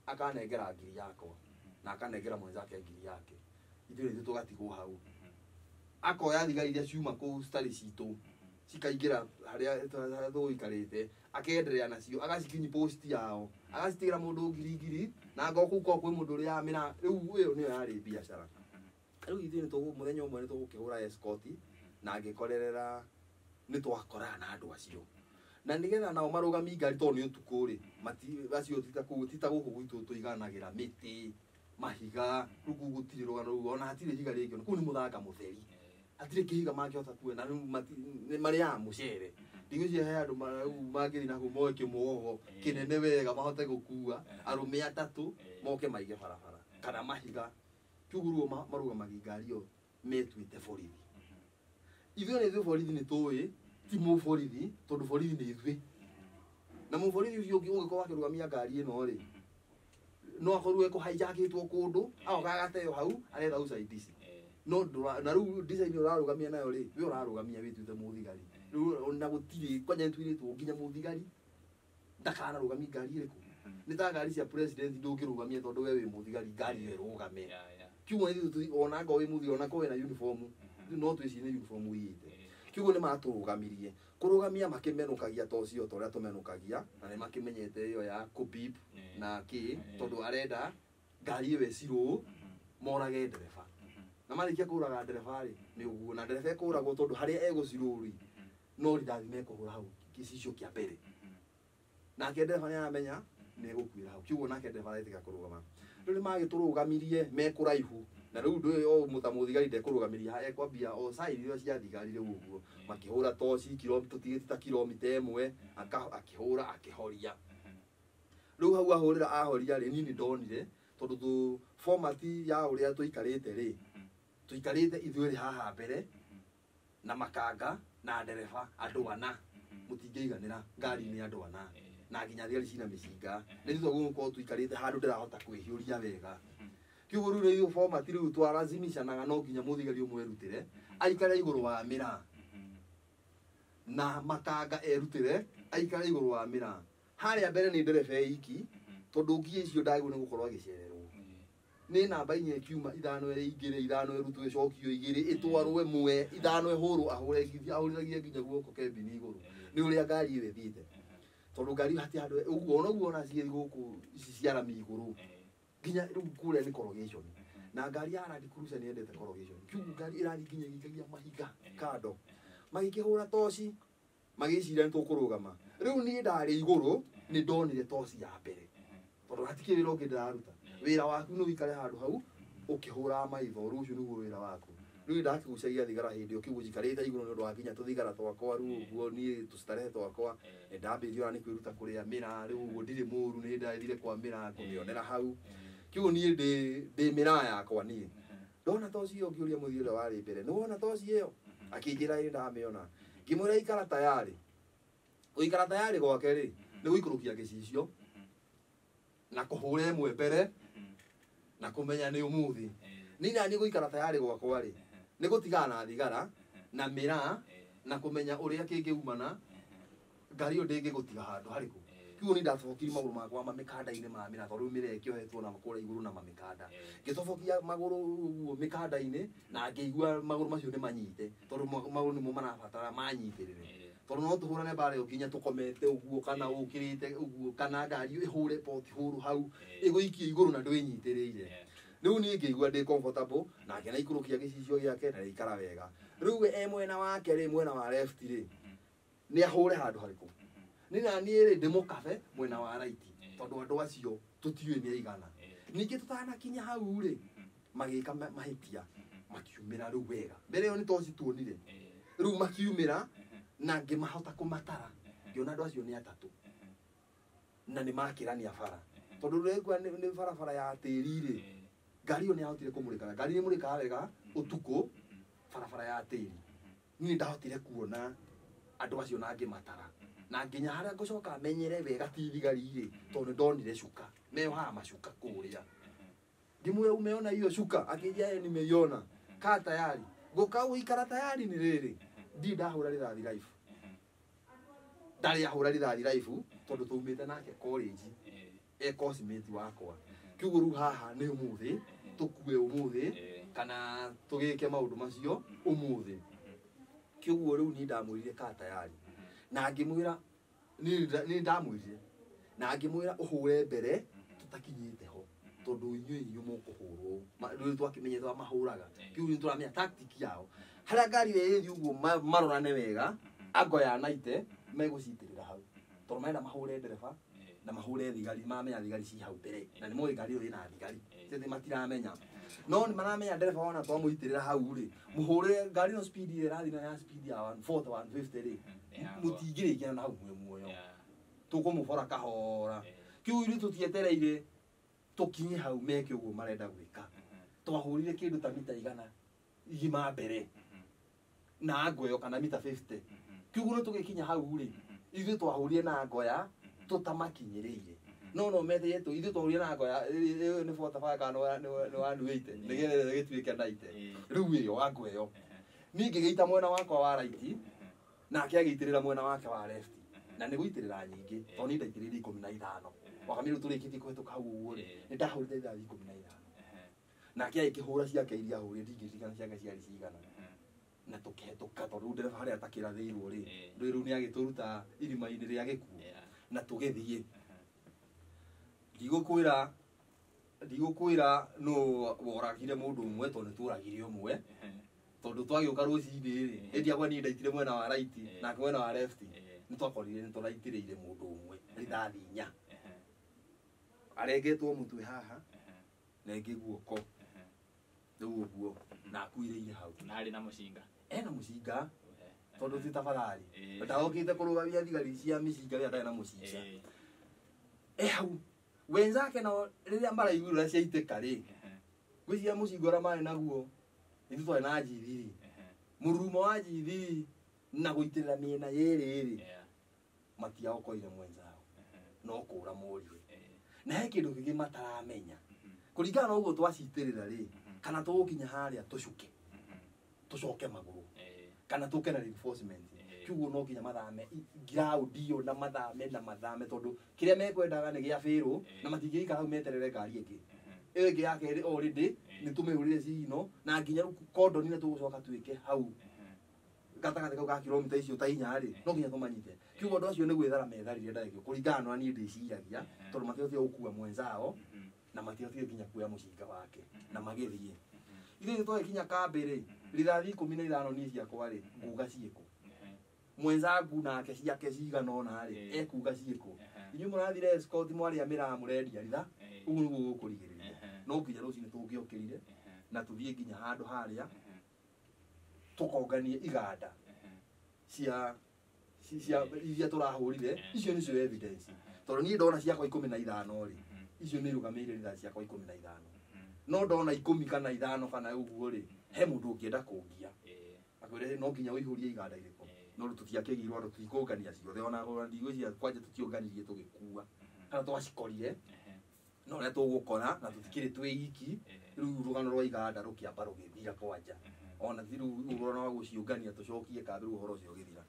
akanengera ngiri yakwa na akanengera mwenzake ngiri yake. Ithuĩ nĩthuĩ tũgatigwo hau. Akoya thigari iria ciuma kũu citarĩ citũ, cikaingĩra harĩa tũikarĩte akenderea nacio agacikinyi post yao agacitigĩra mũndũ ngiri ngiri na ngo kũu korwo kwĩ mũndũ ũrĩa mĩra rĩu ĩyo nĩyo yarĩ biacara. Rĩu ithuĩ nĩ mũthenya ũmwe nĩ tũgũkĩhũra escort na ngĩkorerera nĩ twakorana na andũ acio na nĩgetha nao marũgami ngari tondũ nĩ ũtukũ rĩ acio ti ta gũkũ gwitũ tũiganagĩra mĩtĩ mahiga rĩu kũu gũtirĩ rũgano rũu ona hatirĩ ihiga rĩngĩ kũu nĩ mũthanga mũtheri hatirĩ kĩhiga mangĩhota kuoya na rĩu nĩ marĩaga mũcere ndigwĩciria he andũ rĩu mangĩthiĩ na kũu moe kĩmwogo kĩnene wega mahote gũkua arũme atatũ moke maige barabara kana mahiga kiugo rĩu marũgamagia ngari ĩyo metuĩte borithi. Ithuĩ nĩ ithuĩ borithi nĩ tũĩ ti mũborithi tondũ borithi nĩ ithuĩ na mũborithi ũcio ũngĩ ũngĩkorwo akĩrũgamia ngari ĩno rĩ no akorwo ekũhaijakĩtwo kũndũ agoka agateo hau aretha usaidizi no na rĩu design ũrarũgamia nayo rĩ we ũrarũgamia wĩtuĩte mũthigari rĩu ona gũtirĩ kwanja nĩtwĩrĩtwo nginya mũthigari ndakanarũgamie ngari ĩrĩkũ nĩ ta ngari cia president ndũngĩrũgamia tondũ we wĩ mũthigari ngari ĩyo ĩrũgame kiugo ithuĩ ona ngorwo wĩ mũthigari ona korwo wĩna uniform no twĩcirie nĩ uniform ũiyĩte kiugo nĩ matũrũgamirie kũrũgamia makĩmenũkagia ta ũcio ta ũrĩa tũmenũkagia na nĩ makĩmenyete ĩyo ya kũbip na kĩ tondũ arenda ngari ĩyo ĩcirũ morage ndereba na marĩkia kũraga ndereba rĩ nĩ ũguo na ndereba ĩkũragwo tondũ harĩa egũcirũ rĩ no rithathi mekũhũra hau gĩcicio kĩa mbere nake ndereba nĩ aramenya nĩ egũkuĩra hau kiugo nake ndereba aretĩka kũrũgama rĩu nĩ magĩtũrũgamirie me kũraihu na rĩu ndũĩ o mũthigari ndekũrũgamĩria ekwambia o side iria cia thigari rĩu ũguo makĩhũra toci tũtigĩte ta kilomita ĩmwe akĩhũra akĩhoria rĩu hau ahũrĩra ahoria rĩ niĩ nĩ ndonire tondũ tũ format ya ũrĩa tũikarĩte rĩ tũikarĩte ithuĩ rĩ haha mbere na makanga na ndereba andũ ana mũtingĩiganĩra ngari-inĩ andũ ana na nginya thigari cina mĩcinga nĩ thutha gũkorwo tũikarĩte handũ ndĩrahota kwĩhiũria wega kiugo rĩu rĩu format rĩu twarazimicanaga no nginya mũthigari ũmwe erutĩre aikare igũrũ wa mĩraa na makanga erutĩre aikare igũrũ wa mĩraa harĩa mbere nĩ ndereba iki tondũ nginya icio ndagĩrĩirwo nĩ gũkorwo agĩcererwo nĩ namba inya ĩkiuma ithano ĩingĩre ithano ĩrutwo ĩcokio igĩrĩ ĩtwarwo ĩmwe ithano ĩhũrwo ahũre ahũrithagie nginya guoko kembini igũrũ nĩ ũrĩa ngari ĩyo ĩthiĩte tondũ ngari hatirĩ handũ ũguo ona ũguo ona cigĩthiĩ gũkũ ici cia rami igũrũ nginya rĩu kũrĩa nĩ corrugation na ngari ya Land Cruiser nĩ yendete corrugation kiugo ngari ĩrathiĩ nginya ĩgĩikagia mahiga kando magĩkĩhũra toci magĩciria nĩ tũkũrũgama rĩu niĩ ndarĩ igũrũ nĩ ndonire toci ya mbere tondũ hatikĩrĩ wĩra ũngĩ ndĩraruta wĩra waku nĩ ũikare handũ hau ũkĩhũraga maitho rũciũ nĩguo wĩra waku rĩu ndakĩgucagia thigara hĩndĩ ĩyo kĩguo njikarĩte igũrũ nĩ ũndũ wa nginya tũthigara twakwa rĩu ũguo niĩ tũstarehe twakwa nĩ ndambĩrĩria ona nĩ kwĩruta kũrĩa mĩraa rĩu ũguo ndirĩ mũru nĩ ndathire kwa mĩraa kũmĩonera hau kiugo niĩ ndĩ mĩraa yakwa niĩ ndona toci ĩyo ngĩũria mũthii ũrĩa warĩ mbere nĩ wona toci ĩyo akĩnjĩra ĩ ndamĩona ngĩmwĩra ikara tayarĩ gũikara tayarĩ gwake rĩ nĩ gũikũrũkia gĩcicio na kũhũra ĩmwe mbere na kũmenya nĩ ũmũthĩ niĩ nani gũikara tayarĩ gwakwa rĩ nĩ gũtigana na thigara na mĩraa na kũmenya ũrĩa kĩngĩumana ngari ĩyo ndĩngĩgũtiga handũ harĩkũ kiugo nĩ ndatobokirie magũrũ makwa mamĩkanda-inĩ ma mĩraa tondũ rĩu mĩraa ĩkĩohetwo na kũrĩa igũrũ na mamĩkanda ngĩtobokia magũrũ ũguo mĩkanda-inĩ na ngĩigua magũrũ macio nĩ manyite tondũ magũrũ nĩmo marabatara manyitĩrĩre tondũ no tũhũrane mbara ĩyo nginya tũkomete ũguo kana ũkĩrĩte ũguo kana ngari ĩhũre pothole hau ĩgũikie igũrũ na ndwĩnyitĩrĩire rĩu niĩ ngĩigua ndĩ comfortable nake naikũrũkia gĩcicio gĩake na gĩikara wega rĩu we e mwena wake rĩ mwena wa left rĩ nĩ ahũre handũ harĩkũ nĩ na niĩ rĩ ndĩmũkabe mwena wa right tondũ andũ acio tũtiũĩ nĩ aigana ningĩ tũtanakinya hau rĩ magĩka mahĩtia makiumĩra rĩu wega mbere ĩyo nĩ toci tuonire rĩu makiumĩra na ngĩmahota kũmatara ngĩona andũ acio nĩ atatũ na nĩ makĩrania bara tondũ rĩngwa nĩ barabara ya tĩri rĩ ngari ĩyo nĩ yahotire kũmũrĩka ngari nĩ ĩmũrĩkaga wega ũtukũ barabara ya tĩri niĩ ndahotire kuona andũ acio na ngĩmatara na nginya harĩa ngũcoka menyere wega ti thigari rĩ tondũ nĩ ndonire cuka meyohaga macuka kũrĩa ngĩmwĩra umeona hiyo cuka akĩnjia nimeiona kaa tayari ngũka gũikara tayari nĩ rĩrĩ ndirĩ ndahũra rithathi raibu ndarĩ ahũra rithathi raibu tondũ twaumĩte nake college e coursemate wakwa kiugo rĩu haha nĩ ũmũthĩ tũkue ũmũthĩ kana tũgĩke maũndũ macio ũmũthĩ Kĩũguo rĩu niĩ ndamwĩrire ka tayari na ngĩmwĩra niĩ ndamwĩrire na ngĩmwĩra ũhũre mbere tũtakinyĩte ho tondũ inyuĩ mũkũhũrwo rĩu twakĩmenyete wa mahũraga kĩu nĩ tũramenya tactic yao harĩa ngari ĩyo ĩthiĩ ũguo marorane wega ango ya naite megũcitĩrĩra hau tondũ marenda mahũre ndereba na mahũre thigari mamenya thigari ci hau mbere na nĩ moĩ ngari ĩyo ĩna thigari tete matiramenya no nĩ maramenya ndereba wona twamũitĩrĩra hau rĩ mũhũre ngari ĩno speed ĩrĩa ĩrathiĩ nayo ya speed ya 140 150 rĩ mũtingĩrĩkiana na hau mwĩ muoyo tũkũmũbora kahora kĩu ithuĩ tũtietereire tũkinye hau meke ũguo marenda gwĩka twahũrire kĩndũ ta mita igana igima mbere na ango ĩyo kana mita 50 kĩuguo nĩ tũgĩkinya hau rĩ ithuĩ twahũrire na ango ya tũtamakinyĩrĩire no meteire tu ithuĩ twahũrire na ango ya ĩyo nĩ 45 kana nĩ 180 nĩgetha gĩtuĩke 90 rĩu ĩyo ango ĩyo niĩ ngĩgĩita mwena wakwa wa right nake agĩitĩrĩra mwena wake wa left na nĩ gũitĩrĩra nyingĩ tondũ niĩ ndaitĩrĩire 15 wakamĩrũ tũrĩkĩtie kũhetũka hau ũguo rĩ nĩ ndahũrire ithathi 15 nake agĩkĩhũra ciake iria ahũrire ndingĩririkana ciake ciarĩ cigana na tũkĩhetũka tondũ rĩu ndereba harĩa atakĩrathĩirwo rĩ rĩu nĩ agĩtũruta irima-inĩ rĩa gĩkuũ na tũgĩthiĩ ndigũkwĩra nũ woragire mũndũ ũmwe tondũ nĩ tũragire ũmwe tondũ twagĩũka rũcinĩ rĩ ĩndĩ akwa niĩ ndaitire mwena wa right nake mwena wa left nĩ twakorire nĩ tũraitĩrĩire mũndũ ũmwe rithathi inya arengetwo mũtwe haha na ĩngĩ guoko rĩu ũguo na akuirĩire hau na arĩ na mũcinga ena mũcinga tondũ ti tafadhali ndagokĩte kũrũgamia thigari cia mĩcinga rĩrĩa ndarĩ na mũcinga hau wenzake nao rĩrĩa maraiguire ũrĩa ciaitĩka rĩ ngwĩciria mũcinga ũrĩa marĩ naguo ithuĩ twarĩ na G3 mũrurumo wa G3 na gũitĩrĩra mĩena yerĩ rĩ matiaokoire mwenzao no kũra morire na he kĩndũ kĩngĩ mataramenya kũringana na ũguo twacitĩrĩra rĩ kana tũgũkinya harĩa tũcuke tũcoke magũrũ kana tũke na reinforcement kiugo no nginya mathame ground iyo na mathame tondũ kĩrĩa mekwendaga nĩ gĩa bĩrũ na matingĩikara hau meterere ngari ĩngĩ ĩyo ĩngĩ ya kerĩ already nĩ tũmĩhũrire cino na nginya rĩu kondoni nĩ tũgũcoka twĩke hau gatagatĩ kau ka kilomita icio ta inya rĩ no nginya tũmanyite kiugo andũ acio nĩ gwĩthara metharire ndagĩka kũringana na niĩ ndĩciragia tondũ matiahotire gũkua mwenzao na matiahotire nginya kuoya mũcinga wake na magĩthiĩ ithuĩ twagĩkinya kambĩ rĩ rithathi 15 niĩ ciakwa rĩ nguga ciĩkũ mwenzangu nake ciake cigana ũna rĩ ekuga ciĩkũ inyuĩ mũrathire escort mwarĩa mĩraa mũrendia ritha ũguo nĩguo gũkũrigĩrĩria no nginya rũcinĩ tũngĩokĩrire na tũthiĩ nginya handũ harĩa tũkonganie iganda cia iria tũrahũrire icio nĩcio evidence tondũ niĩ ndona ciakwa 15 rĩ icio nĩ irũgamĩrĩire rithathi ciakwa 15 no ndona 10 kana 5 kana ũguo rĩ he mũndũ ũngĩenda kũngia akwĩre no nginya ũihũrie iganda irĩkũ no rĩu tũtiakĩgirwo andũ tũtikũngania ciothe ona ndigwĩciria kwanja tũtiũnganirie tũgĩkua kana twacikorire no ũrĩa tũgũkora na tũtikĩrĩ twĩ iki rĩu rũgano rwa iganda rũkĩamba rũgĩthira kwanja ona ti rĩu ũhoro wa gũciũngania tũcokie kambĩ rĩu ũhoro ũcio ũgĩthira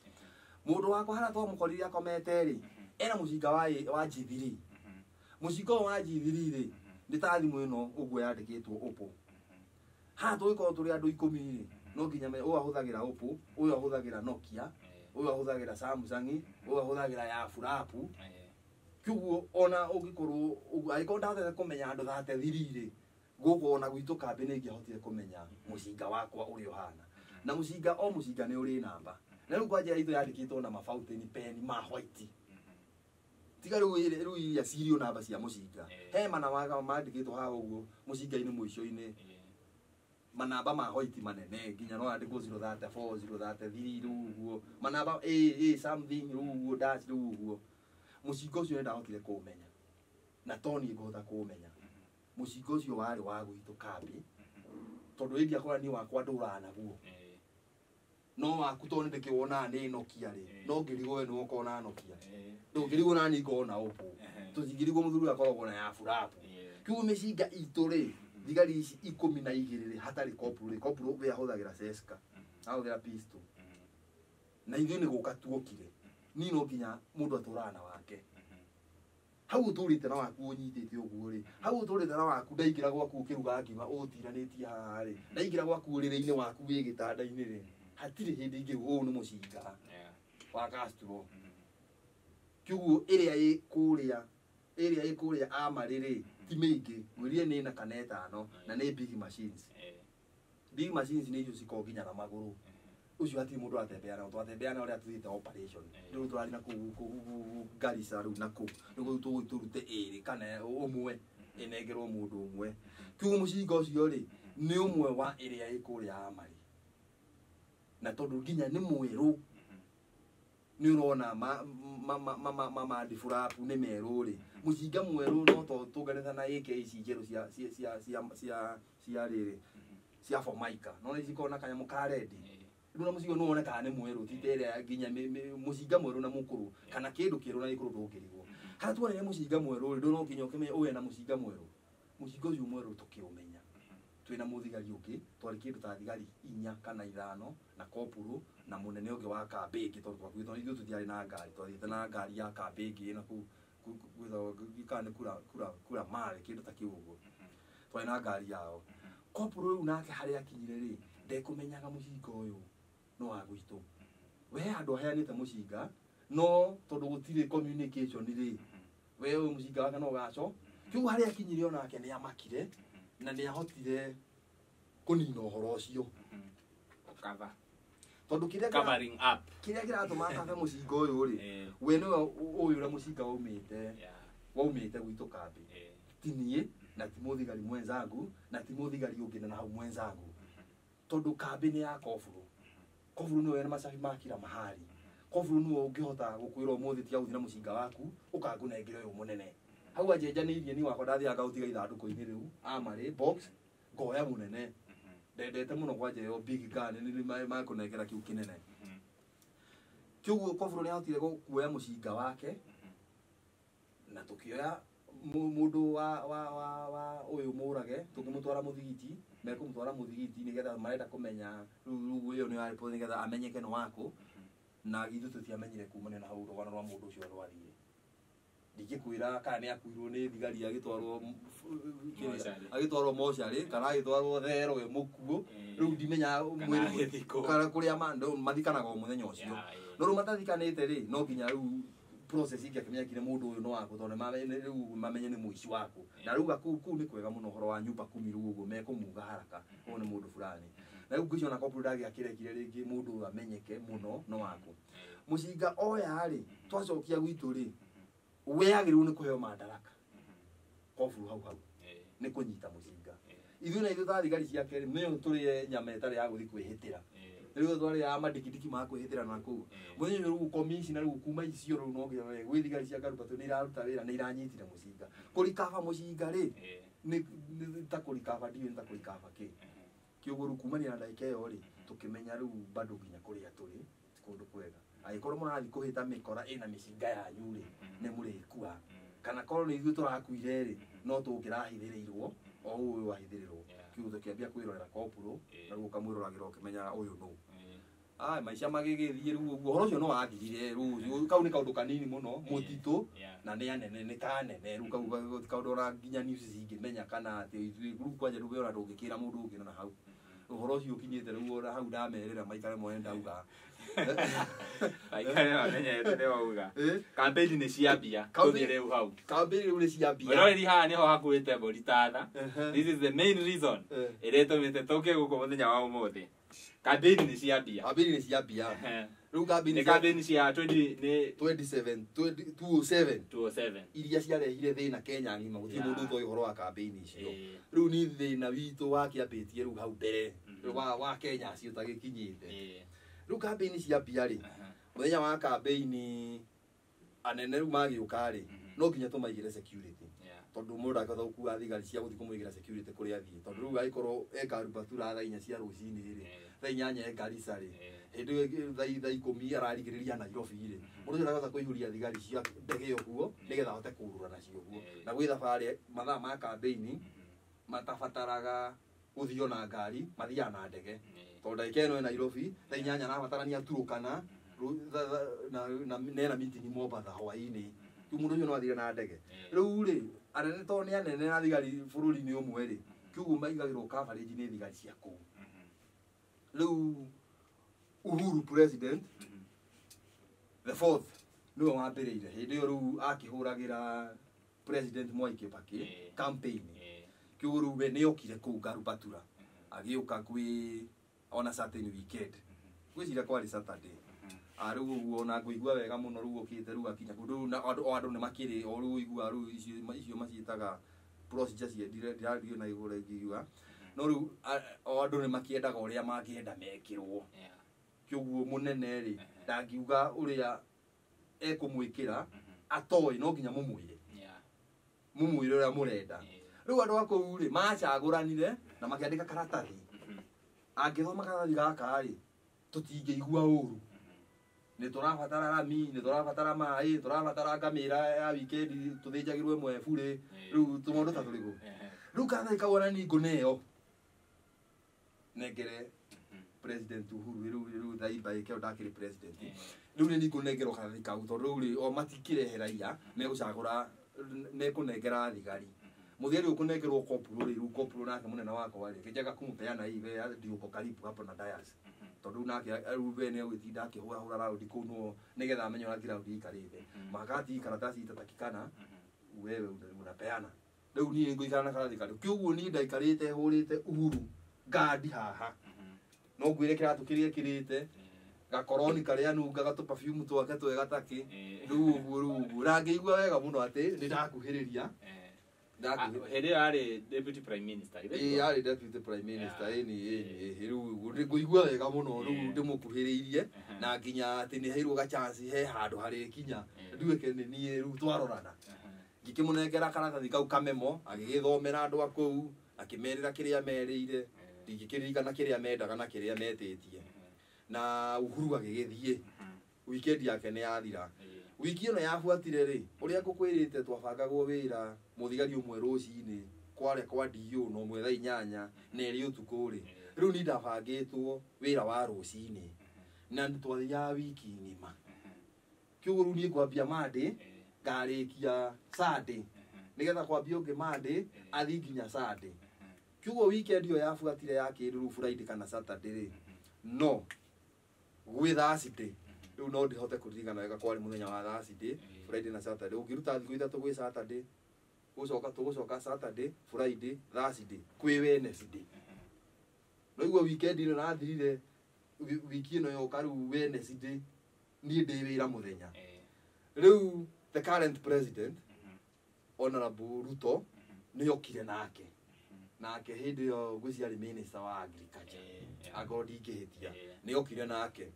mũndũ wakwa harĩa twamũkorire akomete rĩ ena mũcinga wa G3 mũcinga ũyũ wa G3 rĩ nĩ ta thimũ ĩno ũguo yandĩkĩtwo Oppo haha tũgĩkorwo tũrĩ andũ 10 rĩ no nginya ũyũ ahũthagĩra Oppo ũyũ ahũthagĩra Nokia ũyũ ahũthagĩra Samsung ũyũ ahũthagĩra ya Furapu kiuguo ona ũngĩkorwo angĩkorwo ndahotete kũmenya andũ 33 rĩ gũkũ ona gwitũ kambĩ nĩ ingĩahotire kũmenya mũcinga wakwa ũrĩa ũhana na mũcinga o mũcinga nĩ ũrĩ namba na rĩu kwanja itũ yandĩkĩtwo na ma fountain pen ma white tiga rĩu iria cirio namba cia mũcinga he mana mandĩkĩtwo haha ũguo mũcinga-inĩ mũico-inĩ manamba ma white manene nginya no yandĩkwo 034 033 rĩu ũguo manamba a something rĩu ũguo dash rĩu ũguo mũcinga ũcio nĩ ndahotire kũũmenya na to niĩ ngũhota kũũmenya mũcinga ũcio warĩ wa gwitũ kambĩ tondũ ĩndĩ akora niĩ wakwa ndũraga naguo no waku tondũ nĩndĩkĩwonaga nĩ Nokia rĩ no ngĩrigwo we nĩwe ũkona Nokia ndũngĩrigwo nani ngona Oppo tũtingĩrigwo mũthuri akoragwo na ya Furapu kiugo mĩcinga itũ rĩ thigari ici 12 rĩ hatarĩ kopuru rĩ kopuru we ahũthagĩra Seska ahũthĩra pistol na ithuĩ nĩ gũka tuokire niĩ no nginya mũndũ atũraga na wake hau ũtũrĩte na waku ũnyitĩte ũguo rĩ hau ũtũrĩte na waku ndaingĩra gwaku ũkĩruga ngima ũtiranĩtie haha rĩ ndaingĩra gwaku ũrĩrĩ-inĩ waku wĩ gĩtanda-inĩ rĩ Hatirĩ hĩndĩ ingĩ ũũ nĩ mũcinga wa Castro. Kiugo ĩrĩa ĩ kũrĩa ĩrĩa ĩ kũrĩa amarĩ rĩ ti mĩingĩ ngwĩrire nĩ ĩna kana ĩtano na nĩ big machines. Big machines nĩ icio cikoragwo nginya na magũrũ. Ũcio hatirĩ mũndũ aratembea nao twatembea nao rĩrĩa tũthiĩte operation. Rĩu tũrathiĩ na kũu Garissa rĩu na kũu nĩguo tũgũthiĩ tũrute ĩrĩ kana ũmwe ĩnengerwo mũndũ ũmwe. Kiugo mũcinga ũcio rĩ nĩ ũmwe wa ĩrĩa ĩ kũrĩa amarĩ na tondũ nginya nĩ mwerũ nĩ ũrona mandiburabu nĩ merũ rĩ mũcinga mwerũ no to tũnganĩte na AK ici njerũ cia cia cia cia cia cia rĩrĩ cia Formica no nĩ cikoragwo na kanyamũ ka rendi rĩu na mũcinga nĩ wonekaga nĩ mwerũ ti ta ĩrĩa nginya mũcinga mwerũ na mũkũrũ kana kĩndũ kĩerũ na gĩkũrũ ndũngĩrigwo. Harĩa tuonire mũcinga mwerũ rĩ no nginya ũkĩmenye ũyũ ena mũcinga mwerũ. Mũcinga ũcio mwerũ tũkĩũmenya twĩna mũthigari ũngĩ twarĩ kĩndũ ta thigari 4 kana 5 na kopuru na mũnene ũngĩ wa kambĩ ĩngĩ tondũ twakuĩtwo ithuĩ tũtiarĩ na ngari twathiĩte na ngari ya kambĩ ĩngĩ na kũu gwĩtagwo kana nĩ kura mare kĩndũ ta kĩu ũguo twarĩ na ngari yao. Kopuru rĩu nake harĩa akinyire rĩ ndekũmenyaga mũcinga ũyũ no wa gwitũ. We handũ aheanĩte mũcinga no tondũ gũtirĩ communication rĩ we ũyũ mũcinga wake no ũgaco kĩu harĩa akinyire onake nĩ amakire na nĩ ahotire kũnina ũhoro ũcio. Cover. Tondũ kĩrĩa covering up kĩrĩa kĩratũma akabe mũcinga ũyũ rĩ we nĩwe ũyũ ũrĩa mũcinga waumĩte gwitũ kambĩ ti niĩ na ti mũthigari mwenzangu na ti mũthigari ũngĩ na hau mwenzangu tondũ kambĩ nĩ ya koburu. Koburu nĩwe wĩna macabi ma kila mahali. Koburu nĩwe ũngĩhota gũkwĩra ũmũthĩ tiga gũthiĩ na mũcinga waku ũkangũnengera ũyũ mũnene. Hau anjenjanĩirie niĩ wakwa ndathiaga ngaũtiga ithandũkũ-inĩ rĩu amarĩ box ngoya mũnene. Ndendete mũno kwanja ĩyo big gun nĩ makũnengera kĩu kĩnene. Kĩoguo koburu nĩ ahotire kuoya mũcinga wake na tũkĩoya mũndũ wa ũyũ mũrage tũkĩmũtwara mũthigiti mekũmũtwara mũthigiti nĩgetha marenda kũmenya rĩu ĩyo nĩ yarĩ nĩgetha amenyeke nĩ wakũ na ithuĩ tũtiamenyire kumania na hau rũgano rwa mũndũ ũcio rwathire. Ndingĩkwĩra kana nĩ akuirwo nĩ thigari agĩtwarwo mocarĩ kana agĩtwarwo thero we mũkuũ rĩu ndimenyaga mwĩrĩ kana kũrĩa mathikanaga o mũthenya ũcio no rĩu matathikanĩte rĩ no nginya rĩu process ingĩakĩmenyekire mũndũ ũyũ no wakũ tondũ rĩu mamenye nĩ mũici wakũ na rĩu kũu nĩ kwega mũno ũhoro wa nyumba kumi rĩu ũguo mekũmuga haraka ũyũ nĩ mũndũ fulani na rĩu ngwĩciria ona kopuru ndangĩakĩrekire rĩngĩ mũndũ ũyũ amenyeke mũno no wakũ. Mũcinga oya rĩ twacokia gwitũ rĩ we agĩrĩirwo nĩ kũheo madaraka koburu hau hau nĩ kũnyita mũcinga. Ithuĩ na ithuĩ ta thigari ciake rĩ nĩyo tũrĩe nyama ĩtarĩ ya gũthiĩ kwĩhĩtĩra rĩu twarĩaga mandikindiki ma kwĩhĩtĩra na kũu mũthenya ũcio rĩu commissioner rĩu kuma icio rĩu no nginya gwĩ thigari cia Karubatũ nĩ iraruta wĩra nĩ iranyitire mũcinga. Kũrikaba mũcinga rĩ nĩ ta kũrikaba ndiũĩ nĩ ta kũrikaba kĩ kĩũguo rĩu kumania na ndagĩka ĩyo rĩ tũkĩmenya rĩu bado nginya kũrĩa tũrĩ ti kũndũ kwega. Angĩkorwo mũrathiĩ kũhĩta mĩkora ĩna mĩcinga yanyu rĩ nĩ mũrĩkua kana korwo nĩ ithuĩ tũrakuire rĩ no tũngĩrahithĩrĩirwo o ũyũ wahithĩrĩrwo kiu tũkĩambia kwĩrorera kopuru na rĩu ũkamwĩroragĩra ũkĩmenyaga ũyũ nũ. Maica magĩgĩthiĩ rĩu ũguo ũhoro ũcio no wathirire rĩu kau nĩ kaũndũ kanini mũno mũtitũ na nĩ anene nĩ kanene rĩu kau kaũndũ ona nginya news cingĩmenya kana atĩ ithuĩ rĩu kwanja rĩu we ona ndũngĩkĩra mũndũ ũngĩ na hau ũhoro ũcio ũkinyĩte rĩu ona hau ndamerĩra maikare mone ndauga maikare mamenyete nĩ wauga. Campaign nĩ ciambia tũthiĩ rĩu hau campaign rĩu nĩ ciambia mwĩroreri haha nĩho hakuĩte mbũri tatha. This is the main reason ĩrĩa ĩtũmĩte tũke gũkũ mũthenya wa ũmũthĩ. Campaign nĩ ciambia. Campaign nĩ ciambia. Rĩu campaign nĩ campaign cia 20 nĩ 27 207 207 iria ciarehire thĩna Kenya ng'ima gũtirĩ mũndũ ũtoĩ ũhoro wa campaign icio. Rĩu nĩ thĩna witũ wakĩambĩtie rĩu hau mbere wa Kenya acio tagĩkinyĩte. Rĩu campaign ciambia rĩ mũthenya wa campaign anene rĩu magĩũka rĩ no nginya tũmaigĩre security tondũ mũndũ ndangĩhota gũkua thigari cia gũthiĩ kũmũigĩra security kũrĩa athiĩ tondũ rĩu angĩkorwo e Karubatura thaa 4 cia rũcinĩ rĩ thaa 8 e Garissa rĩ hĩndĩ ĩyo thaa 10 ararigĩrĩria Nairobi rĩ mũndũ ũcio ndangĩhota kũihũria thigari cia ndege ũguo nĩgetha ahote kũũrũra nacio ũguo na gwĩ thabarĩ mathaa ma campaign matabataraga gũthio na ngari mathiaga na ndege tondũ ndagĩka ĩno e Nairobi thaa 8 arabatarania Turukana na nena meeting Mombatha hwaĩ-inĩ rĩu mũndũ ũcio no athire na ndege. Rĩu rĩ anene tondũ nĩ anene na thigari bũrũri-inĩ ũmwe rĩ kĩũguo maigagĩrwo coverage nĩ thigari cia kũu. Rĩu Uhuru president the fourth niwe wambĩrĩire hĩndĩ ĩyo rĩu akĩhũragĩra president Mwai Kibaki campaign kĩoguo rĩu we nĩokire kũu Garubatura agĩũka kwĩ ona certain weekend gwĩciria kwarĩ Saturday rĩu ũguo ona ngũigua wega mũno rĩu ũkĩte rĩu akinya kũndũ na andũ o andũ nĩ makĩrĩ o rĩu ũigua rĩu icio maciĩtaga procedure cia ndirario na igũrũ ingiuga no rĩu o andũ nĩ makĩendaga ũrĩa mangĩenda mekĩrwo kĩoguo mũnene rĩ ndangiuga ũrĩa ekũmwĩkĩra atoĩ no nginya mũmwĩre mũmwĩre ũrĩa mũrenda rĩu andũ a kũu rĩ macagũranire na makĩandĩka karatathi angĩthoma karatathi gaka rĩ tũtingĩigua ũru nĩ tũrabatara rami nĩ tũrabatara maĩ tũrabatara ngamĩra ya weekend tũthĩnjagĩrwo ĩmwe burĩ rĩu tũmaũndũ ta tũrĩkũ rĩu karatathi kau ona niĩ ngũneo nengere president Uhuru rĩu thaimba ĩkĩo ndakĩrĩ president rĩu nĩ ngũnengerwo karatathi kau tondũ rĩu rĩ o matikĩrehe raia megũcagũra mekũnengera thigari mũthigari ũkũnengerwo kopuro rĩ rĩu kopuro nake mũnene wakwa rĩ kĩnjaga kũmũpeana ibe ndiũko karibu hapo na dayas tondũ nake rĩu we nĩ agũtinda akĩhũrahũra raundi kũu no nĩgetha amenye ũrĩa ground ikarĩte makati karatathi itatakikana wewe unapeana rĩu niĩ ngũikara na karatathi kau kĩoguo niĩ ndaikarĩte hũrĩte Uhuru ngandi haha no ngwĩre kĩratũ kĩrĩa ĩkĩrĩte gakoroni karĩa nungaga tũ perfume twake twega takĩ rĩu ũguo rĩu ũguo na ngĩigua wega mũno atĩ nĩ ndakuhĩrĩria hĩndĩ ĩyo arĩ deputy prime minister ĩĩ arĩ deputy prime minister ĩni rĩu ũguo ngũigua wega mũno rĩu ndĩmũkuhĩrĩirie na nginya atĩ nĩ heirwo ga chance he handũ harĩkinya nduĩke nĩ niĩ rĩu twarorana ngĩkĩmũnengera karatathi kau kamemo agĩgĩthomera andũ a kũu akĩmerĩra kĩrĩa merĩire ndingĩkĩririkana kĩrĩa mendaga na kĩrĩa metĩtie na Uhuru agĩgĩthiĩ weekend yake nĩ yathira wiki ĩno yabuatire rĩ ũrĩa ngũkwĩrĩte twabangagwo wĩra mũthigari ũmwe rũcinĩ kwarĩa kwa DO na ũmwe thaa inyanya na ĩrĩ ũtukũ rĩ rĩu niĩ ndabangĩtwo wĩra wa rũcinĩ na twathiaga wiki ng'ima kĩoguo rĩu niĩ ngwambia Monday ngarĩkia Sunday nĩgetha kwambia ũngĩ Monday athiĩ nginya Sunday kĩoguo weekend ĩyo yabuatire ya kĩndũ rĩu Friday kana Saturday rĩ no gwĩ Thursday rĩu no ndĩhote kũririkana wega kwarĩ mũthenya wa Thursday Friday na Saturday ũngĩruta thikũ ithatũ gwĩ Saturday gũcoka tũgũcoka Saturday Friday Thursday kwĩ Wednesday no igua weekend ĩno nathirire wiki ĩno yoka rĩu Wednesday niĩ ndĩ wĩra mũthenya rĩu the current president Honorable Ruto nĩ okire nake nake hĩndĩ ĩyo ngwĩciria arĩ minister wa agriculture akorwo ndingĩhĩtia nĩ okire nake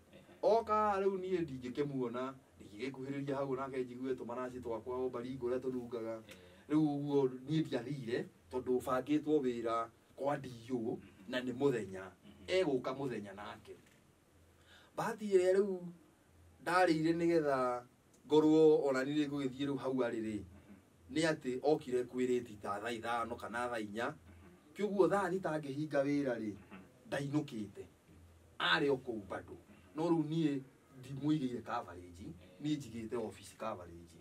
oka rĩu niĩ ndingĩkĩmuona ndingĩgĩkuhĩrĩria hau nake njigue tũmaraci twakwa o baringo ũrĩa tũnungaga rĩu ũguo niĩ ndiathire tondũ bangĩtwo wĩra kwa DO na nĩ mũthenya egũka mũthenya nake bahati ĩrĩa rĩu ndarĩire nĩgetha ngorwo ona niĩ ngũgĩthiĩ rĩu hau arĩ rĩ nĩ atĩ okire kwĩrĩti ta thaa ithano kana thaa inya kĩoguo thaa thita ngĩhinga wĩra rĩ ndainũkĩte arĩ o kũu bado no rĩu niĩ ndimũigĩire coverage niĩ njigĩte office coverage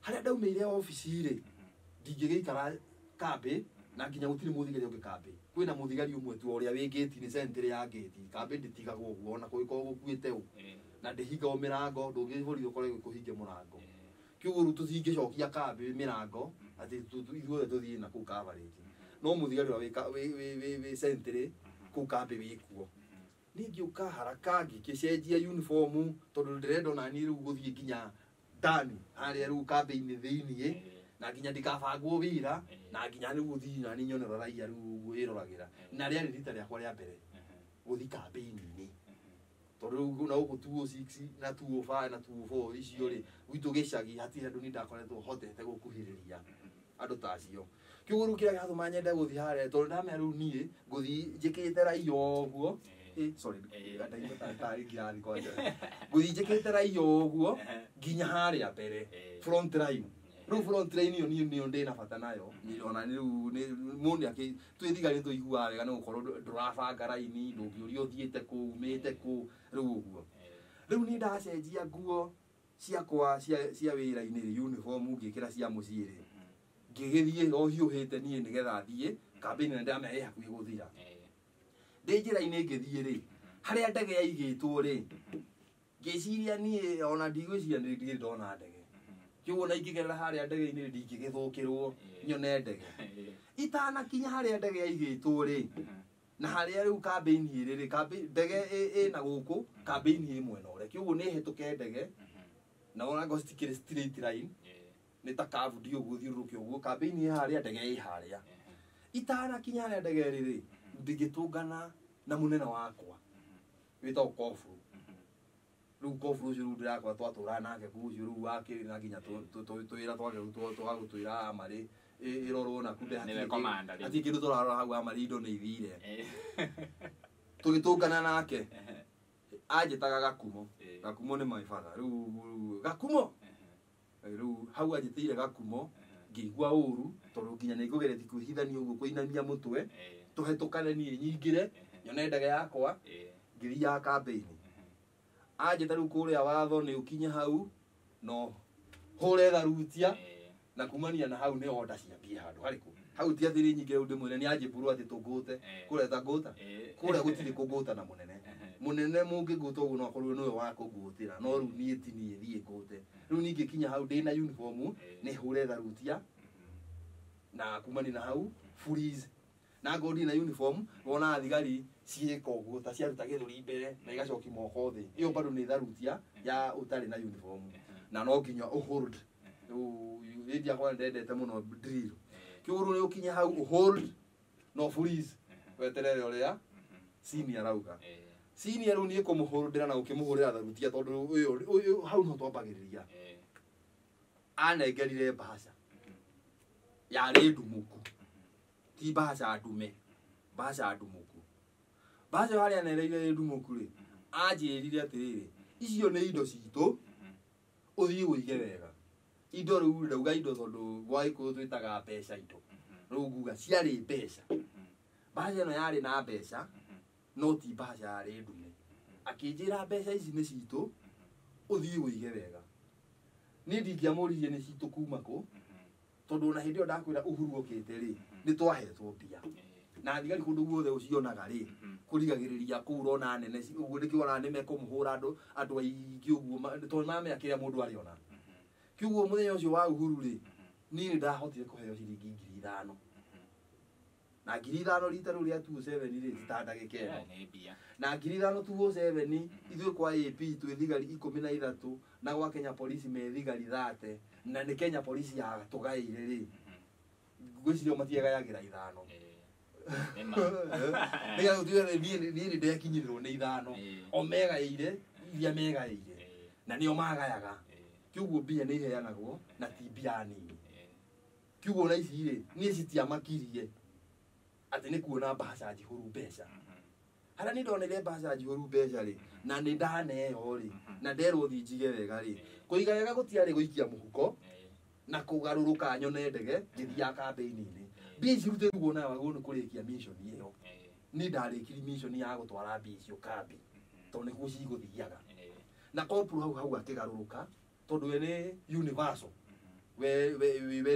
harĩa ndaumĩire office rĩ ndingĩgĩikara kambĩ na nginya gũtirĩ mũthigari ũngĩ kambĩ kwĩna mũthigari ũmwe tu ũrĩa wĩ gate-inĩ sentry ya gate kambĩ ndĩtigagwo ũguo ona kũngĩkorwo gũkuĩte ũ na ndĩhingagwo mĩrango ndũngĩborithi ũkore kũhinge mũrango kĩoguo rĩu tũtingĩcokia kambĩ mĩrango atĩ ithuothe tũthiĩ na kũu coverage no mũthigari ũrĩa wĩ sentry kũu kambĩ wĩkuo niĩ ngĩũka haraka ngĩgĩcenjia uniform tondũ ndĩrenda ona niĩ rĩu gũthiĩ nginya ndani harĩa rĩu kambĩ-inĩ thĩiniĩ na nginya ndikabangwo wĩra na nginya rĩu gũthiĩ na niĩ nyone ũrĩa raia rĩu ũguo ĩroragĩra na rĩarĩ rita rĩakwa rĩa mbere gũthiĩ kambĩ-inĩ tondũ rĩu na gũkũ 206 na 205 na 204 icio rĩ gwitũ gĩcagi hatirĩ andũ niĩ ndakoretwo hotete gũkuhĩrĩria andũ ta acio kĩoguo rĩu kĩrĩa gĩatũma nyende gũthiĩ harĩa tondũ ndamenya rĩu niĩ ngũthiĩ njĩkĩrĩte raia ũguo sorry ndaigua tarĩ ngirathi kwanja ngũthiĩ njĩkĩrĩte raia ũguo nginya harĩa mbere front line rĩu front line ĩyo niĩ nĩyo ndĩna bata nayo ona rĩu mũndũ akĩ twĩ thigari tũiguaga wega nĩ gũkorwo ndũrabanga raini ndũngĩũria ũthiĩte kũ umĩte kũ rĩu ũguo rĩu niĩ ndacenjia nguo ciakwa cia wĩra-inĩ rĩ uniform ngĩkĩra cia mũciĩ rĩ ngĩgĩthiĩ o hiũhĩte niĩ nĩgetha thiĩ kambĩ-inĩ na ndamenya ĩ hakuhĩ gũthira ndĩ njĩra-inĩ ngĩthiĩ rĩ Harĩa ndege yaigĩtwo rĩ, ngĩciria niĩ ona ndigwĩciria nĩ ndona ndege. Kĩguo na ingĩgerera harĩa ndege-inĩ ndingĩgĩthũkĩrwo nyone ndege. Itanakinya harĩa ndege yaigĩtwo rĩ, na harĩa rĩu kambĩini ĩrĩ rĩ, ndege ĩna gũkũ, kambĩini ĩ mwena ũrĩa. Kĩguo nĩ hĩtũke ndege, na ona ngorwo citikĩrĩ straight line, nĩ ta kabundi ũguo thiũrũrũke ũguo, kambĩini ĩ harĩa, ndege ĩ harĩa. Itanakinya harĩa ndege ĩrĩ rĩ, ndingĩtũngana na mũnene wakwa wĩtagwo Koburu. Rĩu Koburu ũcio rĩu ndĩrakora twatũraga nake kũu ũcio rĩu wakĩrĩ na nginya twĩra twake rĩu twagũtwĩra amarĩ ĩrorwo na kumbe hatirĩ kĩndũ tũrarora hau amarĩ indo nĩ ithire. Tũgĩtũngana nake anjĩtaga Gakumo. Gakumo nĩ my father. Rĩu Gakumo rĩu hau anjĩtĩire Gakumo ngĩigua ũru tondũ nginya nĩ ngũgeretie kwĩhithania ũguo kũinamia mũtwe tũhetũkane niĩ nyingĩre nyone ndege yakwa ngĩthiaga kambĩini. Anjĩta rĩu kũrĩa watho nĩ ũkinye hau no hũre tharutia na kumania na hau nĩ order ciambie handũ harĩkũ. Hau ti atĩ nyingĩ rĩu ndĩmwĩre nĩ anjĩmbũrwo atĩ tũngũte kũrĩa ta ngũta kũrĩa gũtirĩ kũngũta na mũnene. Mũnene mũngĩngũta ũguo no akorwo nĩwe wa kũngũtĩra no rĩu niĩ ti niĩ thiĩ ngũte. Rĩu niĩ ngĩkinya hau ndĩna uniform nĩ hũre tharutia na kumania na hau freeze. Na ngorwo ndirĩ na uniform wona thigari ciĩka ũguo ta ciaruta gĩthũri mbere na igacoki moko thĩ. Ĩyo bado nĩ tharutia ya ũtarĩ na uniform na no nginya ũhold. Rĩu hĩndĩ yakwa ndendete mũno drill. Kĩguo rĩu nĩ ũkinye hau ũhold no freeze weterere ũrĩa senior arauga. Senior rĩu niĩ kũmũhũndĩra na gũkĩmũhũrĩra tharutia tondũ ũyũ hau no twambagĩrĩria. Anengerire mbahaca yarĩ ndumũku, ti mbahaca ndume, mbahaca ndumũku. Mbahaca ĩyo harĩa anereire ĩ ndumũku rĩ, anjĩrire atĩrĩrĩ, icio nĩ indo citũ, ũthiĩ ũige wega. Indo rĩu ndauga indo tondũ gwa Gĩkũyũ twĩtaga mbeca indo. Rĩu nguga ciarĩ mbeca. Mbahaca ĩno yarĩ na mbeca, no ti mbahaca yarĩ ndume. Akĩnjĩra mbeca ici nĩ citũ, ũthiĩ ũige wega. Niĩ ndingĩamũririe nĩ citũ kuma kũ, tondũ ona hĩndĩ ĩyo ndakwĩra Uhuru okĩte rĩ, nĩ twahetwo mbia. Na thigari kũndũ guothe ũcionaga rĩ, kũrigagĩrĩria kũu ũrona nene ũguo nĩkĩo ũrona nĩ mekũmũhũra andũ aingĩ ũguo tondũ mamenya kĩrĩa mũndũ arĩona. Kĩguo mũthenya ũcio wa Uhuru rĩ, niĩ nĩ ndahotire kũheo ciringi 5,000. Na 5,000 rita rĩu rĩa 27 rĩ, ti ta ndagĩka ĩno. Na 5,000 207 ithuĩ kwa AP twĩ thigari 13 na gwa Kenya Police me thigari 30 na nĩ Kenya Police yatũgaĩire rĩ, ngwĩciria matiegayagĩra 5. Nĩgetha gũtuĩke niĩ nĩ ndekinyĩrĩrwo nĩ 5 o megaĩire iria megaĩire na nĩo magayaga. Kĩguo mbia nĩ iheanagwo na ti mbia nini. Kĩguo na ici rĩ, niĩ citiamakirie atĩ nĩ kuona mbahaca njihũru mbeca. Harĩa nĩ ndonire mbahaca njihũru mbeca rĩ, na nĩ ndaneo rĩ, na nderwo thiĩ njige wega rĩ, kũiga wega gũtiarĩ gũikia mũhuko na kũgarũrũka nyone ndege ngĩthiaga kambĩini-inĩ. Mbia ici rutĩrwo nayo wagĩrĩirwo nĩ kũrĩkia mission ĩyo. Niĩ ndarĩkirie mission ya gũtwara mbia icio kambi tondũ nĩkuo cigũthiaga. Na kopuru hau hau akĩgarũrũka tondũ we nĩ universal, we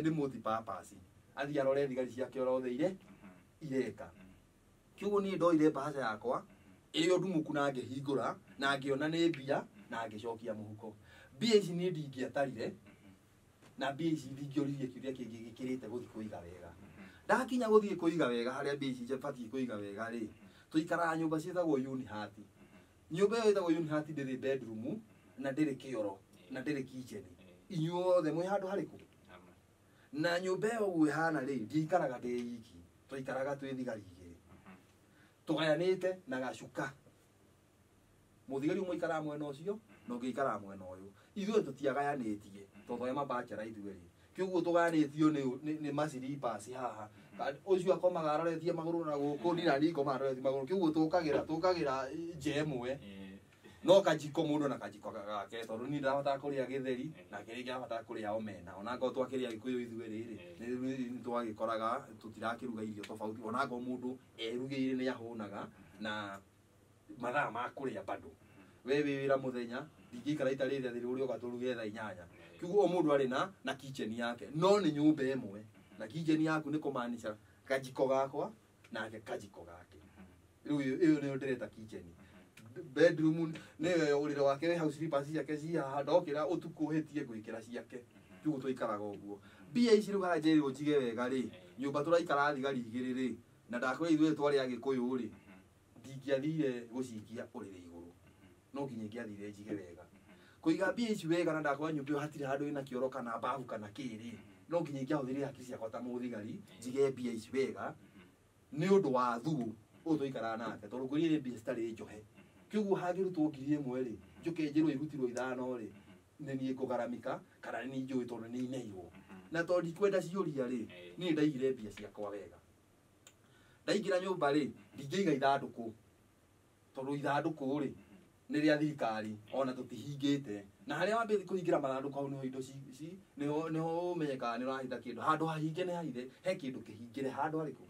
nĩ multi-purpose. Athiĩ arore thigari ciake orothe ire ireka. Kĩguo niĩ ndoire mbahaca yakwa ĩrĩ o ndumũku na ngĩhingũra na ngĩona nĩ mbia na ngĩcokia mũhuko. Mbia ici niĩ ndingĩatarire na mbia ici ndingĩoririe kĩũria kĩngĩ gĩkĩrĩte gũthiĩ kũiga wega. Ndakinya gũthiĩ kũiga wega harĩa mbia ici batiĩ kũiga wega rĩ, tũikaraga nyũmba ciĩtagwo Unihat. Nyũmba ĩyo ĩtagwo Unihat ndĩrĩ bedroom na ndĩrĩ kĩoro na ndĩrĩ kitchen. Inyuothe mwĩ handũ harĩkũ? Na nyũmba ĩyo ũguo ĩhana rĩ, ndiikaraga ndĩ iki, tũikaraga twĩ thigari igĩrĩ. Tũgayanĩte na gacuka. Mũthigari ũmwe aikaraga mwena ũcio na ũngĩ aikaraga mwena ũyũ. Ithuĩ tũtiagayanĩtie tondũ twĩ mabachelor ithuĩ rĩ. Kĩguo tũgayanĩtio nĩ maciripas haha. Ũcio akomaga aroretie magũrũ na gũkũ, niĩ na niĩ ngomaga aroretie magũrũ. Kĩguo tũkagĩra nja ĩmwe. No kajiko mũndũ na kajiko gake tondũ niĩ ndĩrabatara kũrĩa gĩtheri nake rĩngĩ arabatara kũrĩa omena. Ona angorwo twakĩrĩa Gĩkũyũ ithuĩ rĩ, nĩ twagĩkoraga tũtirakĩruga irio tofauti. Ona angorwo mũndũ erugĩire nĩ ahũnaga na mathaa ma kũrĩa bado. We wĩ wĩra mũthenya, ndingĩikara itarĩte atĩ rĩu ũrĩoka tũruge thaa 8. Kĩguo o mũndũ arĩ na kitchen yake, no nĩ nyũmba ĩmwe. Na kitchen yaku nĩ kũmaanisha kajiko gakwa nake kajiko gake. Rĩu ĩyo nĩyo ndĩreta kitchen. Bedroom nĩyo ũrĩrĩ wake wĩ hau, slippers ciake ci haha, ndokĩra ũtukũ hĩtie ngwĩkĩra ciake. Kiugo tũikaraga ũguo. Mbia ici rĩu harĩa njĩrĩrwo njige wega rĩ, nyũmba tũraikara thigari igĩrĩ rĩ, na ndakwĩra ithuĩ twarĩ Agĩkũyũ rĩ, ndingĩathire gũcikia ũrĩrĩ igũrũ, no nginya ingĩathire njige wega. Kũiga mbia ici wega, na ndakwĩra nyũmba ĩyo hatirĩ handũ ĩna kĩoro kana babu kana kĩrĩ, no nginya ingĩahũthĩrire hakiri ciakwa ta mũthigari njige mbia ici wega nĩ ũndũ wa thuũ ũyũ tũikaraga nake, tondũ ngwĩrire nĩ mbia citarĩ njohe. Kĩguo hangĩrutwo 1000 rĩ, njũke njĩrwo irutirwo 5 rĩ, nĩ niĩ ngũgaramika kana nĩ niĩ njũĩ tondũ nĩ ineirwo. Na tondũ ndikwenda ciũria rĩ, niĩ ndaigire mbia ciakwa wega. Ndaingĩra nyũmba rĩ, ndingĩiga ithandũkũ, tondũ ithandũkũ rĩ nĩ rĩa thirikari, ona tũtihingĩte. Na harĩa wambĩtie kũhingĩra mathandũkũ hau nĩho indo ci nĩho ũmenyekaga nĩ ũrahitha kĩndũ. Handũ hahinge nĩ hahithe, he kĩndũ kĩhingĩre handũ harĩkũ.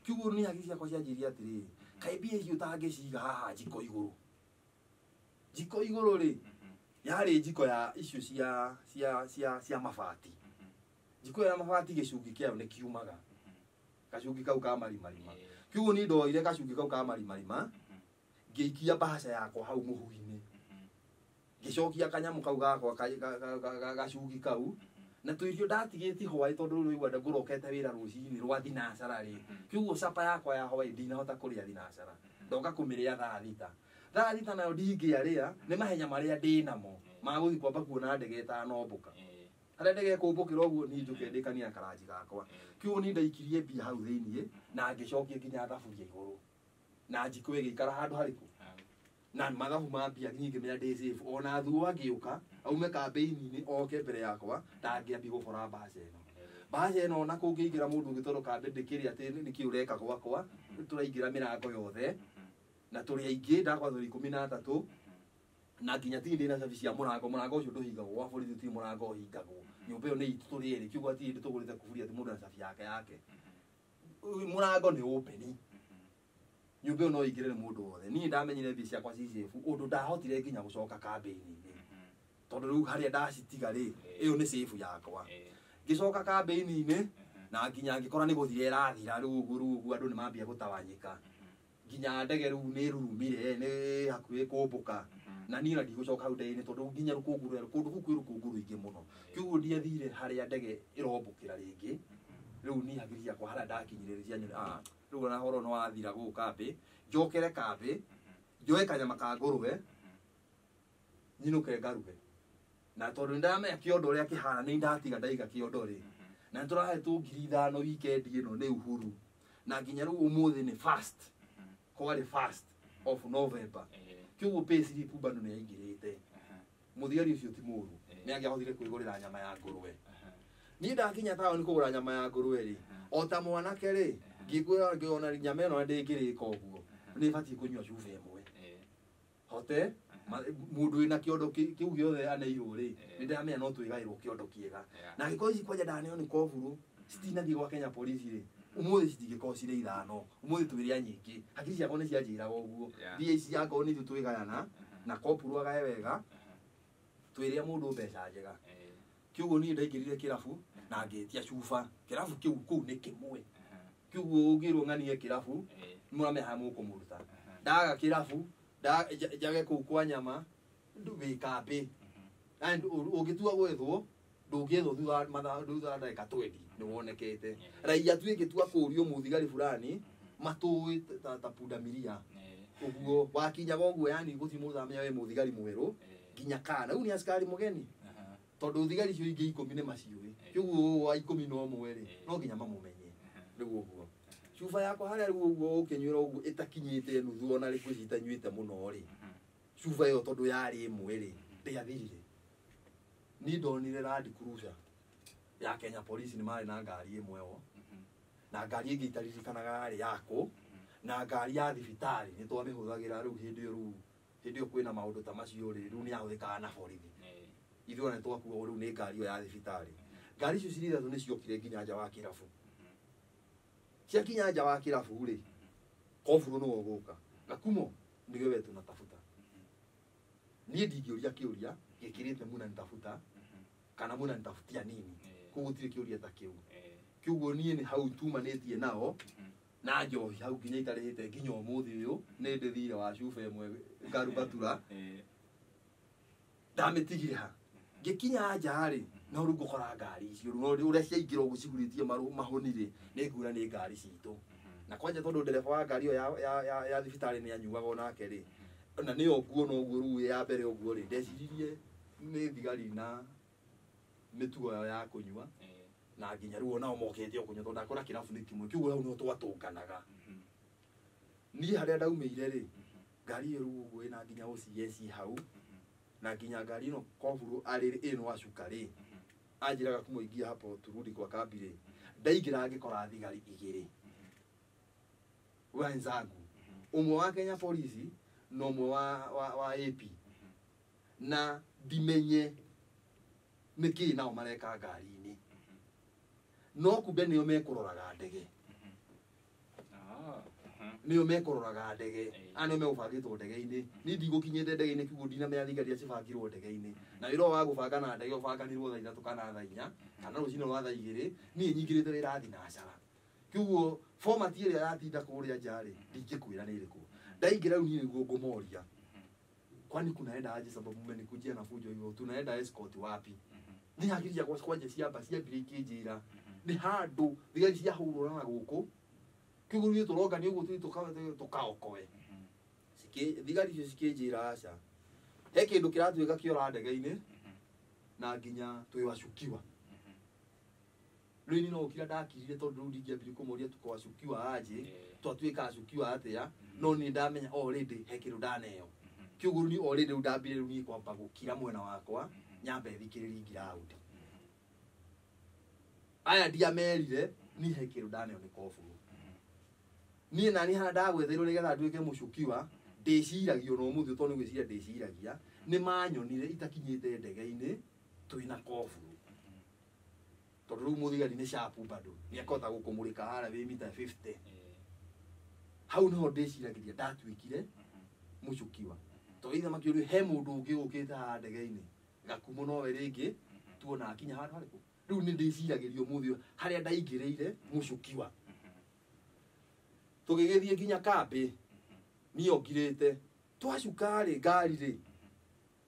Kiugo nĩ hakiri ciakwa cianjĩrire atĩrĩrĩ, kaĩ mbia ici ũtangĩciga haha njiko igũrũ. Njiko igũrũ rĩ, yarĩ njiko ya icio cia cia cia cia mabati. Njiko ya mabati gĩcungi kĩayo nĩ kiumaga, gacungi kau ka marimarima. Kiugo niĩ ndoire gacungi kau ka marimarima, ngĩikia mbahaca yakwa hau mũhu-inĩ, ngĩcokia kanyamũ kau gakwa gacungi kau, na tũirio ndatigĩtie hwaĩ, tondũ rĩu ũraigua ngũrokete wĩra rũcinĩ rwa thinacara rĩ. Kiugo capa yakwa ya hwaĩ ndinahota kũrĩa thinacara, ndoka kũmĩrĩa thaa thita. Thaa thita nayo ndingĩarĩa, nĩ mahenya marĩa ndĩnamo ma gũthiĩ kwamba kuona ndege ĩtanombũka. Harĩa ndege ĩkũmbũkĩra ũguo niĩ njũke ndĩkanie na karanji gakwa. Kiugo niĩ ndaikirie mbia hau thĩiniĩ na ngĩcokia nginya thaburia igũrũ, na njiko ĩgĩikara handũ harĩkũ, na mathabu ma mbia niĩ ngĩmenya ndĩ safe. Ona thuo angĩũka aume kambĩini-inĩ oke mbere yakwa, ndangĩambia gũbora mbaca ĩno. Mbaca ĩno ona kũngĩingĩra mũndũ ũngĩ, tondũ kambĩ ndĩkĩrĩ atĩ nĩkĩ ũreka gwakwa, tũraingĩra mĩrango yothe na tũrĩ aingĩ, ndakwa tũrĩ 13, na nginya tindi ndĩna cabi cia mũrango. Mũrango ũcio ndũhingagwo gwa borithi, ti mũrango ũhingagwo, nyũmba ĩyo nĩ itũ tũrĩ erĩ. Kiugo hatirĩ hĩndĩ tũgũrĩte kuburi atĩ mũndũ na cabi yake yake. Mũrango nĩ open, nyũmba ĩyo no ĩingĩre nĩ mũndũ wothe. Niĩ ndamenyire mbia ciakwa ci safe ũndũ ndahotire nginya gũcoka kambĩini-inĩ, tondũ rĩu harĩa ndacitiga rĩ, ĩyo nĩ safe yakwa. Ngĩcoka kambĩini-inĩ na nginya ngĩkora nĩ gũthira ĩrathira rĩu ũguo, rĩu ũguo andũ nĩ mambia gũtawanyĩka, nginya ndege rĩu nĩ ĩrurumire, nĩ hakuhĩ kũmbũka, na niĩ ona ndigũcoka hau ndege-inĩ, tondũ nginya rũkũngũ rũrĩa kũndũ kũu kwĩ rũkũngũ rũingĩ mũno. Kĩguo ndiathire harĩa ndege ĩrombũkĩra rĩngĩ. Rĩu niĩ hakiri ciakwa harĩa ndakinyire cianyone, ah, rĩu ona horo nĩ wathira gũkũ kambĩ, njokere kambĩ njoe kanyama ka ngũrwe nyinũke ngaruge. Na tondũ nĩndamenya kĩondo ũrĩa kĩhana, nĩ ndatiga ndaiga kĩondo rĩ, na nĩtũrahetwo 5,000 weekend ĩno nĩ Uhuru, na nginya rĩu ũmũthĩ nĩ first, kwarĩ first of November. Kĩguo pay slip bado nĩ yaingĩrĩte. Mũthigari ũcio ti mũru, nĩ angĩahotire kwĩgũrĩra nyama ya ngũrwe. Niĩ ndakinya taũni kũgũra nyama ya ngũrwe rĩ, o ta mwanake rĩ, ngĩkwĩra ngĩona nyama ĩno ndĩngĩrĩka ũguo, nĩ batiĩ kũnyua cuba ĩmwe hote mũndũ wĩna kĩondo kĩu gĩothe aneirwo rĩ, nĩ ndĩramenya no twĩgaĩrwo kĩondo kĩega. Na angĩkorwo ici kwanja ndaneo nĩ koburũ citinathiĩ gwa Kenya Police rĩ, ũmũthĩ citingĩkorwo cirĩ 5, ũmũthĩ twĩrĩa nyingĩ. Hakiri ciakwa nĩ cianjĩraga ũguo, mbia ici akorwo nĩ ithuĩ twĩgayana na kopurũ agae wega, twĩrĩa mũndũ mbeca njega. Kiugo niĩ ndaingĩrire kĩrabu na ngĩtia cuba. Kĩrabu kĩu kũu nĩ kĩmwe, kiugo ũngĩrwo ng'anie kĩrabu mũramenya harĩa mũkũmũruta. Ndaga kĩrabu njage kũu kwa nyama wĩ kambĩ, ũngĩtua gwethwo ndũngĩethwo thutha mathaa thutha wa ndagĩka 20 nĩ wonekete. Raia tu ĩngĩtua kũũrio mũthigari fulani matũĩ ta pundamilia ũguo wakinyaga ũguo, yani gũtirĩ mũndũ ũramenya wĩ mũthigari mwerũ nginya kana rĩu nĩ askari mũgeni, tondũ thigari icio ingĩ 10 nĩ maciũĩ. Kĩguo wa 11 rĩ, no nginya mamũmenye. Rĩu ũguo cuba yakwa harĩa rĩu ũguo ũkĩnyuĩra ũguo ĩtakinyĩte nuthu, ona rĩ ngwĩciria itanyuĩte mũno rĩ, cuba ĩyo tondũ yarĩ ĩmwe rĩ, ndĩathirire. Niĩ ndonire Land Cruiser ya Kenya Police, nĩ marĩ na ngari ĩmwe o na ngari ĩngĩ itaririkanaga yarĩ yakũ, na ngari ya thibitarĩ nĩ twamĩhũthagĩra rĩu hĩndĩ ĩyo. Rĩu hĩndĩ ĩyo kwĩna maũndũ ta macio rĩ, rĩu nĩ yahũthĩkaga na borithi, ithuĩ ona nĩtwakuagwo rĩu nĩ ngari ĩyo ya thibitarĩ. Ngari icio cirĩ ithatũ nĩ ciokire nginya nja wa kĩrabu. Ciakinya nja wa kĩrabu rĩ, koburũ nĩwe ũgũka, Gakumo nĩwe we tunatafuta. Niĩ ndingĩũria kĩũria gĩkĩrĩte munanitafuta kana munanitafutia nini, koguo gũtirĩ kĩũria ta kĩu. Kĩguo niĩ nĩ hau tumanĩtie nao. Na njohi hau nginya itarĩhĩte nginya ũmũthĩ ũyũ nĩ ndĩthire wa cuba ĩmwe ngarugatura ndamĩtigire ha ngĩkinya nja rĩ no rĩu ngũkora ngari icio rĩu ũrĩa ciaingĩra ũguo cihurĩtie mahũni rĩ nĩ nguona nĩ ngari citũ na kwanja tondũ ndereba wa ngari ĩyo ya thibitarĩ nĩ anyuaga onake rĩ na nĩyo nguona ũguo rĩu ya mbere ũguo rĩ ndeciririe nĩ thigari na mĩtugo yao ya kũnyua na nginya rĩu onao mokĩte o kũnyua tondũ ndakora kĩrabu nĩ kĩmwe kĩu hau no twatũnganaga niĩ harĩa ndaumĩire rĩ ngari ĩyo rĩu ũguo ĩna nginya OCS hau na nginya ngari ĩno koburu arĩ ĩno acuka rĩ anjĩraga kumũingia hapo turudi kwa kambi rĩ ndaingĩra ngĩkora thigari igĩrĩ wenzangu ũmwe wa Kenya Police na ũmwe wa AP na ndimenye nĩkĩĩ nao mareka ngari-inĩ no kumbe nĩo mekũroraga ndege nĩo mekũroraga ndege aya nĩo megũbangĩtwo ndege-inĩ niĩ ndigũkinyĩte ndege-inĩ kĩguo ndinamenya thigari iria cibangirwo ndege-inĩ na wĩra ũyũ wa gũbanga na ndege ũbanganirwo thaa 3 kana thaa 4 kana rũcinĩ rwa thaa 2 niĩ nyingĩrĩte wĩra thinacara kĩguo format ĩrĩa yatinda kũrĩa nja rĩ ndingĩkwĩra nĩ ĩrĩkũ ndaingĩra rĩu niĩ nĩguo ngũmoria kwani kunaenda aje sababu mmenikujia na fujo hivyo tunaenda escort wapi ni hakiri ciakwa kwanja ciamba ciambire ikĩnjĩra nĩ handũ thigari ciahũrũra na gũkũ kĩguo ithuĩ tũrongania ũguo tũthiĩ tũkaokoe thigari icio cikĩnjĩra aca he kĩndũ kĩratuĩka kĩora ndege-inĩ na nginya twĩ wacukiwa rĩu niĩ no gũkira ndakirire tondũ rĩu ndingĩambirie kũmoria tuko wacukiwa aje twatuĩka acukiwa atĩa no niĩ ndamenya already he kĩndũ ndaneo kĩguo niĩ already rĩu ndambire rĩu niĩ kwamba gũkira mwena wakwa nyambe thikĩrĩrie ground aya ndiamerire niĩ he kĩndũ ndaneo nĩ koburu niĩ nani harĩa ndagwetheirwo nĩgetha nduĩke mũcukiwa ndĩciragia ona ũmũthĩ tondũ nĩ gwĩciria ndĩciragia nĩ manyonire itakinyĩte ndege-inĩ twĩna koburu tondũ rĩu mũthigari nĩ sharp bado nĩ akũhota gũkũmũrĩka harĩa wĩ mita 50 hau nĩho ndĩciragĩria ndatuĩkire mũcukiwa tondũ ithe makĩũrio he mũndũ ũngĩ ũkĩte haha ndege-inĩ gakumo nowe rĩngĩ tuona akinya handũ harĩkũ rĩu nĩ ndĩciragĩria ũmũthĩ harĩa ndaingĩrĩire mũcukiwa tũgĩgĩthiĩ nginya kambĩ niĩ ongirĩte twacuka rĩ ngari rĩ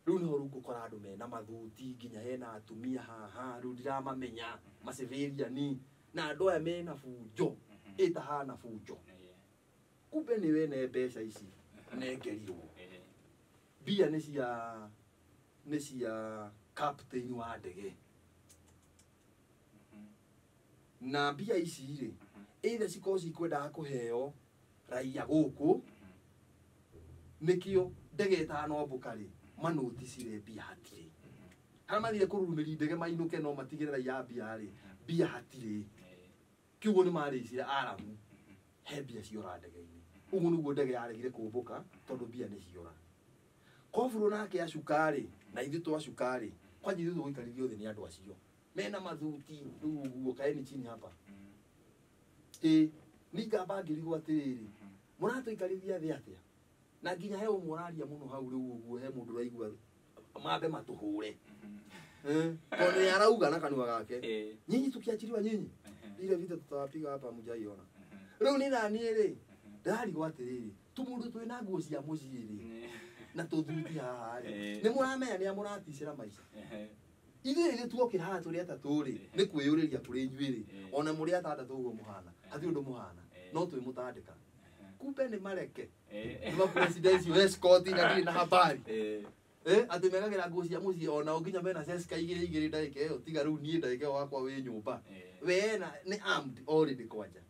rĩu nĩho rĩu ngũkora andũ mena mathuti nginya hena atumia haha rĩu ndiramamenya maciviliani na andũ aya mena bunjo ĩtahana bunjo kumbe nĩ wene mbeca ici nengerirwo mbia nĩ cia captain wa ndege na mbia ici rĩ either cikorwo cikwendaga kũheo raia gũkũ nĩkĩo ndege ĩtanombũka rĩ manoticire mbia hatirĩ harĩa mathire kũrurumĩria ndege mainũke no matigĩre raia mbia rĩ mbia hatirĩ kĩguo nĩ marĩcire aramu he mbia ciora ndege-inĩ ũguo nĩguo ndege yaregire kũmbũka tondũ mbia nĩ ciora koburu nake acuka rĩ na ithuĩ twacuka rĩ kwanja ithuĩ tũgũikarithio thĩ nĩ andũ acio mena mathuti rĩu ũguo kaeni chini hapa ĩ ningamba ngĩrigwo atĩrĩrĩ mũratũikarithia thĩ atĩa na nginya he ũmwe ũraria mũno hau rĩu ũguo he mũndũ ũraigua mambe matũhũre tondũ nĩ arauga na kanua gake nyinyi tukiachiliwa nyinyi ile vita tutawapiga hapa mjaiona rĩu nĩ naniĩ rĩ ndĩrarigwo atĩrĩrĩ tũmũndũ twĩna nguo cia mũciĩ rĩ na tũthuti haha rĩ nĩ mũramenya nĩa mũraticĩra maica ithuĩ rĩrĩ tuokĩra haha tũrĩ atatũ rĩ nĩ kwĩyũrĩria kũrĩ inyuĩ rĩ ona mũrĩ atandatũ ũguo mũhana hatirĩ ũndũ mũhana no twĩmũtandĩka kumbe nĩ mareke nĩ ma presidential escort na ndirĩ na habari atĩ mekagĩra nguo cia mũciĩ onao nginya mena ceska igĩrĩ igĩrĩ ndagĩka ĩyo tiga rĩu niĩ ndagĩka ĩyo wakwa wĩ nyũmba we na nĩ armed already kwanja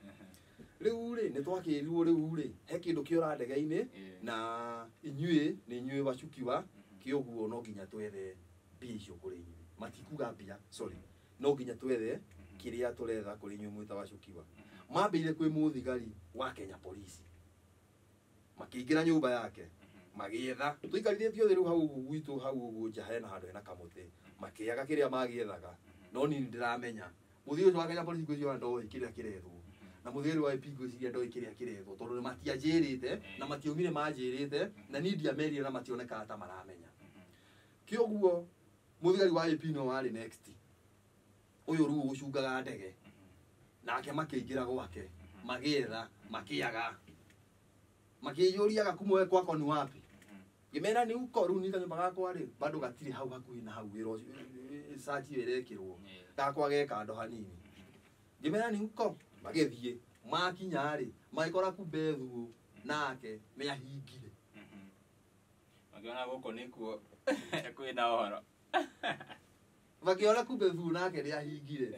rĩu rĩ nĩ twakĩrirwo rĩu rĩ he kĩndũ kĩora ndege-inĩ na inyuĩ nĩ inyuĩ wacukiwa kĩoguo no nginya twethe mbia icio kũrĩ inyuĩ matikuga mbia sorry no nginya twethe kĩrĩa tũretha kũrĩ inyuĩ mwĩta wacukiwa mambĩire kwĩ mũthigari wa Kenya Police makĩingĩra nyũmba yake magĩetha tũikarithĩtio thĩ rĩu hau ũguo gwitũ hau ũguo nja hena handũ hena kamũtĩ makĩaga kĩrĩa magĩethaga no niĩ nĩndĩramenya mũthigari ũcio wa Kenya Police ngwĩciria ndoĩ kĩrĩa kĩrethwo na mũthigari wa AP ngwĩciria ndoĩ kĩrĩa kĩrethwo tondũ nĩ matianjĩrĩte na matiaumire manjĩrĩte na niĩ ndiamerire na mationekaga ta maramenya kĩoguo mũthigari wa AP no warĩ next ũyũ rĩu ũgũcungaga ndege nake makĩingĩra gwake Magĩetha makĩaga makĩyũria Gakumo kwako ni wapi. Ngĩmera nĩ uko rĩu niĩ kanyũmba gakwa rĩ bado gatirĩ hau hakuhĩ na hau wĩra ũcio search ĩyo ĩrekĩrwo gakwa ge kando hanini. Ngĩmera nĩ uko magĩthiĩ makinya rĩ magĩkora kumbe Thuo nake nĩahingire. Makĩona gũkũ nĩkuo kwĩna ũhoro. Makĩona kumbe Thuo nake nĩahingire.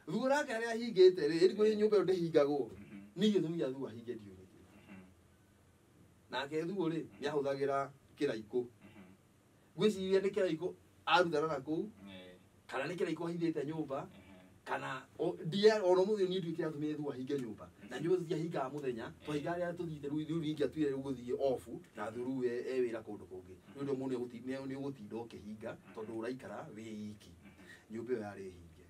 Thuo nake nĩahingĩte rĩ ĩrĩ kũrĩ nyũmba ĩyo ndĩhingagwo. Niĩ gĩtũmi gĩa Thuo ahinge ndiũĩ nĩkĩ. Nake Thuo rĩ nĩahũthagĩra kĩraikũ. Ngwĩciria nĩ kĩraikũ arutana na kũu kana nĩ kĩraikũ ahithĩte nyũmba kana ndia ona mũthĩ niĩ ndiũĩ kĩratũmire Thuo ahinge nyũmba na nyũmba tũtiahingaga mũthenya twahingaga rĩrĩa tũthiĩte rĩu rĩu ingĩatuire rĩu gũthiĩ off na Thuo rĩu e wĩra kũndũ kũngĩ nĩ ũndũ mũndũ nĩ ũgũtinda ũkĩhinga tondũ ũraikara wĩ iki. Nyũmba ĩyo yarĩ hinge.